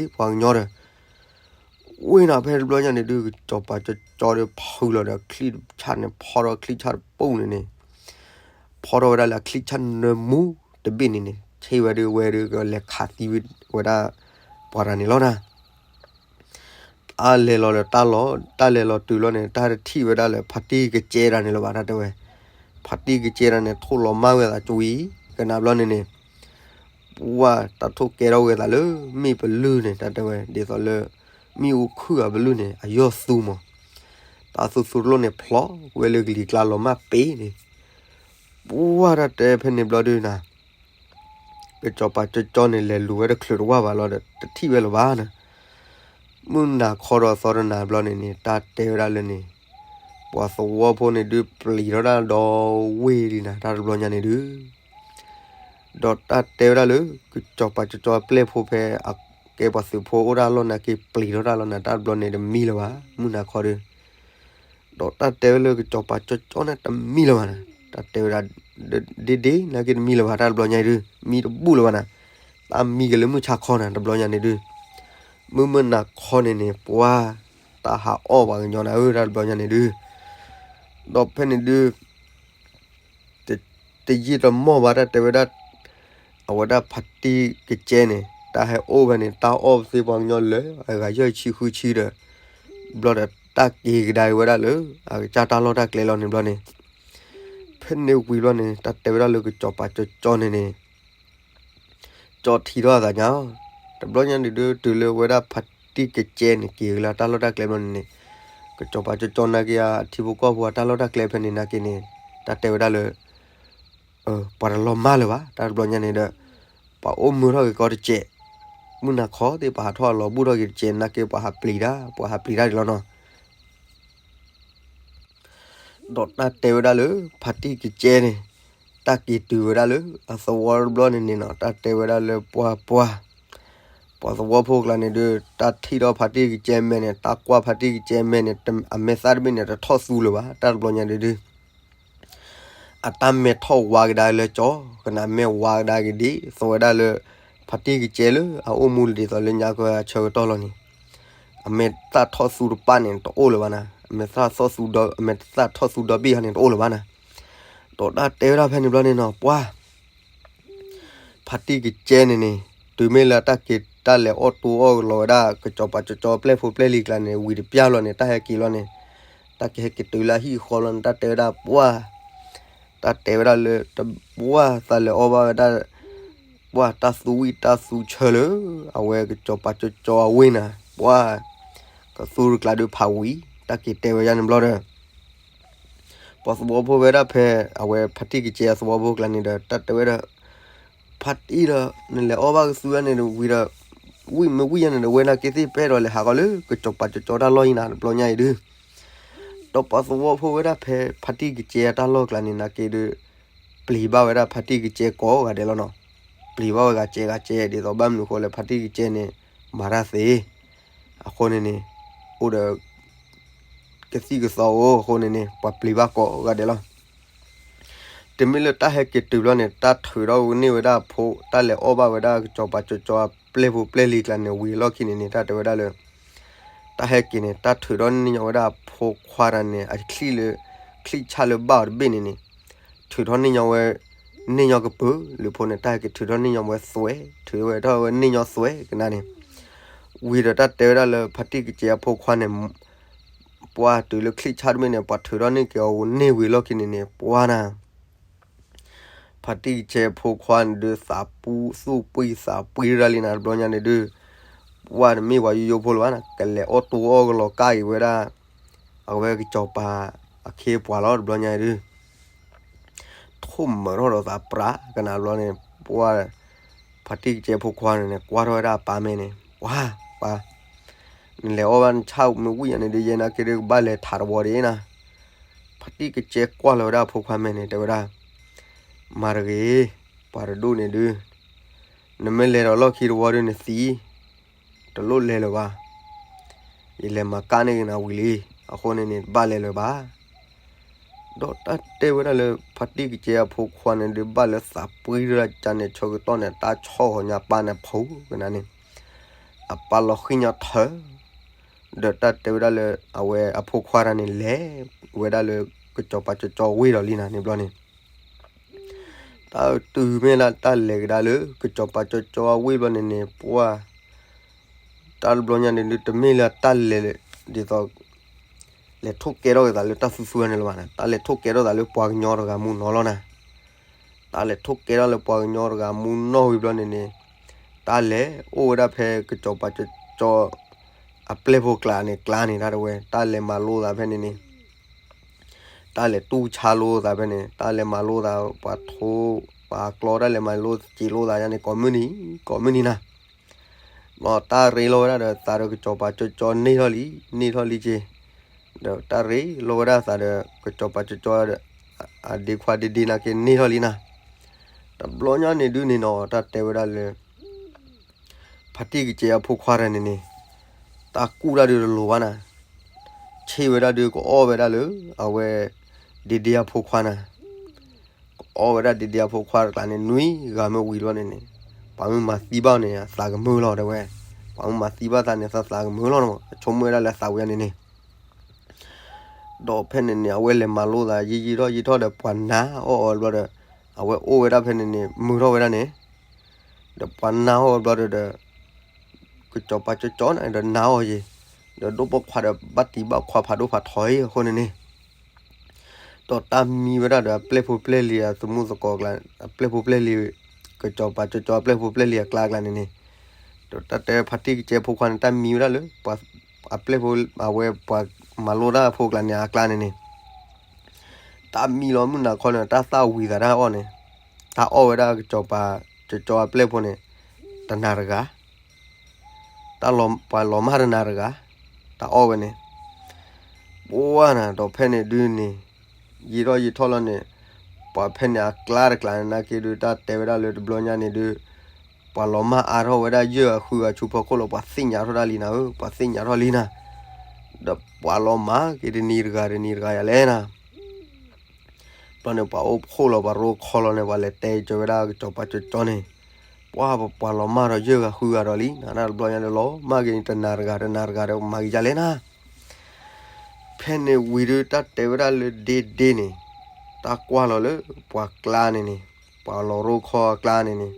ဝ့ၢ်နၤဖဲတဘျီညါန့ၣ်ဒုး ကစီၤပၤကၠီကၠီဒီးဖုလီၤဒီး ချံၣ်ဆၣ်န့ၣ် ဖီထီၣ်ချံၣ်ဆၣ်တပူၤန့ၣ်န့ၣ် ဖီထီၣ်ဝဲဒၣ်လၢအချံၣ်ဆၣ်နၢမူတဘ့ၣ်န့ၣ်န့ၣ် ဆ့ဝဲဒုးဝဲဒုးကလဲၤခးသံဝဲဒၣ် ပှၤတဂၤန့ၣ်လီၤနၤ. တၢ်လဲၤလီၤဒီးတၢ်လီၤ တၢ်လဲၤလီၤတုၤလီၤန့ၣ် တၢ်တထံၣ်ဝဲဒၣ်လၢဖါတံၢ်ကစဲတဂၤန့ၣ်လၢၤဘၣ် တၢ်တဲဝဲ. ဖါတံၢ်ကစဲတဂၤန့ၣ် ထိၣ်လီၤမၢ်ဝဲသးကွံာ် ကနၣ်ဘျီန့ၣ်န့ၣ် ပှၢ်တၢ်ထိၣ်ကဲထီၣ်ဝဲသးလၢ မ့ၣ်ပလုၢ်န့ၣ် တၢ်တဲဝဲ ဒ်သိးလၢ မ့ၣ်အူခုၣ်အပလုၢ်န့ၣ် အယီၢ်သူမး တၢ်သူသူတလိၣ်န့ၣ် ဖျိဝဲလၢကလံၤကျါလီၤမၢ်ပ့ၤန့ၣ် ပှၢ်တၢ်တဲဖဲန့ၣ်ဘျီဒုးနၤ ကစီၤပၤကၠီကၠီန့ၣ် လဲၤလူၤဝဲတချုးတဝၢ်ဘၣ်လီၤဒီး တထံၣ်ဝဲလၢၤဘၣ်နၤ. မုၢ်နၤခီဒီးသီတနၤဘျီန့ၣ်န့ၣ် တၢ်တဲဝဲဒၣ်လၢန့ၣ် ပှၤသဝီဖိန့ၣ်ဒုးပျံၤထီၣ်ဒၣ်ဒီဝ့ၢ်လံနၤ တၢ်တဘျီညါန့ၣ်ဒုး ဒီးတၢ်တဲဝဲဒၣ်လၢ ကစီၤပၤကၠီကၠီအပျဲၢ်ဖိဖဲ အကဲပှၤသုးဖိအိၣ်ဒၣ်လီၢ်နၤက့ ပျံၤထီၣ်ဒၣ်လီၤနၤ တၢ်တဘျီန့ၣ်တမံလၢၤဘၣ် မုၢ်နၤခီဒုး ဒီးတၢ်တဲဝဲလၢကစီၤပၤကၠီကၠီန့ၣ်တမံလၢၤဘၣ်နၤ တၢ်တဲဝဲဒၣ် ဒ့ဒ့နၤက့တမံလၢၤဘၣ် တၢ်တဘျီညါအံၤဒုး မံတဘူၣ်လၢၤဘၣ်နၤ တၢ်မံက့ၤလၢမုၢ်ဆါခီနၤ တဘျီညါန့ၣ်ဒုး မုၢ်မုၢ်နၤခီန့ၣ်န့ၣ် ပှၤ တၢ်ဟးအီၣ်ပှၤကညီနၤဧၢ တၢ်တဘျီညါန့ၣ်ဒုး ဒီးဖဲန့ၣ်ဒုး တယံာ်တမီၢ်ဘၣ် တၢ်တဲဝဲဒၣ် အဝဲဒၣ်ဖါတံၢ်ကစဲန့ၣ် တၢ်ဟဲအိၣ်ဖဲန့ၣ် တၢ်အီၣ်ပသ့ပှၤကညီလၢ အဂၤယဲၢ်ဆံဃုဆံဒီး ဘျီဒီးတၢ်က့ၤကဒါက့ၤဝဲဒၣ်လၢ အကစၢ်တၢ်လီၢ်တၢ်ကျဲလီၤန့ၣ်ဘျီန့ၣ် ဖဲန့ၣ်ဝံၤဘျီန့ၣ် တၢ်တဲဝဲဒၣ်လၢကစီၤပၤကၠီကၠီန့ၣ်န့ၣ် ကၠီထံထီၣ်အသးညါ တဘျီညါန့ၣ်ဒုး တုၤလၢဝဲဒၣ်ဖါတံၢ်ကစဲန့ၣ် က့ၤကလၢတၢ်လီၢ်တၢ်ကျဲဘျီန့ၣ်န့ၣ် ကစီၤပၤကၠီကၠီနာ်က့ အထံဖိကီၢ်ဖိအတၢ်လီၢ်တၢ်ကျဲဖဲန့ၣ်နာ်က့န့ၣ် တၢ်တဲဝဲဒၣ်လၢ ပှၤတလီၤမၢ်လၢၤဘၣ် တၢ်တဘျီညါန့ၣ်ဒီး ပှၤအိၣ်မုာ်ထီၣ်က့ၤကီတစဲး မုၢ်နၤခီသ့ၣ် ပှၤဟးထီၣ်အလီၤဘူၣ်ထီၣ်က့ၤတစဲး နာ်က့ပှၤဟးပျံၤတၢ် ပှၤဟးပျံၤတၢ်ဒ်လီၤနီၤ ဒီးတၢ်တဲဝဲဒၣ်လၢ ဖါတံၢ်ကစဲန့ၣ် တၢ်က့ၤတုၤဝဲဒၣ်လၢ အသဝီတဘျီန့ၣ်န့ၣ်နီၤ တၢ်တဲဝဲဒၣ်လၢပှၤပှၤ ပှၤသဝီဖိကျါန့ၣ်ဒုး တၢ်ထံၣ်ထီၣ်ဖါတံၢ်ကစဲမဲန့ၣ် တၢ်ကွၢ်ဖါတံၢ်ကစဲမဲန့ၣ် အမဲာ်သၣ်တဘ့ၣ်န့ၣ် တထီၣ်သူလၢၤဘၣ် တၢ်တဘျီညါန့ၣ်ဒုး အတၢ်မဲာ်ထီၣ်ဝါကဒါလၢကၠီ ကနၣ်မဲာ်ဝါကဒါက့ၤဒ်သိးဝဲဒၣ်လၢ ဖါတံၢ်ကစဲလၢ အအိၣ်မူလၢဒ်သိးလၢညါကဆၢကတီၢ်လီၤန့ၣ် အမဲာ်သၣ်ထီၣ်သူတပၣ်န့ၣ် တအိၣ်လၢၤဘၣ်နၤ အမဲာ်သၣ်ထီၣ်သူဒီ အမဲာ်သၣ်ထီၣ်သူဒီဘ့ၣ်ဟီန့ၣ် တအိၣ်လၢၤဘၣ်နၤ ဒီးတၢ်တဲဝဲဒၣ်ဖဲန့ၣ်ဘျီန့ၣ်နီၤ ပှၤ ဖါတံၢ်ကစဲန့ၣ်န့ၣ် တုၤမ့ၢ်လၢတၢ်က့ၤတၢ်လဲၤအီၣ်တူအီၣ်ကလီၤဝဲဒၣ် ကစီၤပၤကၠီကၠီပျဲၢ်ဖိပျဲၢ်လံၤကျါန့ၣ် ဝံၤတပျၢ်လီၤန့ၣ် တၢ်ဟဲက့ၤလီၤန့ၣ် တၢ်ကဟဲက့ၤတုၤလၢအဟံၣ်အဃီလီၤန့ၣ် တၢ်တဲဝဲဒၣ်ပှၤ တၢ်တဲဝဲဒၣ်လၢ တဘၣ်သးလဲၤအီၣ်ဘၣ်ဝဲဒၣ် ပှၢ်တၢ်သူဝံၣ်တၢ်သူဆၢလၢ အဝဲကစီၤပၤကၠီကၠီအဝ့ၢ်နၤ, ပှၢ် ကသူတကျးဒုးဖးဝံၤ တၢ်က့ၤတဲဝဲယါန့ၣ်ဘျီဒီး ပှၤသဝီဖိဝဲဒၣ်ဖဲ အဝဲဖါတံၢ်ကစဲအသဝီဖိကျါန့ၣ်ဒီး တၢ်တဲဝဲဒၣ် ဖါတံၢ်ဒီး နလဲၤအီၣ်ဘၣ်ကသူဝံၣ်န့ၣ်ဒီးဝံၤဒီး ဝံၣ်မ့ၢ်ဝံၣ်ယါန့ၣ်ဒီး ဝဲနာ်က့သ့ၣ်ပဲဒီးလဲၤဟးဂီၤလၢကစီၤပၤကၠီကၠီတၢ်လီၢ်အံၤနၤ တဘျီညါအံၤဒုး ဒီးပှၤသဝီဖိဝဲဒၣ်ဖဲဖါတံၢ်ကစဲအတၢ်လီၢ်ကျါန့ၣ် နာ်က့ဒီး ပျံၤဘၣ်ဝဲဒၣ်ဖါတံၢ်ကစဲကိးဂၤဒဲးလီၤနီၤ. ပျံၤဘၣ်ဝဲဂၤစဲဂၤစဲ ဒ်သိးဘၣ်မနုၤအဃိလဲၣ် ဖါတံၢ်ကစဲန့ၣ် မၤတၢ်သ့ အဃိန့ၣ်န့ၣ် အိၣ်ဒီး ကသံၣ်ကသီအိၣ်အဃိန့ၣ်န့ၣ် ပှၤပျံၤဘၣ်ကိးဂၤဒဲးလီၤ. တမ့ၢ်လၢတၢ်ဟဲက့ၤတုၤဘျီန့ၣ် တၢ်ထုးထီၣ်န့ၢ်ဝဲဒၣ်အဖိ တၢ်လဲၤအီၣ်ဘၣ်ဝဲဒၣ်ကစီၤပၤကၠီကၠီအပျဲၢ်ဖိပျဲၢ်လံၤကျါန့ၣ် ဝံၤအလီၢ်ခံန့ၣ်န့ၣ် တၢ်တဲဝဲဒၣ်လၢ တၢ်ဟဲက့ၤန့ၣ် တၢ်ထုးထီၣ်န့ၢ်ညီဝဲဒၣ်အဖိခွါတဂၤန့ၣ် အချံၣ်လၢ ချံၣ်ဆၣ်လၢဘၣ်အီၤတဘ့ၣ်န့ၣ်န့ၣ် ထုးထီၣ်န့ၢ်ညီဝဲ န့ၢ်ညီကပၢၤလၢဖိန့ၣ် တၢ်ဟဲက့ၤထုးထီၣ်န့ၢ်ညီဝဲသွဲ ထုးထီၣ်ဝဲန့ၢ်ညီသွဲကနါန့ၣ် ဝံၤဒီးတၢ်တဲဝဲဒၣ်လၢ ဖါတံၢ်ကစဲအဖိခွါန့ၣ် ပှၢ်တုၤလၢချံၣ်ဆၣ်တဘ့ၣ်န့ၣ် ပှၤထုးထီၣ်န့ၢ်က့ၤအီၤဝံၤန့ၢ်ဝံၤအလီၢ်ခံန့ၣ်န့ၣ် ပှၢ်နၤ ဖါတံၢ်ကစဲအဖိခွါန့ၣ်ဒုး သးပူသူၣ်ပှံၢ်သးပှံၢ်တၢ်လံနၤ တဘျီညါန့ၣ်ဒုး ပှၢ်တမ့ၢ်ပှၤယိယိဖိလၢၤဘၣ်နၤ ကလဲၤအီၣ်တိအီၣ်ကလီၤကၢ်အံၤဝဲဒၣ် အဝဲကစီၤပၤအခ့အပှၤလီၤ တဘျီညါအံၤဒုး ထိၣ်မုာ်ထီၣ်ဒီးသးပြးကနၤဘျီန့ၣ် ပှၢ် ဖါတံၢ်ကစဲဖိခွါန့ၣ်န့ၣ် ကွၢ်ထီၣ်ဝဲဒၣ်အပၢ်မဲာ်န့ၣ် ပှၢ် ပၢ် နလဲၤအီၣ်ဘၣ်နဆၣ်မ့ၢ်ဝံၣ်ယါန့ၣ်ဒုး ယဲနာ်က့ဒုးကဘၣ်လဲၤထးတဝီဒ်အံၤနၤ ဖါတံၢ်ကစဲကွၢ်လီၤဝဲဒၣ်အဖိခွါမဲာ်န့ၣ် တဲဝဲဒၣ် မၤတဂ့ၤ ပှၤတဒိၣ်န့ၣ်ဒုး နမ့ၢ်လဲၤဒီးလီၢ်ခံတဝီဒုးနသံ တလိၣ်လဲၤလၢၤဘၣ်. ယလဲၤမၤကၣ်န့ၢ်က့ၤနၤဝံၤလံ. အဃိန့ၣ်န့ၣ် တဘၣ်လဲၤလၢၤဘၣ်. ဒီးတၢ်တဲဝဲဒၣ်လၢ ဖါတံၢ်ကစဲအဖိခွါန့ၣ်ဒုး ဘၣ်လၢသးပှံၢ်ဒၣ်ကန့ၣ် ဆၢကတီၢ်န့ၣ် တၢ်ဆီၣ်ဃီၤညါပၢ်န့ၣ်ဖုကနၤန့ၣ် အပၢ်လီၤဃံၣ်ညါထၢ ဒီးတၢ်တဲဝဲဒၣ်လၢ အဝဲအဖိခွါတဂၤန့ၣ် လဲၤဝဲဒၣ်လၢကစီၤပၤကၠီကၠီဝ့ၢ်ဒီးလံနၤန့ၣ်ဘျီန့ၣ် တၢ်တုၤမ့ၢ်လၢတၢ်လဲၤကဒါလၢ ကစီၤပၤကၠီကၠီအဝ့ၢ်ဘျီန့ၣ်န့ၣ် ပှၢ် တၢ်တဘျီညါန့ၣ်ဒုး တမ့ၢ်လၢတၢ်လဲၤ ဒ်သိး လဲၤထိၣ်ကဲထီၣ်က့ၤသးလၢတၢ်သူသူန့ၣ်လၢၤဘၣ်န့ၣ် တၢ်လဲၤထိၣ်ကဲထီၣ်သးလၢပှၤကညီတဂၤမူနီၢ်လီၤနၤ. တၢ်လဲၤထိၣ်ကဲထီၣ်လၢပှၤကညီတဂၤမူနီၢ်ဝံၤဘျီန့ၣ်န့ၣ် တၢ်လဲၤအိၣ်ဝဲဒၣ်ဖဲကစီၤပၤကၠီကၠီ အပျဲၢ်ဖိကျါန့ၣ် ကျါန့ၣ် တၢ်တဝဲ တၢ်လဲၤမၤလိသးဖဲန့ၣ်န့ၣ် တၢ်လဲၤတူၢ်ဆါလိသးဖဲန့ၣ် တၢ်လဲၤမၤလိသး ပှၤထိ ပှၤကျီ တၢ်လဲၤမၤလိစ့လိသးယါန့ၣ် ကိးမုၢ်နံၤ ကိးမုၢ်နံၤနၤ. ဘျီတၢ်ရ့လိာ်ဝဲဒၣ်ဒီးသးဒီးကစီၤပၤကၠီကၠီန့ၢ်ထီၣ်လံ န့ၢ်ထီၣ်လံက့ၤ ဒီးတၢ်ရ့လိာ်ဝဲဒၣ်သးဒီးကစီၤပၤကၠီကၠီ အဒ့ခွါဒ့ဒ့နာ်က့န့ၢ်ထီၣ်လံနၤ. တဘျီညါန့ၣ်ဒုးန့ၣ်နီၤ တၢ်တဲဝဲဒၣ်လၢ ဖါတံၢ်ကစဲအဖိခွါတဂၤန့ၣ်န့ၣ် တၢ်ကူၣ်တၢ်ဒုးတလိၤဘၣ်နၤ. ဆ့ဝဲဒၣ်ဒုးကအီၣ်ဝဲဒၣ်လၢ အဝဲ ဒ့ဒ့အဖိခွါနၤ. ကအီၣ်ဝဲဒၣ်ဒ့ဒ့အဖိခွါတကျါန့ၣ် နွံဂၤမ့ၢ်ဝံၤလီၤန့ၣ်န့ၣ် ပှၤမ့ၢ်မၤသံဘၣ်န့ၣ် အသးကမုာ်လီၤတဲဝဲ. ပှၤမ့ၢ်မၤသံဘၣ်သးန့ၣ် သးသးကမုာ်လီၤ အဆိကမိၣ်ဝဲဒၣ်လၢသးဝံၤန့ၣ်န့ၣ် ဒီးဖဲန့ၣ်န့ၣ် အဝဲလဲၤမၤလိသး ယံာ်ယံာ်ထီၣ်ယံာ်ထီၣ်ဒီး ပှၤနာ်အီၣ်အီၤဘျီဒီး အဝဲအိၣ်ဝဲဒၣ်ဖဲန့ၣ်န့ၣ် မုာ်ထီၣ်ဝဲဒၣ်န့ၣ် ဒီးပှၤနာ်အီၣ်ဘျီဒီး ကစီၤပၤကၠီကၠီန့ၣ်ဒီးနာ်အီၤယံၤ ဒီးဒိၣ်ပိာ်ခွါဒီးဘၣ်တံၤဘၣ်ခွါဖးဒိၣ်ဖးထီအံၤအဃိန့ၣ်န့ၣ် ဒီးတၢ်မံဝဲဒၣ်ဒီးအပျဲၢ်ဖိပျဲၢ်လံၤအသမူသကိးကျါ အပျဲၢ်ဖိပျဲၢ်လံၤ ကစီၤပၤကၠီကၠီအပျဲၢ်ဖိပျဲၢ်လံၤအကျါအကျါန့ၣ်န့ၣ် ဒီးတၢ်တဲဖါတံၢ်ကစဲဖိခွါန့ၣ် တၢ်မံဝဲဒၣ်လၢ ပှၤ အပျဲၢ်ဖိ အဝဲပှၤမၤလိတၢ်အဖိကျါန့ၣ်အကျါန့ၣ်န့ၣ် တၢ်မံလီၤမုၢ်နၤခီန့ၣ် တၢ်သၣ်ဝံၤသးတၢ်အီၣ်န့ၣ် တၢ်အီၣ်ဝဲဒၣ်ကစီၤပၤကၠီကၠီအပျဲၢ်ဖိန့ၣ် တနၤတဂၤ တၢ်လီၤ ပှၤလီၤမၢ်တနၤတဂၤ တၢ်အီၣ်ဝဲန့ၣ် ပှၢ်နၤ ဒီးဖဲန့ၣ်ဒုးန့ၣ် ယံာ်ထီၣ်ယံာ်ထီၣ်လီၤန့ၣ် ပှၤဖဲန့ၣ်အကျါတကျါန့ၣ်နာ်က့ဒုး တၢ်တဲဝဲဒၣ်လၢတဘျီညါန့ၣ်ဒုး ပှၤလီၤမၢ်အါထီၣ်ဝဲဒၣ်ယဲၢ်ဂၤဃုဂၤဆူဖီခိၣ်လီၤ ပှၤသ့ၣ်ညါထီၣ်တၢ်လံနၤဧၢ ပှၤသ့ၣ်ညါထီၣ်လံနၤ ဒီးပှၤလီၤမၢ်က့ၤတနံၤတဂၤတနံၤတဂၤယၤလဲၣ်နၤ ဘျီန့ၣ် ပှၤအိၣ်ဖှိၣ်လီၤ ပှၤရိခီလီၤန့ၣ် ပှၤလဲၤတဲကၠီဝဲဒၣ်ကစီၤပၤကၠီကၠီန့ၣ် ပှၢ်ပှၤလီၤမၢ်ဒီးယဲၢ်ဂၤဃုဂၤဒီးလံ နၤတဘျီညါဒီးလီၤမၢ်က့ၤတနၤတဂၤတနၤတဂၤဒီးမၤက့ၤယၤလဲၣ်နၤ ဖဲန့ၣ်ဝံၤဒီးတၢ်တဲဝဲဒၣ်လၢဒ့ဒ့န့ၣ် တၢ်ကွၢ်လီၤလၢပှၤကျါန့ၣ်န့ၣ် ပှၤလီၤရိခီအကျါန့ၣ်န့ၣ်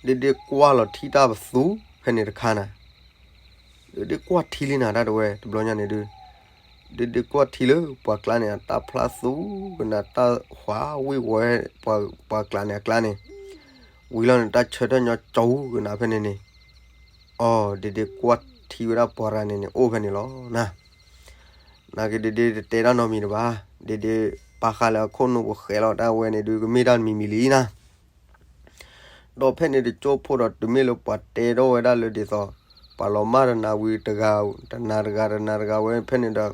ဒ့ဒ့ကွၢ်လီၤထံၣ်တၢ်ပသူ ဖဲန့ၣ်တခါနၤ ဒ့ဒ့ကွၢ်ထံလံနၤ တၢ်တဝဲ တဘျီညါန့ၣ်ဒုး ဒ့ဒ့ကွၢ်ထံလၢပှၤကျါန့ၣ် အတၢ်ဖျါသူကနၣ် တၢ်ဟးဝ့ၤဝီၤ ပှၤကျါန့ၣ်အကျါန့ၣ်, ဝံၤလီၤန့ၣ် တၢ်ဆၢထၢၣ်ညီကၠီကနၣ်ဖဲန့ၣ်န့ၣ်, အီၤ ဒ့ဒ့ကွၢ်ထံဝဲဒၣ်ပှၤရၤန့ၣ်န့ၣ် အိၣ်ဖဲန့ၣ်လီၤနၤ. နာ်က့ဒ့ဒ့တတဲတၢ်နီတမံၤတဘၣ်, ဒ့ဒ့ပာ်ဃာ်လၢအခိၣ်နူာ်ပူၤဃဲလီၤ တၢ်ဝဲန့ၣ်ဒုးကမ့ၢ်တၢ်တမံၤမံၤလံနၤ. ဒီးဖဲန့ၣ်တကၠိဖိဒီးတုၤမ့ၢ်လၢပှၤတဲထီၣ်ဝဲဒၣ်လၢဒ်သိး ပှၤလီၤမၢ်တနၤဝံၤတဂၤ, တနၤတဂၤ တနၤတဂၤဝဲဖဲန့ၣ်ဒီး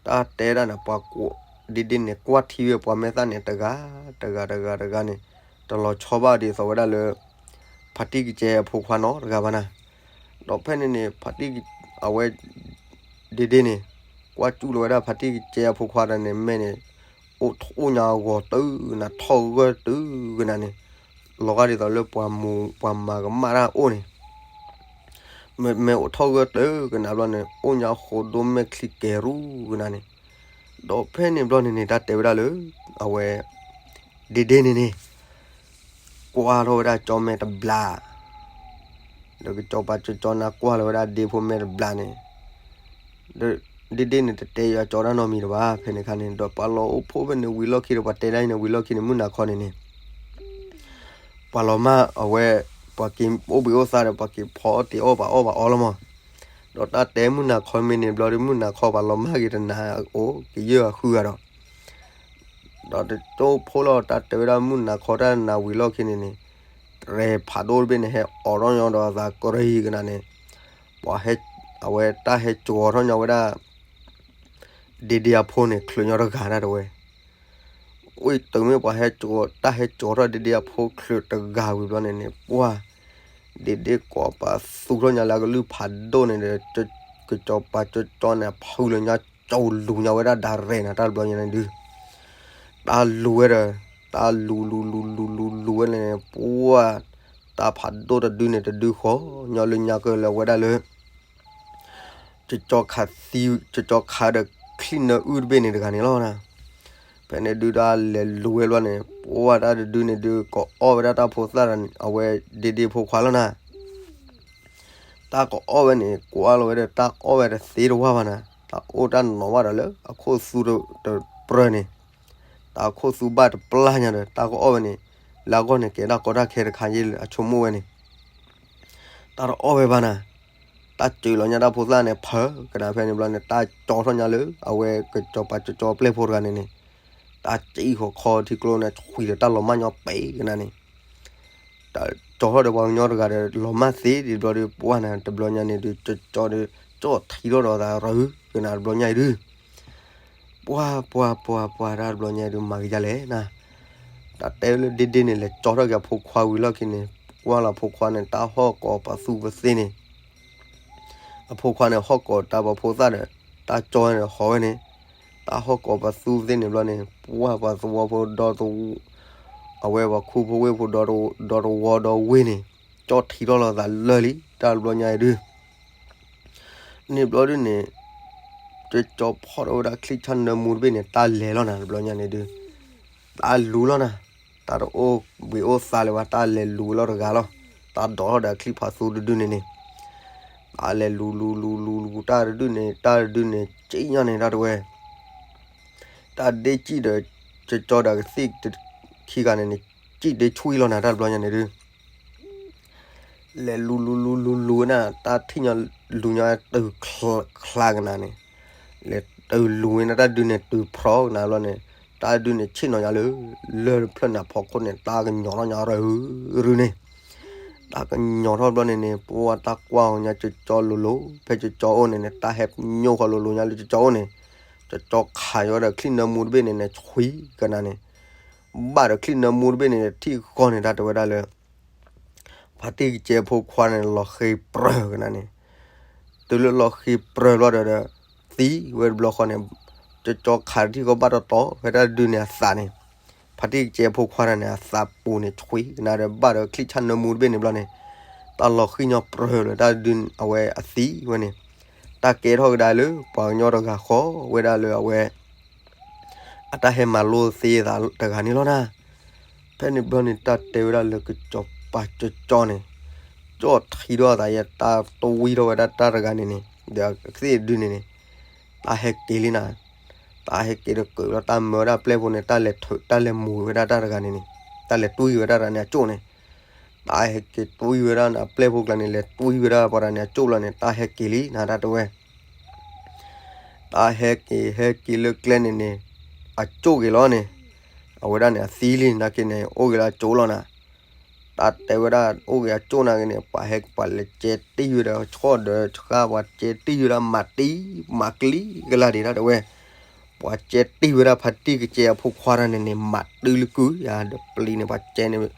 တၢ်တဲဒၣ်န့ၣ် ပှၤကိးဒ့ဒ့န့ၣ် ကွၢ်ထံဝဲပှၤမဲာ်သၣ်န့ၣ် တဂၤတဂၤတဂၤတဂၤန့ၣ် တလီၤဆီဘၣ်ဒ်သိးဝဲဒၣ်လၢ ဖါတံၢ်ကစဲအဖိခွါနီတဂၤဘၣ်နၤ. ဒီးဖဲန့ၣ်န့ၣ် ဖါတံၢ်အဝဲ ဒ့ဒ့န့ၣ် ကွၢ်စူၣ်လီၤဝဲဒၣ်ဖါတံၢ်ကစဲအဖိခွါဒီးန့ၣ် မဲာ်န့ၣ် အိၣ်ထီၣ်ညါဂီၤတုၤနၤ ထီၣ်ဂၢၢ်တုၤကနၤန့ၣ်, လီၤဂာ်ဒ်သိးလၢပှၤမူပှၤမၤကမၣ်တၢ်အိၣ်န့ၣ် မဲာ်အိၣ်ထီၣ်ဂၢၢ်တုၤကနၤဘျီန့ၣ် အိၣ်ညါဃိဒိၣ်မဲာ်ချံကဲၤရူၢ်ကနၤန့ၣ်. ဒီးဖဲန့ၣ်ဘျီန့ၣ်န့ၣ် တၢ်တဲဝဲဒၣ်လၢ အဝဲ ဒ့ဒ့န့ၣ်န့ၣ် ကွၢ်ထီၣ်ဝဲဒၣ်ကၠီမဲာ်တဘျီ ဒီးကစီၤပၤကၠီကၠီန့ၣ် ကွၢ်လီၤဝဲဒၣ်ဒ့ဖိမဲာ်တဘျီန့ၣ်, ဒီးဒ့ဒ့န့ၣ် တတဲယွၤကၠီတၢ်နီတမံၤတဘၣ် ဖဲန့ၣ်အခါန့ၣ်, ဒီးပှၤလီၤအိၣ်ဖှိၣ်ဖဲန့ၣ်ဝံၤလီၢ်ခံဒီး ပှၤတဲဒၣ်အံၤန့ၣ် ဝံၤလီၢ်ခံန့ၣ် မုၢ်နၤခီန့ၣ်န့ၣ် ပှၤလီၤမၢ်အဝဲ ပှၤက့ၤအိၣ်ဘှံးအိၣ်သါဒီး ပှၤက့ၤဖီအီၣ်တ့ၤအီၣ်ပှၤအီၣ်ပှၤအီလီၤမး. ဒီးတၢ်တဲမုၢ်နၤခီမ့ၢ်န့ၣ်ဘျီဒီး မုၢ်နၤခီပှၤလီၤမၢ်က့ၤတနၤအိၣ်ကယဲၢ်အဃုဂၤဒီး ဒီးတကၠိဖိလီၤ တၢ်တဲဝဲဒၣ်မုၢ်နၤခီတၢ်နၤဝံၤလီၢ်ခံန့ၣ်န့ၣ်, တြဲၤဖးဒိၣ်တဘ့ၣ်န့ၣ် ဟဲအိးထီၣ်ညီဒီးအသးကရံၣ်ကနၤန့ၣ်, ပှၤဟဲ, အဝဲတၢ်ဟဲကၠီၤထီၣ်ညီဝဲဒၣ် ဒ့ဒ့အဖိန့ၣ် ချုးညီတဂၤဒၣ်တဝဲ ဝံၤတုၤမ့ၢ်ပှၤဟဲကၠီၤ, တၢ်ဟဲကၠီၤထီၣ်ဒ့ဒ့အဖိချုးတဂၤဝံၤဘျီန့ၣ်န့ၣ် ပှၤ ဒ့ဒ့ကိးပသူထီၣ်ညါလၢအကလုၢ်ဖးဒိၣ်န့ၣ်ဒီး ကစီၤပၤကၠီကၠီန့ၣ် ဖုလၢညါကၠီၤလူၤညါဝဲဒၣ်ဒၣ်ရဲၣ်နၤ တၢ်တဘျီညါန့ၣ်ဒုး တၢ်လူၤဝဲဒီး တၢ်လူၤလူၤလူၤလူၤလူၤလူၤဝဲန့ၣ် ပှၤ တၢ်ဖးဒိၣ်တဒုန့ၣ် တဒုဃီညီလၢညါကလၢဝဲဒၣ်လၢ ကစီၤခးသံ, ကစီၤခးဒီးချံၣ်နၢအုၣ်တဘ့ၣ်န့ၣ်တဂၤန့ၣ်လီၤ. ဖဲန့ၣ်ဒုးတၢ်လဲၤလူၤဝဲဘျီန့ၣ် ပှၤတၢ်တဒုန့ၣ်ဒုး ကအီၣ်ဝဲဒၣ်တၢ်ဖိသၣ်ဒီး အဝဲဒ့ဒ့ဖိခွါလီၤနၤ. တၢ်ကအီၣ်ဝဲန့ၣ် ကွၢ်လီၤဝဲဒီး တၢ်အီၣ်ဝဲတသ့တဝၢ်ဘၣ်နၤ, တၢ်အိၣ်တၢ်နီၤဘၣ်ဒီးလၢအခိၣ်သူတပြၢၤန့ၣ်, တၢ်အခိၣ်သူဘၣ်တပျၢ်ညါဒီး တၢ်ကအီၣ်ဝဲန့ၣ် လၢအဂီၢ်န့ၣ် ကဲဒၣ်ကီတၢ်ခဲတခါယ့ၢ်လၢအဆိကမိၣ်ဝဲန့ၣ် တၢ်တအီၣ်ဝဲဘၣ်နၤ, တၢ်စၢၤလီၤညါတၢ်ဖိသၣ်န့ၣ် ဖၢကဒါဖဲန့ၣ်ဘျီန့ၣ် တၢ်ကၠီၤထီၣ်ညါလၢ အဝဲကစီၤပၤကၠီကၠီပျဲၢ်ဖိတဂၤန့ၣ်န့ၣ်, တၢ်စံၣ်ဃီၤခီထံကျိန့ၣ် ဆွံဒီးတၢ်လီၤမၢ်ညီပဲာ်ကနၤန့ၣ်, တၢ်ကၠီၤထီၣ်ဒီးပှၤကညီတဂၤဒီး လီၤမၢ်သ့ဒ်ဘျီဒီး ပှၤနၤတဘျီညါန့ၣ်ဒုး ကၠီကၠီဒီး ကၠီထံထီၣ်ဒီးသးရၢကနၤတဘျီညါအံၤဒုး ပှၤပှၤပှၤပှၤတၢ်တဘျီညါဒုး မၤကယၤလဲၣ်နၤ, တၢ်တဲလၢဒ့ဒ့န့ၣ် လဲၤကၠီထီၣ်က့ၤအဖိခွါဝံၤလီၢ်ခံန့ၣ် ကွၢ်လီၤအဖိခွါန့ၣ် တၢ်ဟီၣ်ကိးပသူပသ့န့ၣ်, အဖိခွါန့ၣ် ဟီၣ်ကိးတၢ်ပှၤဖိသၣ်ဒီး တၢ်ကၠီန့ၣ်ဟီၣ်ဝဲန့ၣ်, တၢ်ဟီၣ်ကိးပသူပသ့န့ၣ်ဘျီန့ၣ် ပှၤပှၤသဝီဖိဒီတဝီ, အဝဲပှၤခူဖိဝ့ၢ်ဖိဒီတဝီဒီဝ့ၢ်န့ၣ် ကၠီထံထီၣ်လီၤသးလၢာ်လံ တၢ်တဘျီညါအံၤဒုး န့ၣ်ဘျီဒုးန့ၣ် ကၠီဖီၣ်ထီၣ်ဝဲဒၣ်ချံၣ်ဆၣ်နၢမူတဘ့ၣ်န့ၣ် တၢ်လဲၤလီၤနၤ တဘျီညါန့ၣ်ဒုး, တၢ်လူၤလီၤနၤ, တၢ်တအိၣ်ဘှံးအိၣ်သါလၢၤဘၣ် တၢ်လဲၤလူၤဝဲလီၤတဂၤလီၤ, တၢ်ဒိးထီၣ်ဒီးချံၣ်ဖးသူတဒုန့ၣ်န့ၣ်, တၢ်လဲၤလူၤလူၤလူၤလူၤလူၤ တၢ်တဒုန့ၣ် တၢ်တဒုန့ၣ် စံၣ်ညီၣ်န့ၣ် တၢ်တဝဲ တၢ်ဒ့စံၣ်ဒီး ကၠီဒီးကသ့ၣ်ခံဂၤန့ၣ်န့ၣ် စံၣ်ဒ့ဆွံလီၤနၤ တၢ်တဘျီညါန့ၣ်ဒုး လဲၤလူၤလူၤလူၤလူၤလူၤဝဲဒၣ် တၢ်ထံၣ်ညီလူၤညီတုၤချါကနၤန့ၣ်, လဲၤတုၤလူၤဝဲဒၣ်တၢ်ဒုန့ၣ် တုၤဖျီကနၤဘျီန့ၣ်, တၢ်ဒုန့ၣ်ဆ့ၣ်နီၤညါလၢ လၢၢ်တဖျၢၣ်နၤဖီခိၣ်န့ၣ် တၢ်ကညီၤထီၣ်ညါရၢၢ်ရူန့ၣ်, တၢ်ကညီၤထီၣ်ဘျီန့ၣ်န့ၣ် ပှၤတၢ်ကွၢ်အီၤညါကၠီကၠီလိၤလိၤ ဖဲကၠီကၠီအိၣ်န့ၣ်န့ၣ် တၢ်ဟဲညိၣ်ဃီလိၤလိၤညါလၢကၠီကၠီအိၣ်န့ၣ်, ကၠီကၠီခးယီၤဒီးချံၣ်နၢမူတဘ့ၣ်န့ၣ်န့ၣ် ဆွံကနၤန့ၣ် ဘၣ်ဒီးချံၣ်နၢမူတဘ့ၣ်န့ၣ် ထံၣ်ဃီန့ၣ် တၢ်တဲဝဲဒၣ်လၢ ဖါတံၢ်ကစဲဖိခွါန့ၣ် လီၤဃ့ၤပြၢၤကနၤန့ၣ်, တုၤလၢလီၤဃ့ၤပြၢၤဘျီဒီး သံဝဲတဘျီဃီန့ၣ်, ကၠီကၠီခးတထံၣ်ဃီဘၣ်တီတီ ဖဲတၢ်ဒုန့ၣ်အသးန့ၣ်, ဖါတံၢ်ကစဲဖိခွါတဂၤန့ၣ် အသးပူၤန့ၣ်ဆွံကနၤဒီး ဘၣ်ဒီးချံၣ်ဆၣ်နၢမူတဘ့ၣ်န့ၣ်ဘျီန့ၣ်, တၢ်လီၤဃံၣ်ညီပြၢၤလၢတၢ်ဒုအဝဲအသံဝဲန့ၣ်, တၢ်ကဲထီၣ်ကဒါလၢ ပှၤကညီတဂၤဃီဝဲဒၣ်လၢအဝဲ အတၢ်ဟဲမၤလိသ့သးတဂၤန့ၣ်လီၤနၤ. ဖဲန့ၣ်ဘျီန့ၣ် တၢ်တဲဝဲဒၣ်လၢကစီၤပၤကၠီကၠီန့ၣ်, ကၠီထံထီၣ်သးယဲ တၢ်တဝံထီၣ်ဝဲဒၣ်တၢ်တဂၤန့ၣ်န့ၣ်, ဒီးကသ့ၣ်ဒုန့ၣ်န့ၣ်, တၢ်ဟဲက့ၤလံနၤ, တၢ်ဟဲက့ၤတကၢၢ်လီၤ တၢ်မၢဝဲဒၣ်ပျဲၢ်ဖိန့ၣ် တၢ်လဲၤထၢၣ် တၢ်လဲၤမူၤဝဲဒၣ်တၢ်တဂၤန့ၣ်န့ၣ်, တၢ်လဲၤတွံၢ်ဝဲဒၣ်တၢ်န့ၣ်အကၠိၣ်န့ၣ်, တၢ်ဟဲက့ၤတွံၢ်ဝဲဒၣ်နၤပျဲၢ်ဖိကျါန့ၣ် လဲၤတွံၢ်ဝဲဒၣ်ပှၤတဂၤန့ၣ်အကၠိၣ်လီၤန့ၣ် တၢ်ဟဲက့ၤလံနၤ တၢ်တဲဝဲ တၢ်ဟဲက့ၤ ဟဲက့ၤလၢကျဲန့ၣ်န့ၣ်, အကၠိၣ်က့ၤလီၤန့ၣ်, အဝဲဒၣ်န့ၣ် အသံလံ နာ်က့န့ၣ် အိၣ်က့ၤလၢအကၠိၣ်လီၤနၤ. တၢ်တဲဝဲဒၣ် အိၣ်က့ၤအကၠိၣ်နာ်က့န့ၣ် ပှၤဟဲ ပှၤလဲၤကဲတံၢ်ဝဲဒီး ဆီၣ်ဒီးဆှါ ပှၤကဲတံၢ်ဝဲဒၣ် မၤတံၢ် မၤကလံကလါဒံး တၢ်တဲဝဲ, ပှၤကဲတံၢ်ဝဲဒၣ် ဖါတံၢ်ကစဲအဖိခွါတဂၤန့ၣ်န့ၣ် မၤတုၤလၢကုၢ်ယၤ ဒီးပျံၤန့ၣ် ပှၤကဲန့ၣ်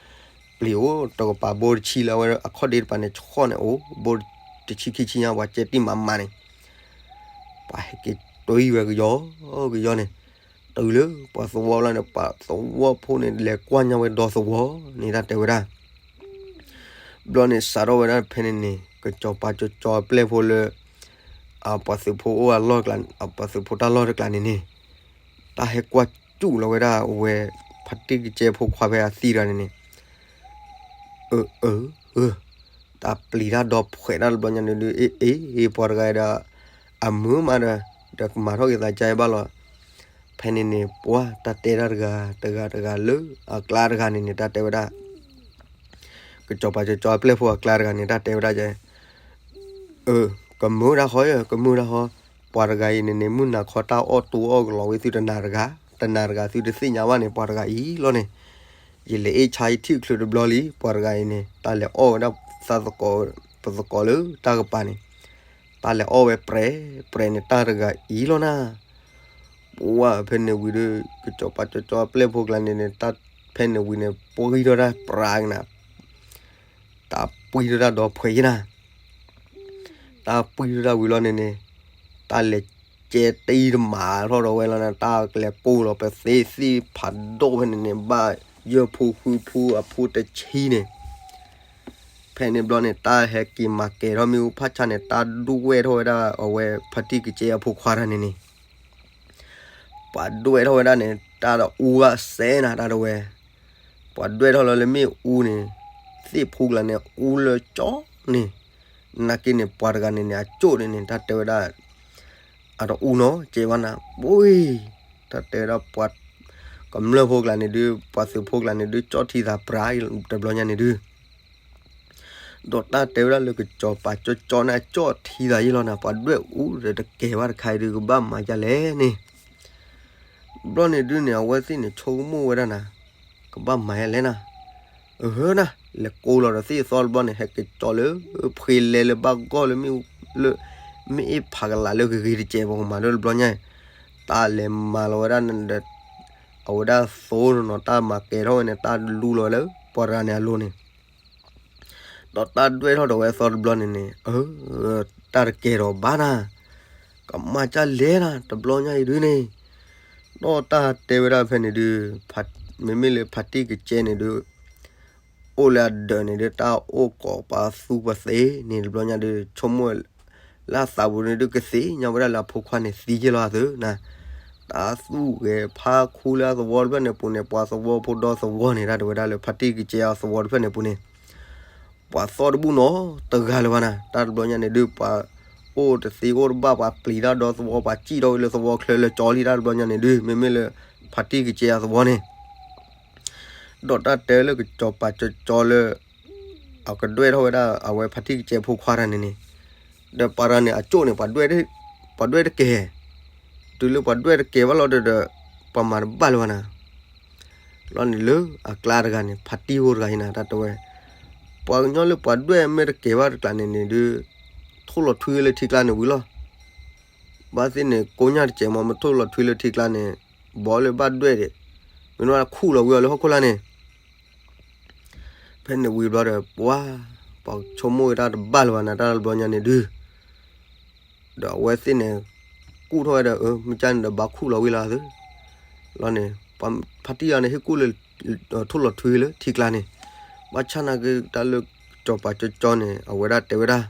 ပျံၤအိၣ်တကပၤဘိတဆံလၢ အဝဲအခီၣ်ဒ့တပၤန့ၣ် ဆီၣ်န့ၣ်အိၣ် ဘိတဆံခံဆံညါ ပှၤကဲတံၢ်မၤမၤန့ၣ် ပှၤဟဲက့ၤတွံၢ်ဝဲကယီကယီန့ၣ်, တုၤလၢပှၤသဝီလီၤန့ၣ် ပှၤသဝီဖိန့ၣ် လဲၤကွၢ်ညါဝဲဒီသဝီန့ၣ် တၢ်တဲဝဲဒၣ်. ဘျီန့ၣ် စးထီၣ်ဝဲဒၣ်ဖဲန့ၣ်န့ၣ် ကစီၤပၤကၠီကၠီအပျဲၢ်ဖိလၢ အပှၤသုးဖိအိၣ်အလီၢ်ကျါ အပှၤသုးဖိတၢ်လီၢ်တကျါန့ၣ်န့ၣ်, တၢ်ဟဲကွၢ်စူၣ်လီၤဝဲဒၣ်အဝဲ ဖါတံၢ်ကစဲဖိခွါဖဲအသံတဂၤန့ၣ်န့ၣ် အၢ အၢ အၢ တၢ်ပျံၤတၢ်ဒီဖှဲးတၢ်တဘျီညါန့ၣ်ဒုး အ့ အ့ ပှၤတဂၤဒီး အမုာ်မးဒီး ဒီးကမၤထီၣ်က့ၤသးကါအံၤဘၣ်လီၤ. ဖဲန့ၣ်န့ၣ် ပှၤတၢ်တဲတၢ်တဂၤ တဂၤတဂၤလၢအကျါတဂၤန့ၣ်န့ၣ် တၢ်တဲဝဲဒၣ် ကစီၤပၤကၠီကၠီအပျဲၢ်ဖိအကျါတဂၤန့ၣ် တၢ်တဲဝဲဒၣ်ကဲ အၢ ကမုာ်တၢ်ဃီ ကမုာ်တၢ်ဃီ, ပှၤတဂၤအံၤန့ၣ်န့ၣ် မုၢ်နၤခီတၢ်အီၣ်တူအီၣ်ကလီၤဝဲသုတနၤတဂၤ, တနၤတဂၤသုတသ့ၣ်ညါဘၣ်န့ၣ် ပှၤတဂၤအံၤလီၤန့ၣ်, ယလဲၤအ့ၣ်ဆါယထံၣ်ချုးတဘျီလံ ပှၤတဂၤအံၤန့ၣ် တၢ်လဲၤအီၣ်ဝဲဒၣ်သးသကိး ပသကိးလၢတၢ်ကပၤန့ၣ်, တၢ်လဲၤအီၣ်ဝဲပြဲးပြဲးန့ၣ် တၢ်တဂၤအံၤလီၤနၤ. ပှၤဖဲန့ၣ်ဝံၤဒီး ကစီၤပၤကၠီကၠီအပျဲၢ်ဖိကျါန့ၣ်န့ၣ် တၢ်ဖဲန့ၣ်ဝံၤန့ၣ် ပှံထီၣ်တၢ်ပြးကနၤ တၢ်ပှံထီၣ်တၢ်ဒီဖှဲးယဲနၤ, တၢ်ပှံထီၣ်တၢ်ဝံၤလီၤန့ၣ်န့ၣ်, တၢ်လဲၤကဲတံၢ်တမၤထီၣ်ဒီးဝဲလီၤန့ၣ် တၢ်ကလဲၤကိၢ်လီၤပသ့သ့ၣ်ဖးဒိၣ်ဖဲန့ၣ်န့ၣ် ဘၣ်ယဲၢ်ဖိဃုဖိအဖိတဆံန့ၣ်, ဖဲန့ၣ်ဘျီန့ၣ် တၢ်ဟဲက့ၤမၤကဲၤထီၣ်မ့ၣ်အူဖးဆါန့ၣ် တၢ်ဒွဲၣ်ထီၣ်ဝဲဒၣ်အဝဲဖါတံၢ်ကစဲအဖိခွါတဂၤန့ၣ်န့ၣ် ပှၤဒွဲၣ်ထီၣ်ဝဲဒၣ်န့ၣ် တၢ်တအူဘၣ်စဲးနၤ တၢ်တဝဲ, ပှၤဒွဲၣ်ထီၣ်လီၤလၢမ့ၣ်အူန့ၣ်, သ့ၣ်ဖိကျါန့ၣ် အူလၢကၠီန့ၣ်, နာ်က့န့ၣ် ပှၤတဂၤန့ၣ်န့ၣ် အကၠိၣ်န့ၣ်န့ၣ် တၢ်တဲဝဲဒၣ်, အတအူနီၤ ကဲဘၣ်နၤ ပှ့ၤ, တၢ်တဲဝဲဒၣ်ပှၤ, ကမျၢၢ်ဖိကျါန့ၣ်ဒုး ပှၤသုးဖိကျါန့ၣ်ဒုး ကၠီၣ်ထံသးပြးတဘျီညါန့ၣ်ဒုး ဒီးတၢ်တဲဝဲဒၣ်လၢကစီၤပၤကၠီကၠီန့ၣ် အကၠီၣ်ထံသးယဲလီၤနၤ ပှၤဒွဲၣ်အူဒီးတကဲၤဘၣ်တခါအံၤဒုး ကဘၣ်မၤဒ်လဲၣ်န့ၣ်, ဘျီန့ၣ်ဒုးန့ၣ် အဝဲသ့ၣ်န့ၣ် ဆိကမိၣ်ဝဲဒၣ်နၤ, ကဘၣ်မၤဒ်လဲၣ်နၤ, အဟၢနၤ, လဲၤကိးလီၤဒီးသ့ၣ်အသီတဘျီန့ၣ် ဟဲက့ၤကၠီလၢ ဖှ့လဲလၢဘၣ်ဂီၢ်လၢမ့ၣ်အူ, လၢ, မ့ၣ်အ့ၣ်ဖးကလးလၢဂ့ၤဂ့ၤတကဲးပကမၤဒၢတဘျီညါ, တၢ်လဲၤမၤလီၤဝဲဒၣ်ဒီး အဝဲဒၣ်သိနီၤနီၤ တၢ်မၤကဲၤထီၣ်ဝဲန့ၣ် တၢ်လူလီၤဝဲလၢ ပှၤတဂၤန့ၣ်အလိၤန့ၣ် ဒီးတၢ်ဒွဲၣ်ထီၣ်ဒီးဝဲအသီတဘျီန့ၣ်န့ၣ်, အၢ, တၢ်တကဲၤဒီးဘၣ်နၤ, ကမၤဒ်လဲၣ်နၤ တဘျီညါအံၤဒုးန့ၣ်, ဒီးတၢ်တဲဝဲဒၣ်ဖဲန့ၣ်ဒုး, မ့မ့ၢ်လၢဖါတံၢ်ကစဲန့ၣ်ဒုး အိၣ်လၢအဒၢးန့ၣ်ဒုး တၢ်အိၣ်ကိးပသူပသ့န့ၣ်တဘျီညါဒုး ဆိကမိၣ် လၢအသးပူၤန့ၣ်ဒုး ကသ့ၣ်ညါဝဲဒၣ်လၢအဖိခွါန့ၣ်သံယဲလီၤအသးနၤ, တၢ်သူၣ်ဂဲၤဖးခူလၢအသဝီတဖျၢၣ်န့ၣ်ပူၤန့ၣ် ပှၤသဝီဖိဒီသဝီန့ၣ် တၢ်တဲဝဲဒၣ်လၢဖါတံၢ်ကစဲအသဝီတဖျၢၣ်န့ၣ်ပူၤန့ၣ် ပှၤသီၣ်တဘူၣ်နီတဂၤလၢၤဘၣ်နၤ, တၢ်တဘျီညါန့ၣ်ဒုး ပှၤအိၣ်တသ့အိၣ်တဘၣ် ပှၤပျံၤတၢ်ဒီသဝီ ပှၤစံၣ်ထီၣ်ဝဲလၢသဝီချၢလၢကၠီလံ တၢ်တဘျီညါန့ၣ်ဒုး မ့မ့ၢ်လၢ ဖါတံၢ်ကစဲအသဝီန့ၣ် ဒီးတၢ်တဲလၢကစီၤပၤကၠီကၠီလၢ အကဒွဲၣ်ထီၣ်ဝဲဒၣ်အဝဲဖါတံၢ်ကစဲဖိခွါတဂၤန့ၣ်န့ၣ်, ဒီးပှၤတဂၤန့ၣ် အကၠိၣ်န့ၣ် ပှၤဒွဲၣ်တကဲၤ, တုၤလၢပှၤဒွဲၣ်တကဲၤဘၣ်လီၤဒီး ပှၤမၤတဘၣ်လၢၤဘၣ်နၤ, လီၤန့ၣ်လၢအကျါတဂၤန့ၣ် ဖါတံၢ်ဖိတဂၤအံၤနၤ တၢ်တဲဝဲ, ပှၤကညီလၢပှၤဒွဲၣ်မ့ၢ်တကဲၤဘၣ်တကျါန့ၣ်န့ၣ်ဒုး ထိၣ်လီၤထွံလၢထံကျါန့ၣ်ဝံၤလီၤ ဘၣ်သ့ၣ်န့ၣ် ကိညၢ်တစဲးမ့ၢ် မ့ၢ်ထိၣ်လီၤထွံလၢထံကျါန့ၣ် ဘီလၢဘၣ်ဒွဲၣ်ဒံး, မ့ၢ်ဝဲခူၣ်လီၤဝံၤအီၤလၢဟီၣ်ခိၣ်လာ်န့ၣ်, ဖဲန့ၣ်ဝံၤဘျီဒီး ပှၤ, ပှၤဆိကမိၣ်ဝဲဒၣ်တဘၣ်လၢၤဘၣ်နၤ တၢ်တဘျီညါန့ၣ်ဒုး ဒီးအဝဲသ့ၣ်န့ၣ် ကူၣ်ထီၣ်ဝဲဒီး မ့ၢ်ကၢ်န့ၣ်ဒီးဘၣ်ခူၣ်လီၤဝံၤလီၤသု, လီၤန့ၣ်, ဖါတံၢ်အံၤန့ၣ် ဟ့ၣ်ကူၣ်လၢ ထိၣ်လီၤထွံလၢထံကျါန့ၣ်, ဘၣ်ဆၣ်နာ်က့တၢ်လၢစီၤပၤကၠီကၠီန့ၣ် အဝဲဒၣ်တဲဝဲဒၣ်,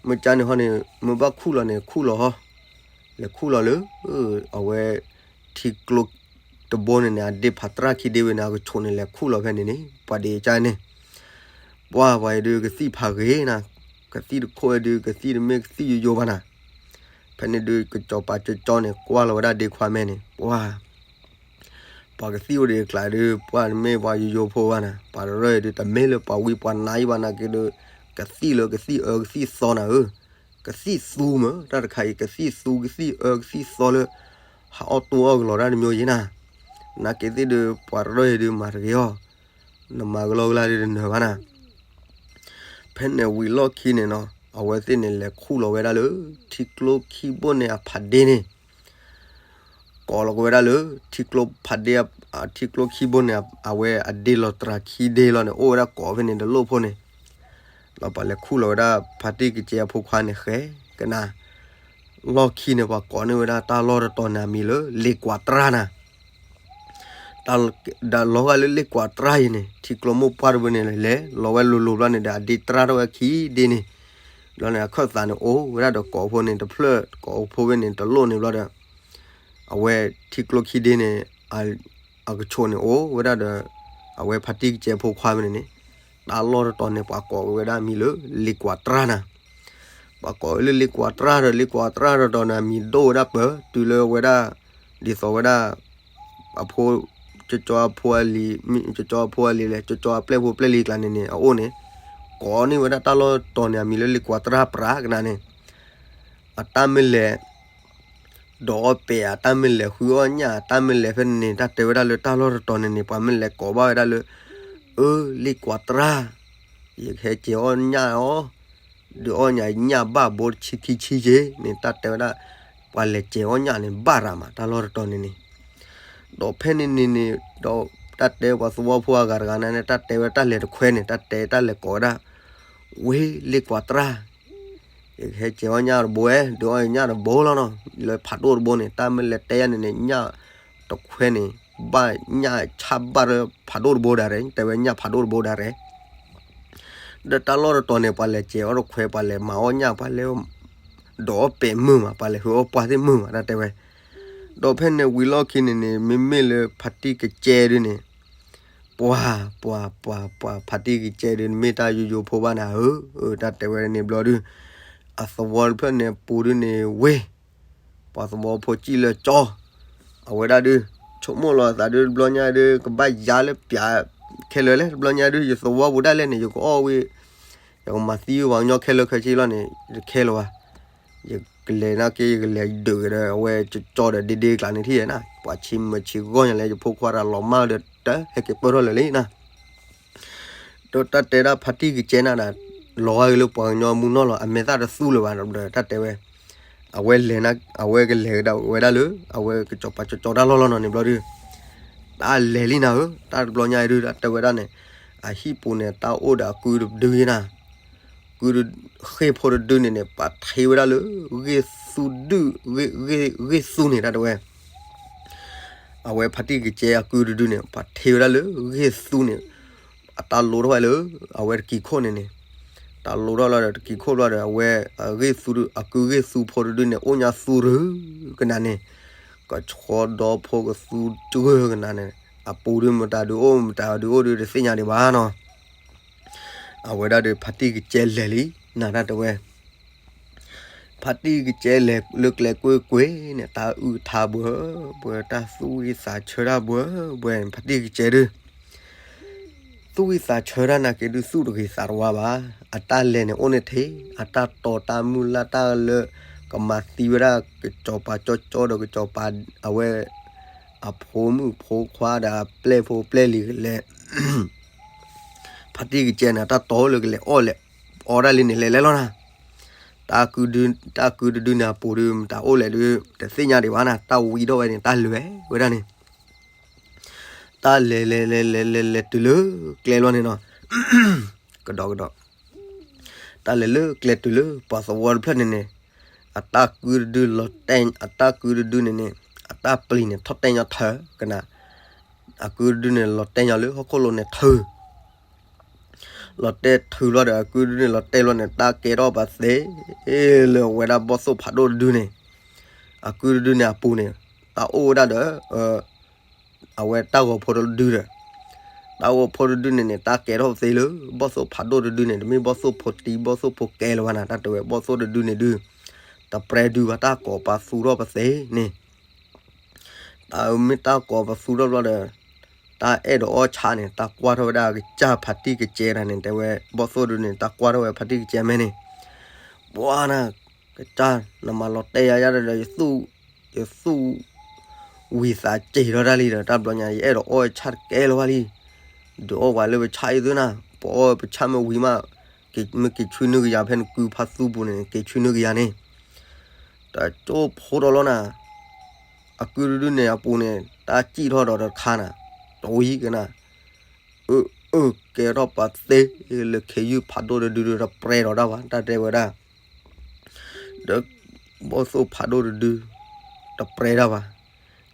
မ့ၢ်ကၢ်န့ၣ်ဟီန့ၣ် မ့ၢ်ဘၣ်ခူၣ်လီၤန့ၣ် ခူၣ်လီၤဟီ, လဲၤခူၣ်လီၤလၢ အဝဲ ထံကျိတဘိန့ၣ်န့ၣ် အဒ့ဖးတြၢ်ခံဒ့ဝဲန့ၣ် အကဆိးန့ၣ် လဲၤခူၣ်လီၤဖဲန့ၣ်န့ၣ် ပှၤဒ်အံၤကၢ်န့ၣ်, ပှၤပှၤအံၤဒုးကသံၣ်ဖးဂ့ၤနၤ, ကသံၣ်တခိၣ်အံၤဒုး ကသံၣ်တမ့ၢ်ကသံၣ်ယိယိဘၣ်နၤ, တ ဖဲန့ၣ်ဒုး ကစီၤပၤကၠီကၠီန့ၣ် ကွၢ်လီၤဝဲဒၣ်ဒ့ခွါမဲန့ၣ် ပှၤ ပှၤကသံၣ်အိၣ်ဒံးအကျါဒုး ပှၤမ့ၢ်ပှၤယိယိဖိဘၣ်နၤ, ပှၤတရၢအံၤဒုး တမ့ၢ်လၢပှၤဝံပှၤနါအံၤဘၣ် နာ်က့ဒုး ကသံၣ်လၢကသံၣ်အၢကသံၣ်သီနၤဧၢ, ကသံၣ်သူမ့ၢ် တၢ်တခါအံၤ ကသံၣ်သူကသံၣ်အၢကသံၣ်သီလၢ ဟးအီၣ်တူၢ်အီၣ်ကလီၤတၢ်တမံၤယဲနၤ, နာ်က့သ့ၣ်ဒုး ပှၤတရၢအံၤဒုး မၤတဂ့ၤအီၤ, နမၤကလီကလၢ်ဒုးတနၢၤဘၣ်နၤ ဖဲန့ၣ်ဝံၤလီၢ်ခံန့ၣ်နီၤ အဝဲသ့ၣ်န့ၣ်လဲၤခူၣ်လီၤဝဲဒၣ်လၢ ထံကျိခံဘိန့ၣ်အဖးဒ့န့ၣ် ကိးလီၤကဝဲဒၣ်လၢ ထံကျိဖးဒ့ ထံကျိခံဘိန့ၣ် အဝဲအဒ့လီၤတြၤခံဒ့လီၤန့ၣ် အိၣ်ဝဲဒၣ်ကိးဖဲန့ၣ်တလိၣ်ဖိန့ၣ် ဒီးပှၤလဲၤခူၣ်လီၤဝဲဒၣ်ဖါတံၢ်ကစဲအဖိခွါန့ၣ်ဃဲကနၤ လီၢ်ခံန့ၣ် ပှၤကိးန့ၢ်ဝဲဒၣ်တၢ်လီၢ်တတီၤန့ၣ်အမံၤလၢ လ့ကွးတရၢ်နၤ ဒီးလီၤဂာ်လၢလ့ကွးတရၢ်အံၤန့ၣ် ထံကျိမိၢ်ပှၢ်တဘိန့ၣ်လဲၤလီၤဝဲလိၤလိၤဘျီန့ၣ်ဒီး အဒ့တရၢ်ထီၣ်ဝဲခံဒ့န့ၣ် ဘျီန့ၣ် အခၢၣ်သးန့ၣ် အိၣ်ဝဲဒၣ်ဒီးကိးဖိန့ၣ်တဖျၢၣ် ကိးဖိဝဲန့ၣ်တလိၣ်န့ၣ်ဘျီဒီး အဝဲထံကျိခံဒ့န့ၣ် အကဆိးန့ၣ်အိၣ်ဝဲဒၣ်ဒီး အဝဲဖါတံၢ်ကစဲဖိခွါဝဲန့ၣ်န့ၣ် တၢ်လီၢ်တတီၤန့ၣ် ပှၤကိးဝဲဒၣ်မံၤလၢ လ့ကွးတရၢ်နၤ ပှၤကိးဝဲလၢလ့ကွးတရၢ်ဒီး လ့ကွးတရၢ်တတီၤန့ၣ် အမံၤဒိၣ်ဝဲဒၣ်ပၢၤ တုၤလၢဝဲဒၣ် ဒ်သိးဝဲဒၣ် အဖိ ကၠီကၠီအဖိအလံၤ မ့ၢ်ကၠီကၠီအဖိအလံၤလဲၣ် ကၠီကၠီအပျဲၢ်ဖိပျဲၢ်လံၤကျါန့ၣ်န့ၣ် အအိၣ်န့ၣ် ကိးန့ၢ်ဝဲဒၣ်တၢ်လီၢ်တတီၤန့ၣ် အမံၤလၢလ့ကွးတရၢ်ပြးကနၤန့ၣ် အတၢ်မ့ၢ်လဲၤ ဒီးအီၣ်ပဲာ် အတၢ်မ့ၢ်လဲၤဃုအီၣ်ညၣ် အတၢ်မ့ၢ်လဲၤဖဲန့ၣ်န့ၣ် တၢ်တဲဝဲဒၣ်လၢတၢ်လီၢ်တတီၤန့ၣ်န့ၣ် ပှၤမ့ၢ်လဲၤကိးဘၣ်ဝဲဒၣ်လၢ အၢ လ့ကွးတရၢ် ယကဟဲကဲအီၣ်ညၣ်အီၤ ဒုးအီၣ်ညၣ်ညၣ်ဘၣ်ဘိတဆံခံဆံက့န့ၣ် တၢ်တဲဝဲဒၣ် ပှၤလဲၤကဲအီၣ်ညၣ်န့ၣ် ဘၣ်ရၤမး တၢ်လီၢ်တတီၤန့ၣ်န့ၣ် ဒီးဖဲန့ၣ်န့ၣ်န့ၣ် ဒီးတၢ်တဲပှၤသဝီဖိအဂၤတဂၤန့ၣ် တၢ်တဲဝဲတၢ်လဲၤတခွဲန့ၣ် တၢ်တဲတၢ်လဲၤကိးဝဲဒၣ် ဝ့ၢ်လ့ကွးတရၢ် ယကဟဲကဲအီၣ်ညၣ်တဘိဝဲ ဒုးအီၣ်ညၣ်တဘိလီၤနီၤ လၢဖးဒိၣ်တဘိန့ၣ် တၢ်မ့ၢ်လဲၤတဲယၤန့ၣ်န့ၣ် ညၣ်တခွဲန့ၣ် ဘၣ်ညၣ်ဆၣ်ဘၣ်လၢဖးဒိၣ်တဘိဒၣ်ရဲၣ် တဲဝဲညၣ်ဖးဒိၣ်တဘိဒၣ်ရဲၣ် ဒီးတၢ်လီၢ်တတီၤန့ၣ် ပှၤလဲၤကဲအီၣ်တခွဲ ပှၤလဲၤမၤအီၣ်ညၣ် ပှၤလဲၤ ဒီးအီၣ်ပဲာ်မုာ်မး ပှၤလဲၤဟုအီၣ်ပှၢ်သ့ၣ်မုာ်မး တၢ်တဲဝဲ ဒီးဖဲန့ၣ်ဝံၤလီၢ်ခံန့ၣ်န့ၣ် မ့မ့ၢ်လၢဖါတံၢ်ကစဲဒုန့ၣ် ပှၤ ပှၤ ပှၤ ပှၤ ဖါတံၢ်ကစဲဒုန့ၣ် မ့ၢ်တၢ်ယိယိဖိဘၣ်နၤဧၢ, တၢ်တဲဝဲန့ၣ်ဘျီဒု အသဝီတဖျၢၣ်န့ၣ် ပူၤဒုန့ၣ် ဝ့ၢ် ပှၤသဝီဖိစံၣ်လၢကၠီ အဝဲဒၣ်ဒု ဆိကမိၣ်လီၤအသးဒု တဘျီညါဒု ကဘၣ်ယါလၢပျး ခဲလၢာ်လဲၣ် တဘျီညါဒု ယသဝီပူၤဒၣ်လဲၣ်န့ၣ် ယကအိၣ်ဝဲ ယကမၤသံဝဲပှၤကညီခဲလၢာ်ခဲဆ့လီၤန့ၣ် ယတခဲလၢာ်ဘၣ် ယကလဲၤနာ်က့ ယကလဲၤဒုးကဒီး အဝဲကၠီဒီးဒ့ဒ့ကျါန့ၣ်ထံၣ်ယဲနၤ ပှၤဆံးမုာ်ဆံးဂီၢ်ညါလၢ ယဖိခွါတၢ်လီၤမၢ်ဒီး တဟဲက့ၤပၢၢ်ထီၣ်လၢာ်လံနၤ ဒီးတၢ်တဲဒၣ်ဖါတံၢ်ကစဲနၤဒီး လီၤဂာ်က့ၤလၢပှၤကညီမုၢ်နီၢ်လီၤ အမဲာ်သၣ်တသူလၢၤဘၣ်ဒီး တၢ်တဲဝဲ အဝဲလဲၤနၤ အဝဲကလဲၤကဒီးဝဲဒၣ်လၢ အဝဲကစီၤပၤကၠီကၠီတၢ်လီၢ်လီၤနီၤန့ၣ်ဘျီဒု တၢ်လဲၤလံနၤဧၢ တၢ်တဘျီညါအံၤဒု တၢ်တဲဝဲဒၣ်န့ၣ် အဟံၣ်ပူၤန့ၣ် တၢ်အိၣ်ဒီးအကုတဒုယဲနၤ ကု ဃ့ၢ်ဖိတဒုန့ၣ်န့ၣ် ပှၤထ့ဝဲဒၣ်လၢ ဂ့ၢ်သူဒု ဂ့ၢ် ဂ့ၢ် ဂ့ၢ်သူန့ၣ် တၢ်တဲဝဲ အဝဲဖါတံၢ်ကစဲအကုတဒုန့ၣ် ပှၤထ့ဝဲဒၣ်လၢ ဂ့ၢ်သူန့ၣ် အတၢ်လိထီၣ်ဝဲလၢ အဝဲတကံၤခိၣ်န့ၣ်န့ၣ် တၢ်လိထီၣ်လီၤဒီးတကံၤခိၣ်ဘျီဒီး အဝဲ အဂ့ၢ်သူ အကုဂ့ၢ်သူဖိတဒုန့ၣ် အိၣ်ညါသူတရၢကနၤန့ၣ် ကဆီဒီဖိကသူတရၢကနၤန့ၣ် အပူၤဒုမတၤဒုအိၣ် မတၤဒုအိၣ်ဒုတသ့ၣ်ညါဒံးဘၣ်နီၤ အဝဲဒၣ်ဒီးဖါတံၢ်ကစဲလဲၤလံ နၤတၢ်တဲဝဲ ဖါတံၢ်ကစဲလဲၤလၢကျဲကွ့ၢ်ကွ့ၢ်န့ၣ် တၢ်အုၣ်ထါဘှဲဘှဲ တၢ်သူၣ်ဝံၣ်သးဆၢတၢ်ဘှဲဘှဲန့ၣ် ဖါတံၢ်ကစဲဒု သူၣ်ဝံၣ်သးဆၢတၢ်နာ်က့ဒု သူၣ်တဂ့ၤသးတဝါဘၣ်. အတၢ်လဲၤန့ၣ်အိၣ်န့ၣ်ထဲ အတၢ်တီတၢ်မုၢ်လၢ်တၢ်လၢ ကမၤသံဝဲဒၣ်ကစီၤပၤကၠီကၠီဒီးကစီၤပၤအဝဲ အဖိမုၣ်ဖိခွါဒီးအပျဲၢ်ဖိပျဲၢ်လံၤကလဲၤ ဖါတံၢ်ကစဲန့ၣ် တၢ်တီလၢကလဲၤအီၣ်လဲၤအီတၢ်လံန့ၣ် လဲၤလဲၤလီၤနၤ. တၢ်ကုဒု တၢ်ကုတဒုန့ၣ် အပူၤဒု မတၤအိၣ်လဲၣ်ဒု တသ့ၣ်ညါဒံးဘၣ်နၤ. တၢ်ဝံထီၣ်ဝဲန့ၣ် တၢ်လဲၤဝဲဒၣ်န့ၣ် တၢ်လဲၤလဲၤလဲၤလဲၤလဲၤလဲၤတုၤလၢကျဲလီၤန့ၣ်နီၤ. ကဒီးကဒီး တၢ်လဲၤလၢကျဲတုၤလၢပှၤသဝီတဖျၢၣ်န့ၣ်န့ၣ် အတၢ်ကုတဒုလီၤတဲာ် အတၢ်ကုတဒုန့ၣ်န့ၣ် အတၢ်ပျံၤန့ၣ် ထီၣ်တဲာ်ညီထၢကနၤ အကုတဒုန့ၣ် လီၤတဲာ်ညီလၢဟီၣ်ခိၣ်လိၤန့ၣ်ထၢ လီၤတဲာ်ထၢလီၤဒီး အကုတဒုန့ၣ် လီၤတဲာ်လီၤန့ၣ် တၢ်ကဲထီၣ်ပှၤသ့လၢဝဲဒၣ်ဘီၣ်သိၣ်ဖးဒိၣ်တဒုန့ၣ် အကုတဒုန့ၣ်အပူၤန့ၣ် တၢ်အိၣ်ဝဲဒၣ်ဒီး အဝဲတၢ်ဂီၤဖိတဒုဒီး တၢ်ဂီၤဖိတဒုန့ၣ်န့ၣ် တၢ်ကဲထီၣ်သ့လၢ ဘီၣ်သိၣ်ဖးဒိၣ်တဒုန့ၣ် တမ့ၢ်ဘီၣ်သိၣ်ဖိတံ ဘီၣ်သိၣ်ဖိကဲလၢၤဘၣ်နၤ တၢ်တဲဝဲ ဘီၣ်သိၣ်တဒုန့ၣ်ဒု တပြဲဒုဘၣ် တၢ်ကိးပသူထီၣ်ပသ့န့ၣ်, တၢ်မ့ၢ်တၢ်ကိးပသူထီၣ်ဘျီဒီး တၢ်အဲၣ်ဒိးအီၣ်ဆၣ်န့ၣ် တၢ်ကွၢ်ထီၣ်ဝဲဒၣ်အကစၢ်ဖါတံၢ်ကစဲတၢ်န့ၣ် တဲဝဲ ဘီၣ်သိၣ်ဒုန့ၣ် တၢ်ကွၢ်ထီၣ်ဝဲဖါတံၢ်ကစဲမဲန့ၣ်, ပှၤနၤ ကစၢ် နမၤလီၤတဲာ်ယၤယၤဒီး ယသူၣ် ယသူၣ် ဝံၤသးစဲၤထီၣ်တၢ်လံဒီး တၢ်ဘျီညါ ယအဲၣ်ဒိးအီၣ်ဆၣ်တကဲလၢၤဘၣ်လံ, ဒုးအီၣ်ဝဲလၢပဆၣ်အံၤသုနၤ, ပအီၣ်ပဆၣ်မ့ၢ်ဝံၤမး, မ့ၢ်က့ၤဆွံနုာ်ကယၤဖဲနကုဖါသူပူၤန့ၣ် က့ၤဆွံနုာ်ကယၤန့ၣ်, တကၠိဖိဒီးလီၤနၤ, အကုတဒုန့ၣ်အပူၤန့ၣ် တၢ်စံၣ်ထီၣ်ဒီးတခါနၤ, တဝံၤကနၤ, အၢ အၢ ကဲထီၣ်ပသ့လၢခ့ယုၢ်ဖးဒိၣ်တဒုဒီး တပြဲဒီးတၢ်ဘၣ် တၢ်တဲဝဲဒၣ် ဒီး ဘီၣ်သိၣ်ဖးဒိၣ်တဒု တပြဲတၢ်ဘၣ်,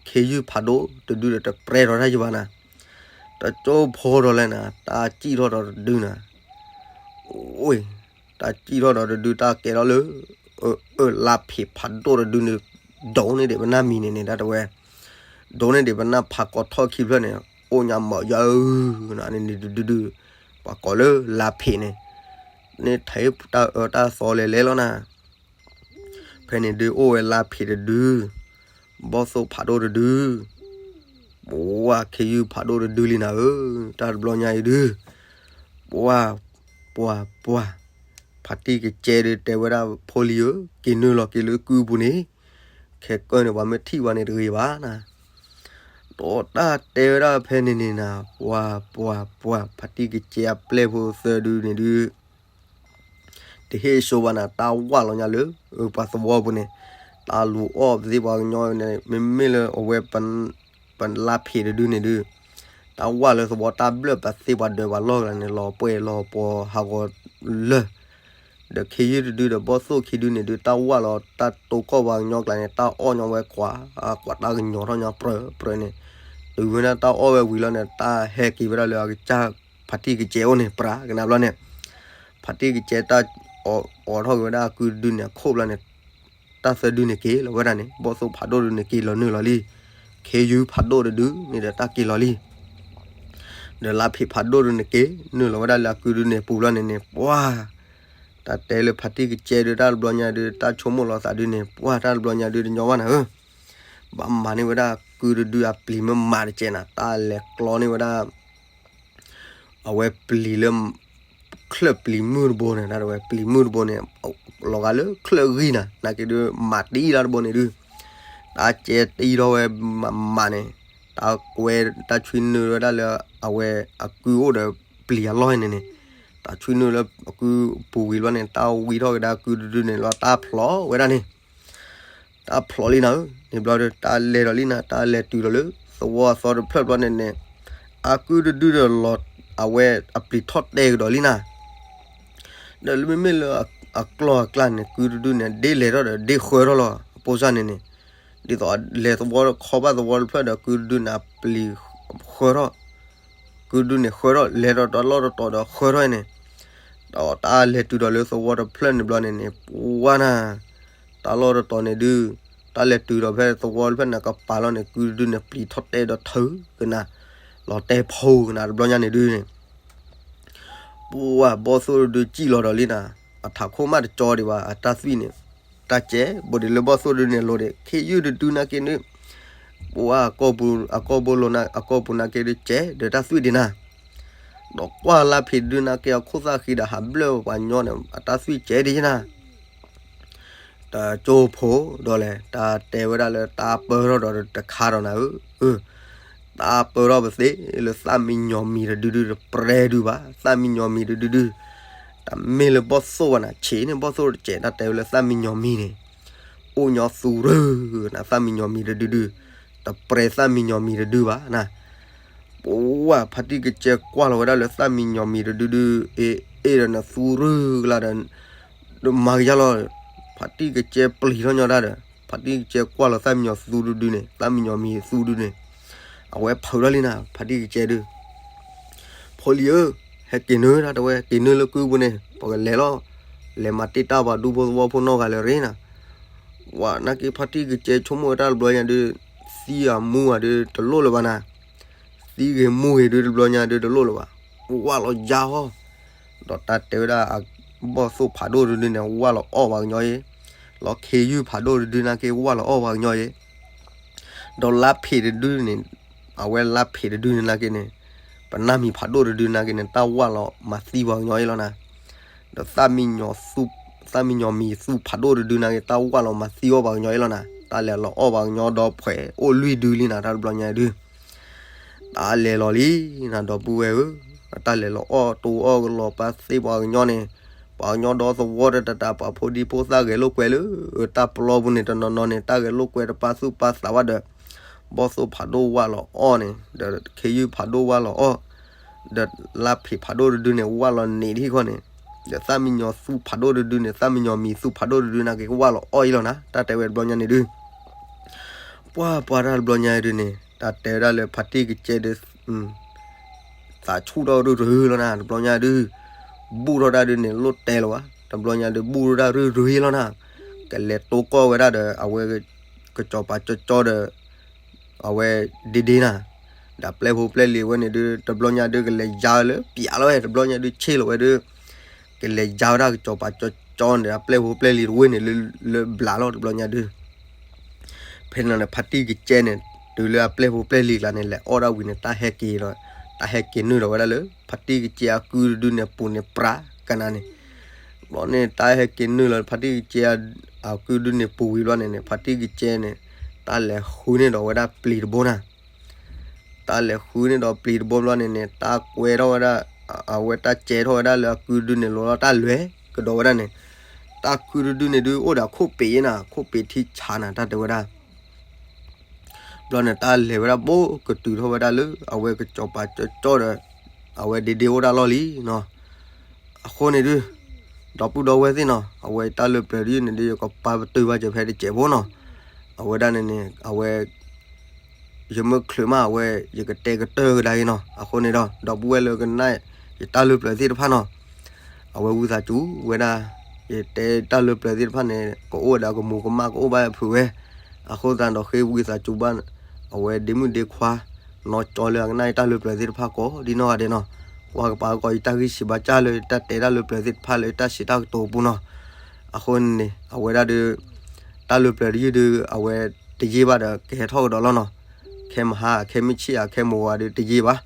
ခ့ယုၢ်ဖးဒိၣ်တဒုဒီး တပြဲဒီးတၢ်ယဘၣ်နၤ, တကၠိဖိဒီးလဲၣ်နၤ တၢ်စံၣ်ထီၣ်ဒီးတဒုနၤ, အိ တၢ်စံၣ်ထီၣ်ဒီးတဒု တၢ်ကဲထီၣ်လၢ အၢ လါဖံးဖးဒိၣ်တဒုန့ၣ်, ဒိးန့ၢ်ဒံးပနၢ်မံၤန့ၣ်န့ၣ် တၢ်တဲဝဲ, ဒိးန့ၢ်ဒံးပနၢ်ဖးကီထီၣ်ခံဖျၢၣ်န့ၣ် အိၣ်ညါမၤယၤဧၢ, နန့ၣ်တဒုဒု, ပှၤကိးလၢလါဖံးန့ၣ်, န့ၣ်ထဲတၢ်အၢတၢ်သီလဲၤလဲၤလီၤနၤ, ဖဲန့ၣ်ဒုးအိၣ်ဝဲလါဖံးတဒု, ဘီၣ်သိၣ်ဖးဒိၣ်တဒု, ပှၤခ့ယုၢ်ဖးဒိၣ်တဒုလံနၤဧၢ, တၢ်တဘျီညါအံၤဒုး, ပှၤ, ပှၤ, ပှၤ, ဖါတံၢ်ကစဲဒုးတဲဝဲဒၣ်ဖိလံၤဧၢ, က့ၤနုာ်လီၤက့ၤလၢကုပူၤန့ၣ်, ခဲကၢၢ်န့ၣ် ပှၤမ့ၢ်ထံၣ်ပှၤန့ၣ်တဂ့ၤဘၣ်နၤ, ဒီးတၢ်တဲဝဲဒၣ်ဖဲန့ၣ်န့ၣ်နၤ, ပှၤ, ပှၤ, ပှၤ, ဖါတံၢ်ကစဲအပျဲၢ်ဖိသၢဒုန့ၣ်ဒုး တဟ့ၣ်ဆိဘၣ်နၤ တၢ်ဝၢ်လီၤညါလၢ ပှၤသဝီပူၤန့ၣ်, တၢ်လူၤအီၣ်ပသ့ပှၤကညီန့ၣ် မ့မ့ၢ်လၢအဝဲ ပလါဖံးတဒုန့ၣ်ဒုး, တၢ်ဝၢ်လၢသဝီတၢ်ဘျၢၣ်ပသ့ပှၤဒၢးပှၤလီၢ်ကလါန့ၣ် လီၤပှဲၤလီၤပှီၤဟးဂီၤလၢ ဒီးခ့ယုၢ်တဒုဒီးဘီၣ်သိၣ်ခံဒုန့ၣ်ဒုး တၢ်ဝၢ်လီၤတၢ်တိၢ်ကီၢ်ပှၤကညီကျါန့ၣ် တၢ်အီၣ်ညီဝဲကွၢ်, ကွၢ်တၢ်ကညီၤထီၣ်ညီပြၢပြၢန့ၣ်, တုၤဝဲဒၣ်တၢ်အီၣ်ဝဲဝံၤလီၤန့ၣ် တၢ်ဟဲက့ၤဝဲဒၣ်လၢအကစၢ်ဖါတံၢ်ကစဲအိၣ်န့ၣ် ပြးကနၣ်ဘျီန့ၣ်, ဖါတံၢ်ကစဲတၢ် အိးထီၣ်က့ၤဝဲဒၣ်အကုတဒုန့ၣ် အခိၣ်ဘျီန့ၣ်, တၢ်သၢဒုန့ၣ်က့ၤလီၤဝဲဒၣ်န့ၣ် ဘီၣ်သိၣ်ဖးဒိၣ်တဒုန့ၣ်က့ၤလီၤနုာ်လီၤလံ, ခ့ယုၢ်ဖးဒိၣ်တဒုန့ၣ်ဒီးတၢ်က့ၤလီၤလံ ဒီးလါဖံးဖးဒိၣ်ဒုန့ၣ်က့ၤ နုာ်လီၤဝဲဒၣ်လၢအကုဒုန့ၣ်ပူၤဘျီန့ၣ်န့ၣ် ပှၤ, တၢ်တဲလၢဖါတံၢ်ကစဲဒုးတၢ်တဘျီညါဒုး တၢ်ဆိကမိၣ်လီၤသးဒုန့ၣ် ပှၤတၢ်တဘျီညါဒုးတညီဘၣ်နၤဧၢ, ဘၣ်မၤန့ၢ်ဝဲဒၣ်ကုတဒုအပျံၤမ့ၢ်မးတကဲနၤ တၢ်လဲၤကျီန့ၢ်ဝဲဒၣ် အဝဲပျံၤလၢ ချၢၣ်ပျံၤမုၢ်တဘိန့ၣ် တၢ်တဲဝဲပျံၤမုၢ်တဘိန့ၣ် လီၤဂာ်လၢချၢၣ်ဂံၢ်နၤ နာ်က့ဒုး မၤတံၢ်လၢတဘိန့ၣ်ဒုး တၢ်ကဲတံၢ်ထီၣ်ဝဲမးမးန့ၣ် တၢ်ကွဲတၢ်ဆွံနုာ်ဝဲဒၣ်လၢ အဝဲအကုအိၣ်ဒီးပျံၤအလီၢ်န့ၣ်န့ၣ် တၢ်ဆွံနုာ်လၢအကုပူၤဝံၤဘျီန့ၣ် တၢ်ဝံထီၣ်က့ၤဒၣ်ကုတဒုန့ၣ်လီၤ တၢ်ဖျိးဝဲဒၣ်န့ၣ် တၢ်ဖျိးလံနၤဧၢ, န့ၣ်ဘျီဒီး တၢ်လဲၤဒီးလံနၤ တၢ်လဲၤတုၤဒီးလၢ သဝီအသီတဖျၢၣ်ဘျီန့ၣ်န့ၣ် အကုတဒုဒီးလီၤ အဝဲအပျံၤထီၣ်တဲကဒီးလံနၤ, ဒီးလၢမ့မ့ၢ်လၢအကျီၢ်အကျါန့ၣ် ကုတဒုန့ၣ် ဒ့လဲၤထီၣ်ဒီးဒ့ဃၢထီၣ်လီၤ အပိစၢ်န့ၣ်န့ၣ်, ဒ်သိးလဲၤသဝီခီဘၣ်သဝီတဖျၢၣ်ဒီး ကုတဒုန့ၣ် အပျံၤဃၢထီၣ် ကုတဒုန့ၣ်ဃၢထီၣ် လဲၤဒီးတၢ်လီၢ်တတီၤဒီးဃၢထီၣ်န့ၣ်, ဒီးတၢ်လဲၤတုၤဒီးလၢသဝီတဖျၢၣ်န့ၣ်ဘျီန့ၣ်န့ၣ် ပှၤနၤ, တၢ်လီၢ်တတီၤန့ၣ်ဒုး, တၢ်လဲၤတုၤဒီးဖဲသဝီတဖျၢၣ်န့ၣ် ကပၤလီၤန့ၣ် ကုတဒုန့ၣ် ပျံၤထီၣ်တဲဒီးထုးကနၤ, လီၤတဲဖီကနၤတဘျီညါန့ၣ်ဒုးန့ၣ် ပှၤဘီၣ်သိၣ်တဒုစံၣ်လီၤဒီးလံနၤ, အထးခိၣ်မးတကၠီဒံးဘၣ် အတၢ်သွံၣ်န့ၣ်, တၢ်ကဲ ဘူးဒံးလၢဘီၣ်သိၣ်ဒုန့ၣ်လိၤဒံး ခ့ယုၢ်တဒုနာ်က့န့ၣ်, ပှၤ အကီၢ်ပူၤ အကီၢ်ပူၤလိၤနၤ အကီၢ်ပူၤနာ်က့ဒုးကဲ ဒီးတၢ်သွံၣ်ဒံးနၤ, ဒီးကွၢ်လါဖံးတဒုနာ်က့အခိၣ်သၣ်ဃံဒီးဟးဘျၢၣ်ပှၤညီန့ၣ် အတၢ်သွံၣ်ကဲဒံးနၤ တကၠိဖိဒီးလဲၣ် တၢ်တဲဝဲဒၣ်လၢတၢ်ပၢၢ်ထီၣ်ဒီးတခါဒီးနၤဧၢ, တၢ်ပၢၢ်ထီၣ်ပသ့လၢသၣ်မံညီၤမံၤတဒုဒု တပြဲဒုဘၣ် သၣ်မံညီၤမံၤတဒုဒု, တမ့ၢ်လၢဘီၣ်သိၣ်ဘၣ်နၤ ဆံးန့ၣ်ဘီၣ်သိၣ်တကဲး တၢ်တဲဝဲလၢသၣ်မံညီၤမံၤန့ၣ်, အိၣ်ညီသူရၢနၤ သၣ်မံညီၤမံၤတဒုဒု, တပြဲသၣ်မံညီၤမံၤတဒုဘၣ်နၤ ပဝဲဖါတံၢ်ကစဲကွၢ်လီၤဝဲဒၣ်လၢသၣ်မံညီၤမံၤတဒုဒု, အ့ၣ်အ့ၣ်ဒီးနသူရၢကလါဒီး, မၤကယါလီၤ, ဖါတံၢ်ကစဲပျံၤထီၣ်ညီတၢ်ဒီး, ဖါတံၢ်ကစဲကွၢ်လီၤသၣ်မံညီၤသူဒုဒုန့ၣ် သၣ်မံညီၤမံၤသူဒုန့ၣ်, အဝဲဖုးထီၣ်လံနၤ ဖါတံၢ်ကစဲဒု, ဖိလံၤဧၢ, ဟဲက့ၤနုာ်တၢ်တဲဝဲ က့ၤနုာ်လၢကုပူၤန့ၣ် ပကလဲၤလီၤ, လဲၤမၤတ့ၢ်တၢ်ပှၤဒူဖိသဝီဖိနီတဂၤလၢၤရ့နၤ ဝဲနာ်က့ဖါတံၢ်ကစဲဆိကမိၣ်ဝဲတၢ်တဘျီညါဒုး, သံအမူအဒုးတလိၣ်လၢၤဘၣ်နၤ, သံဂ့ၤမူဂ့ၤဒုးတဘျီညါဒုးတလိၣ်လၢၤဘၣ်, ဝၢ်လီၤယါဟီ, ဒီးတၢ်တဲဝဲဒၣ်အဘီၣ်သိၣ်ဖးဒိၣ်ဒုန့ၣ် ဝၢ်လီၤအီၣ်ပှၤကညီအံၤ, လီၤခ့ယုၢ်ဖးဒိၣ်တဒုနာ်က့ ဝၢ်လီၤအီၣ်ပှၤကညီအံၤ, ဒီးလါဖ့းတဒုန့ၣ်, အဝဲလါဖ့းတဒုန့ၣ်နာ်က့န့ၣ်, ပနၢ်မံၤဖးဒိၣ်တဒုနာ်က့န့ၣ် တၢ်ဝၢ်လီၤမၤသံပှၤကညီအံၤလီၤနၤ. ဒီးသၣ်မံညီၤမံၤသူဖးဒိၣ်တဒုနာ်က့ တၢ်ဝၢ်လီၤမၤသံအီၣ်ပှၤကညီအံၤလီၤနၤ. တၢ်လဲၤလီၤအီၣ်ပှၤကညီဒီးဖှဲးအိၣ်လွံၢ်ဒုလံနၤ တၢ်တဘျီညါဒု တၢ်လဲၤလီၤလံနၤ ဒီပုၢ်ဝဲၢ်ဧၢ, တၢ်လဲၤလီၤအီၣ်တိအီၣ်ကလီၤပာ်သ့ပှၤကညီန့ၣ်, ပှၤကညီဒီသဝီတတး ပှၤဖိဒံဖိသၣ်ဂဲၤလိာ်ကွဲလၢတၢ်ပျီပူၤန့ၣ် တနီၤနီၤန့ၣ် တၢ်ဂဲၤလိာ်ကွဲတပာ်သူၣ်ပာ်သးဘၣ်ဒီး, ဘီၣ်သိၣ်ဖးဒိၣ်ဝၢ်လီၤအီၣ်န့ၣ် ဒီးခ့ယုၢ်ဖးဒိၣ်ဝၢ်လီၤအီၣ်, ဒီးလါဖ့းဖးဒိၣ်တဒုန့ၣ် ဝၢ်လီၤန့ၢ်ဒံးဃီန့ၣ်, ဒီးသၣ်မံညီၤသူဖးဒိၣ်တဒုန့ၣ် သၣ်မံညီၤမံၤသူဖးဒိၣ်တဒုနာ်က့ ကဝၢ်လီၤအီၣ်အံၤလီၤနၤ တၢ်တဲဝဲတဘျီညါန့ၣ်ဒု ပှၢ်ပှၢ်တၢ်တဘျီညါဒုန့ၣ် တၢ်တဲဝဲဒၣ်လၢဖါတံၢ်ကစဲဒု သးဆူၣ်ထီၣ်ရုၢ်ရုၢ်လီၤနၤ တဘျီညါဒု, ဘူၣ်ထီၣ်တၢ်ဒုန့ၣ် လိၣ်တဲလၢၤဘၣ် တဘျီညါဒု ဘူၣ်ထီၣ်တၢ်ရုၢ်ရုၢ်လီၤနၤ, ကလဲၤတိကီၢ်ဝဲဒၣ်ဒီး အဝဲ ကစီၤပၤကၠီကၠီဒီး အဝဲဒ့ဒ့နၤ, ဒီးပျဲၢ်ဖိပျဲၢ်လံၤဝဲန့ၣ်ဒု တဘျီညါဒု ကလဲၤယါလၢပျးလီၤဝဲ တဘျီညါဒု ဆ့ၣ်လီၤဝဲဒု ကလဲၤယါဝဲဒၣ်ကစီၤပၤကၠီကၠီန့ၣ် အပျဲၢ်ဖိပျဲၢ်လံၤတဝ့ၢ်န့ၣ် လၢဘျးလီၤ တဘျီညါဒု ဖဲန့ၣ်န့ၣ် ဖါတံၢ်ကစဲန့ၣ် တုၤလၢအပျဲၢ်ဖိပျဲၢ်လံၤကျါန့ၣ် လဲၤအီၣ်ဒၣ်ဝံၤန့ၣ် တၢ်ဟဲက့ၤဒီး တၢ်ဟဲက့ၤနုာ်လီၤဝဲဒၣ်လၢ ဖါတံၢ်ကစဲအကုတဒုန့ၣ် ပူၤန့ၣ်ပြးကနၤန့ၣ်, ဘျီန့ၣ် တၢ်ဟဲက့ၤနုာ်လီၤ ဖါတံၢ်ကစဲအကုတဒုန့ၣ် ပူၤဝံၤဘျီန့ၣ်န့ၣ် ဖါတံၢ်ကစဲန့ၣ် တၢ်လဲၤဃုန့ၢ်ဒီးဝဲဒၣ်ပျံၤတဘိနၤ တၢ်လဲၤဃုန့ၢ်ဒီးပျံၤတဘိဘျီန့ၣ်န့ၣ် တၢ်ကွဲထီၣ်ဝဲဒၣ် အဝဲတၢ်ကဲထီၣ်ဝဲဒၣ်လၢအကုတဒုန့ၣ် လီၤလီၤတၢ်လွဲၢ်ကဒီးဝဲဒၣ်န့ၣ်, တၢ်ကုတဒုန့ၣ်ဒု အိၣ်ဒီးခိၣ်ပ့ၤနၤ ခိၣ်ပ့ၤထံဆါနၤ တၢ်တဲဝဲဒၣ် ဘျီန့ၣ် တၢ်လဲၤဝဲဒၣ်ဘိကတုၤထီၣ်ဝဲဒၣ်လၢ အဝဲကစီၤပၤကၠီကၠီဒီး အဝဲဒ့ဒ့အိၣ်တၢ်လီၢ်လံနီၤ. အဃိန့ၣ်ဒု ဒီပုၢ်ဒီဝဲၢ်သ့ၣ်နီၤ အဝဲတၢ်လၢပျၢၤတယုၢ်န့ၣ်ဒု ယကပာ်ပတုာ်ဘၣ်စၢၤဖဲတစဲးဖိနီၤ. အဝဲဒၣ်န့ၣ်န့ၣ် အဝဲ ယမ့ၢ်ချုးမးအဝဲ ယကတဲကတၢၢ်ကဒါက့ၤနီၤ. အဃိန့ၣ်ဒီး ဒီပုၢ်ဝဲၢ်လၢကနၣ် ယတၢ်လၢပျၢၤသ့ၣ်တဖၣ်နီၤ အဝဲဝံသးစူၤဝဲဒၣ် ယတဲတၢ်လၢပျၢၤသ့ၣ်တဖၣ်န့ၣ် ကအိၣ်ဝဲဒၣ်ကမူးကမၣ် ကအိၣ်ဘၣ်ဖုးဝဲ. အဃိသတးဒီး ဃ့ဝံသးစူၤဘၣ် အဝဲဒ့မုၣ်ဒ့ခွါ နီၢ်ကၠီလၢအကနၣ်ယတၢ်လၢပျၢၤသ့ၣ်တဖၣ်ကိးဒ်နီၢ်ဂၤဒဲးနီၤ. ကွၢ်ကပၤကီး ယတၢ်ဂံၢ်စံးဘါစၢ်လၢယတၢ်တဲတၢ်လၢပျၢၤသ့ၣ်တဖၣ်လၢယတၢ်စံးတၢ်ကတိၤအပူၤနီၤ. အဃိန့ၣ် အဝဲဒၣ်ဒု တၢ်လၢပျၢၤတယုၢ်ဒု အဝဲတယ့ၢ်ဘၣ်ဒီး ကဟဲထီၣ်ကဒီးလီၤနီၤ. ခဲမဟါ ခဲမုၢ်ဆ့ၣ်ဧါ ခဲမိၢ်ဝါဒု တယ့ၢ်ဘၣ်.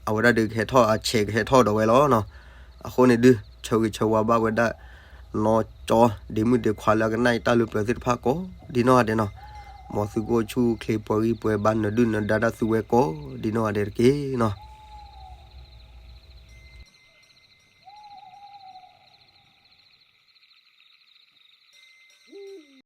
အဝဲဒၣ်ဒု ကဟဲထီၣ်အဆဲး ကဟဲထီၣ်ဒီးဝဲလီၤနီၤ. အဃိန့ၣ်ဒု ဆၢဂ့ၤဆၢဝါဘၣ်ဝဲဒၣ် နီၢ်ကၠီ ဒ့မုၣ်ဒ့ခွါလၢအကနၣ်ယတၢ်လၢပျၢၤသ့ၣ်တဖၣ်ကိးဒ်နီၢ်ဂၤဒဲးနီၤ. မ်သုကအိၣ်ဆူၣ်အိၣ်ချ့ ပှဲၤဂံၢ်ပှဲၤဘါ နၢၤဒုၣ်နၢၤဒါတၢ်သုဝဲကိးဒ်နီၢ်ဂၤဒဲးတက့ၢ်နီၤ.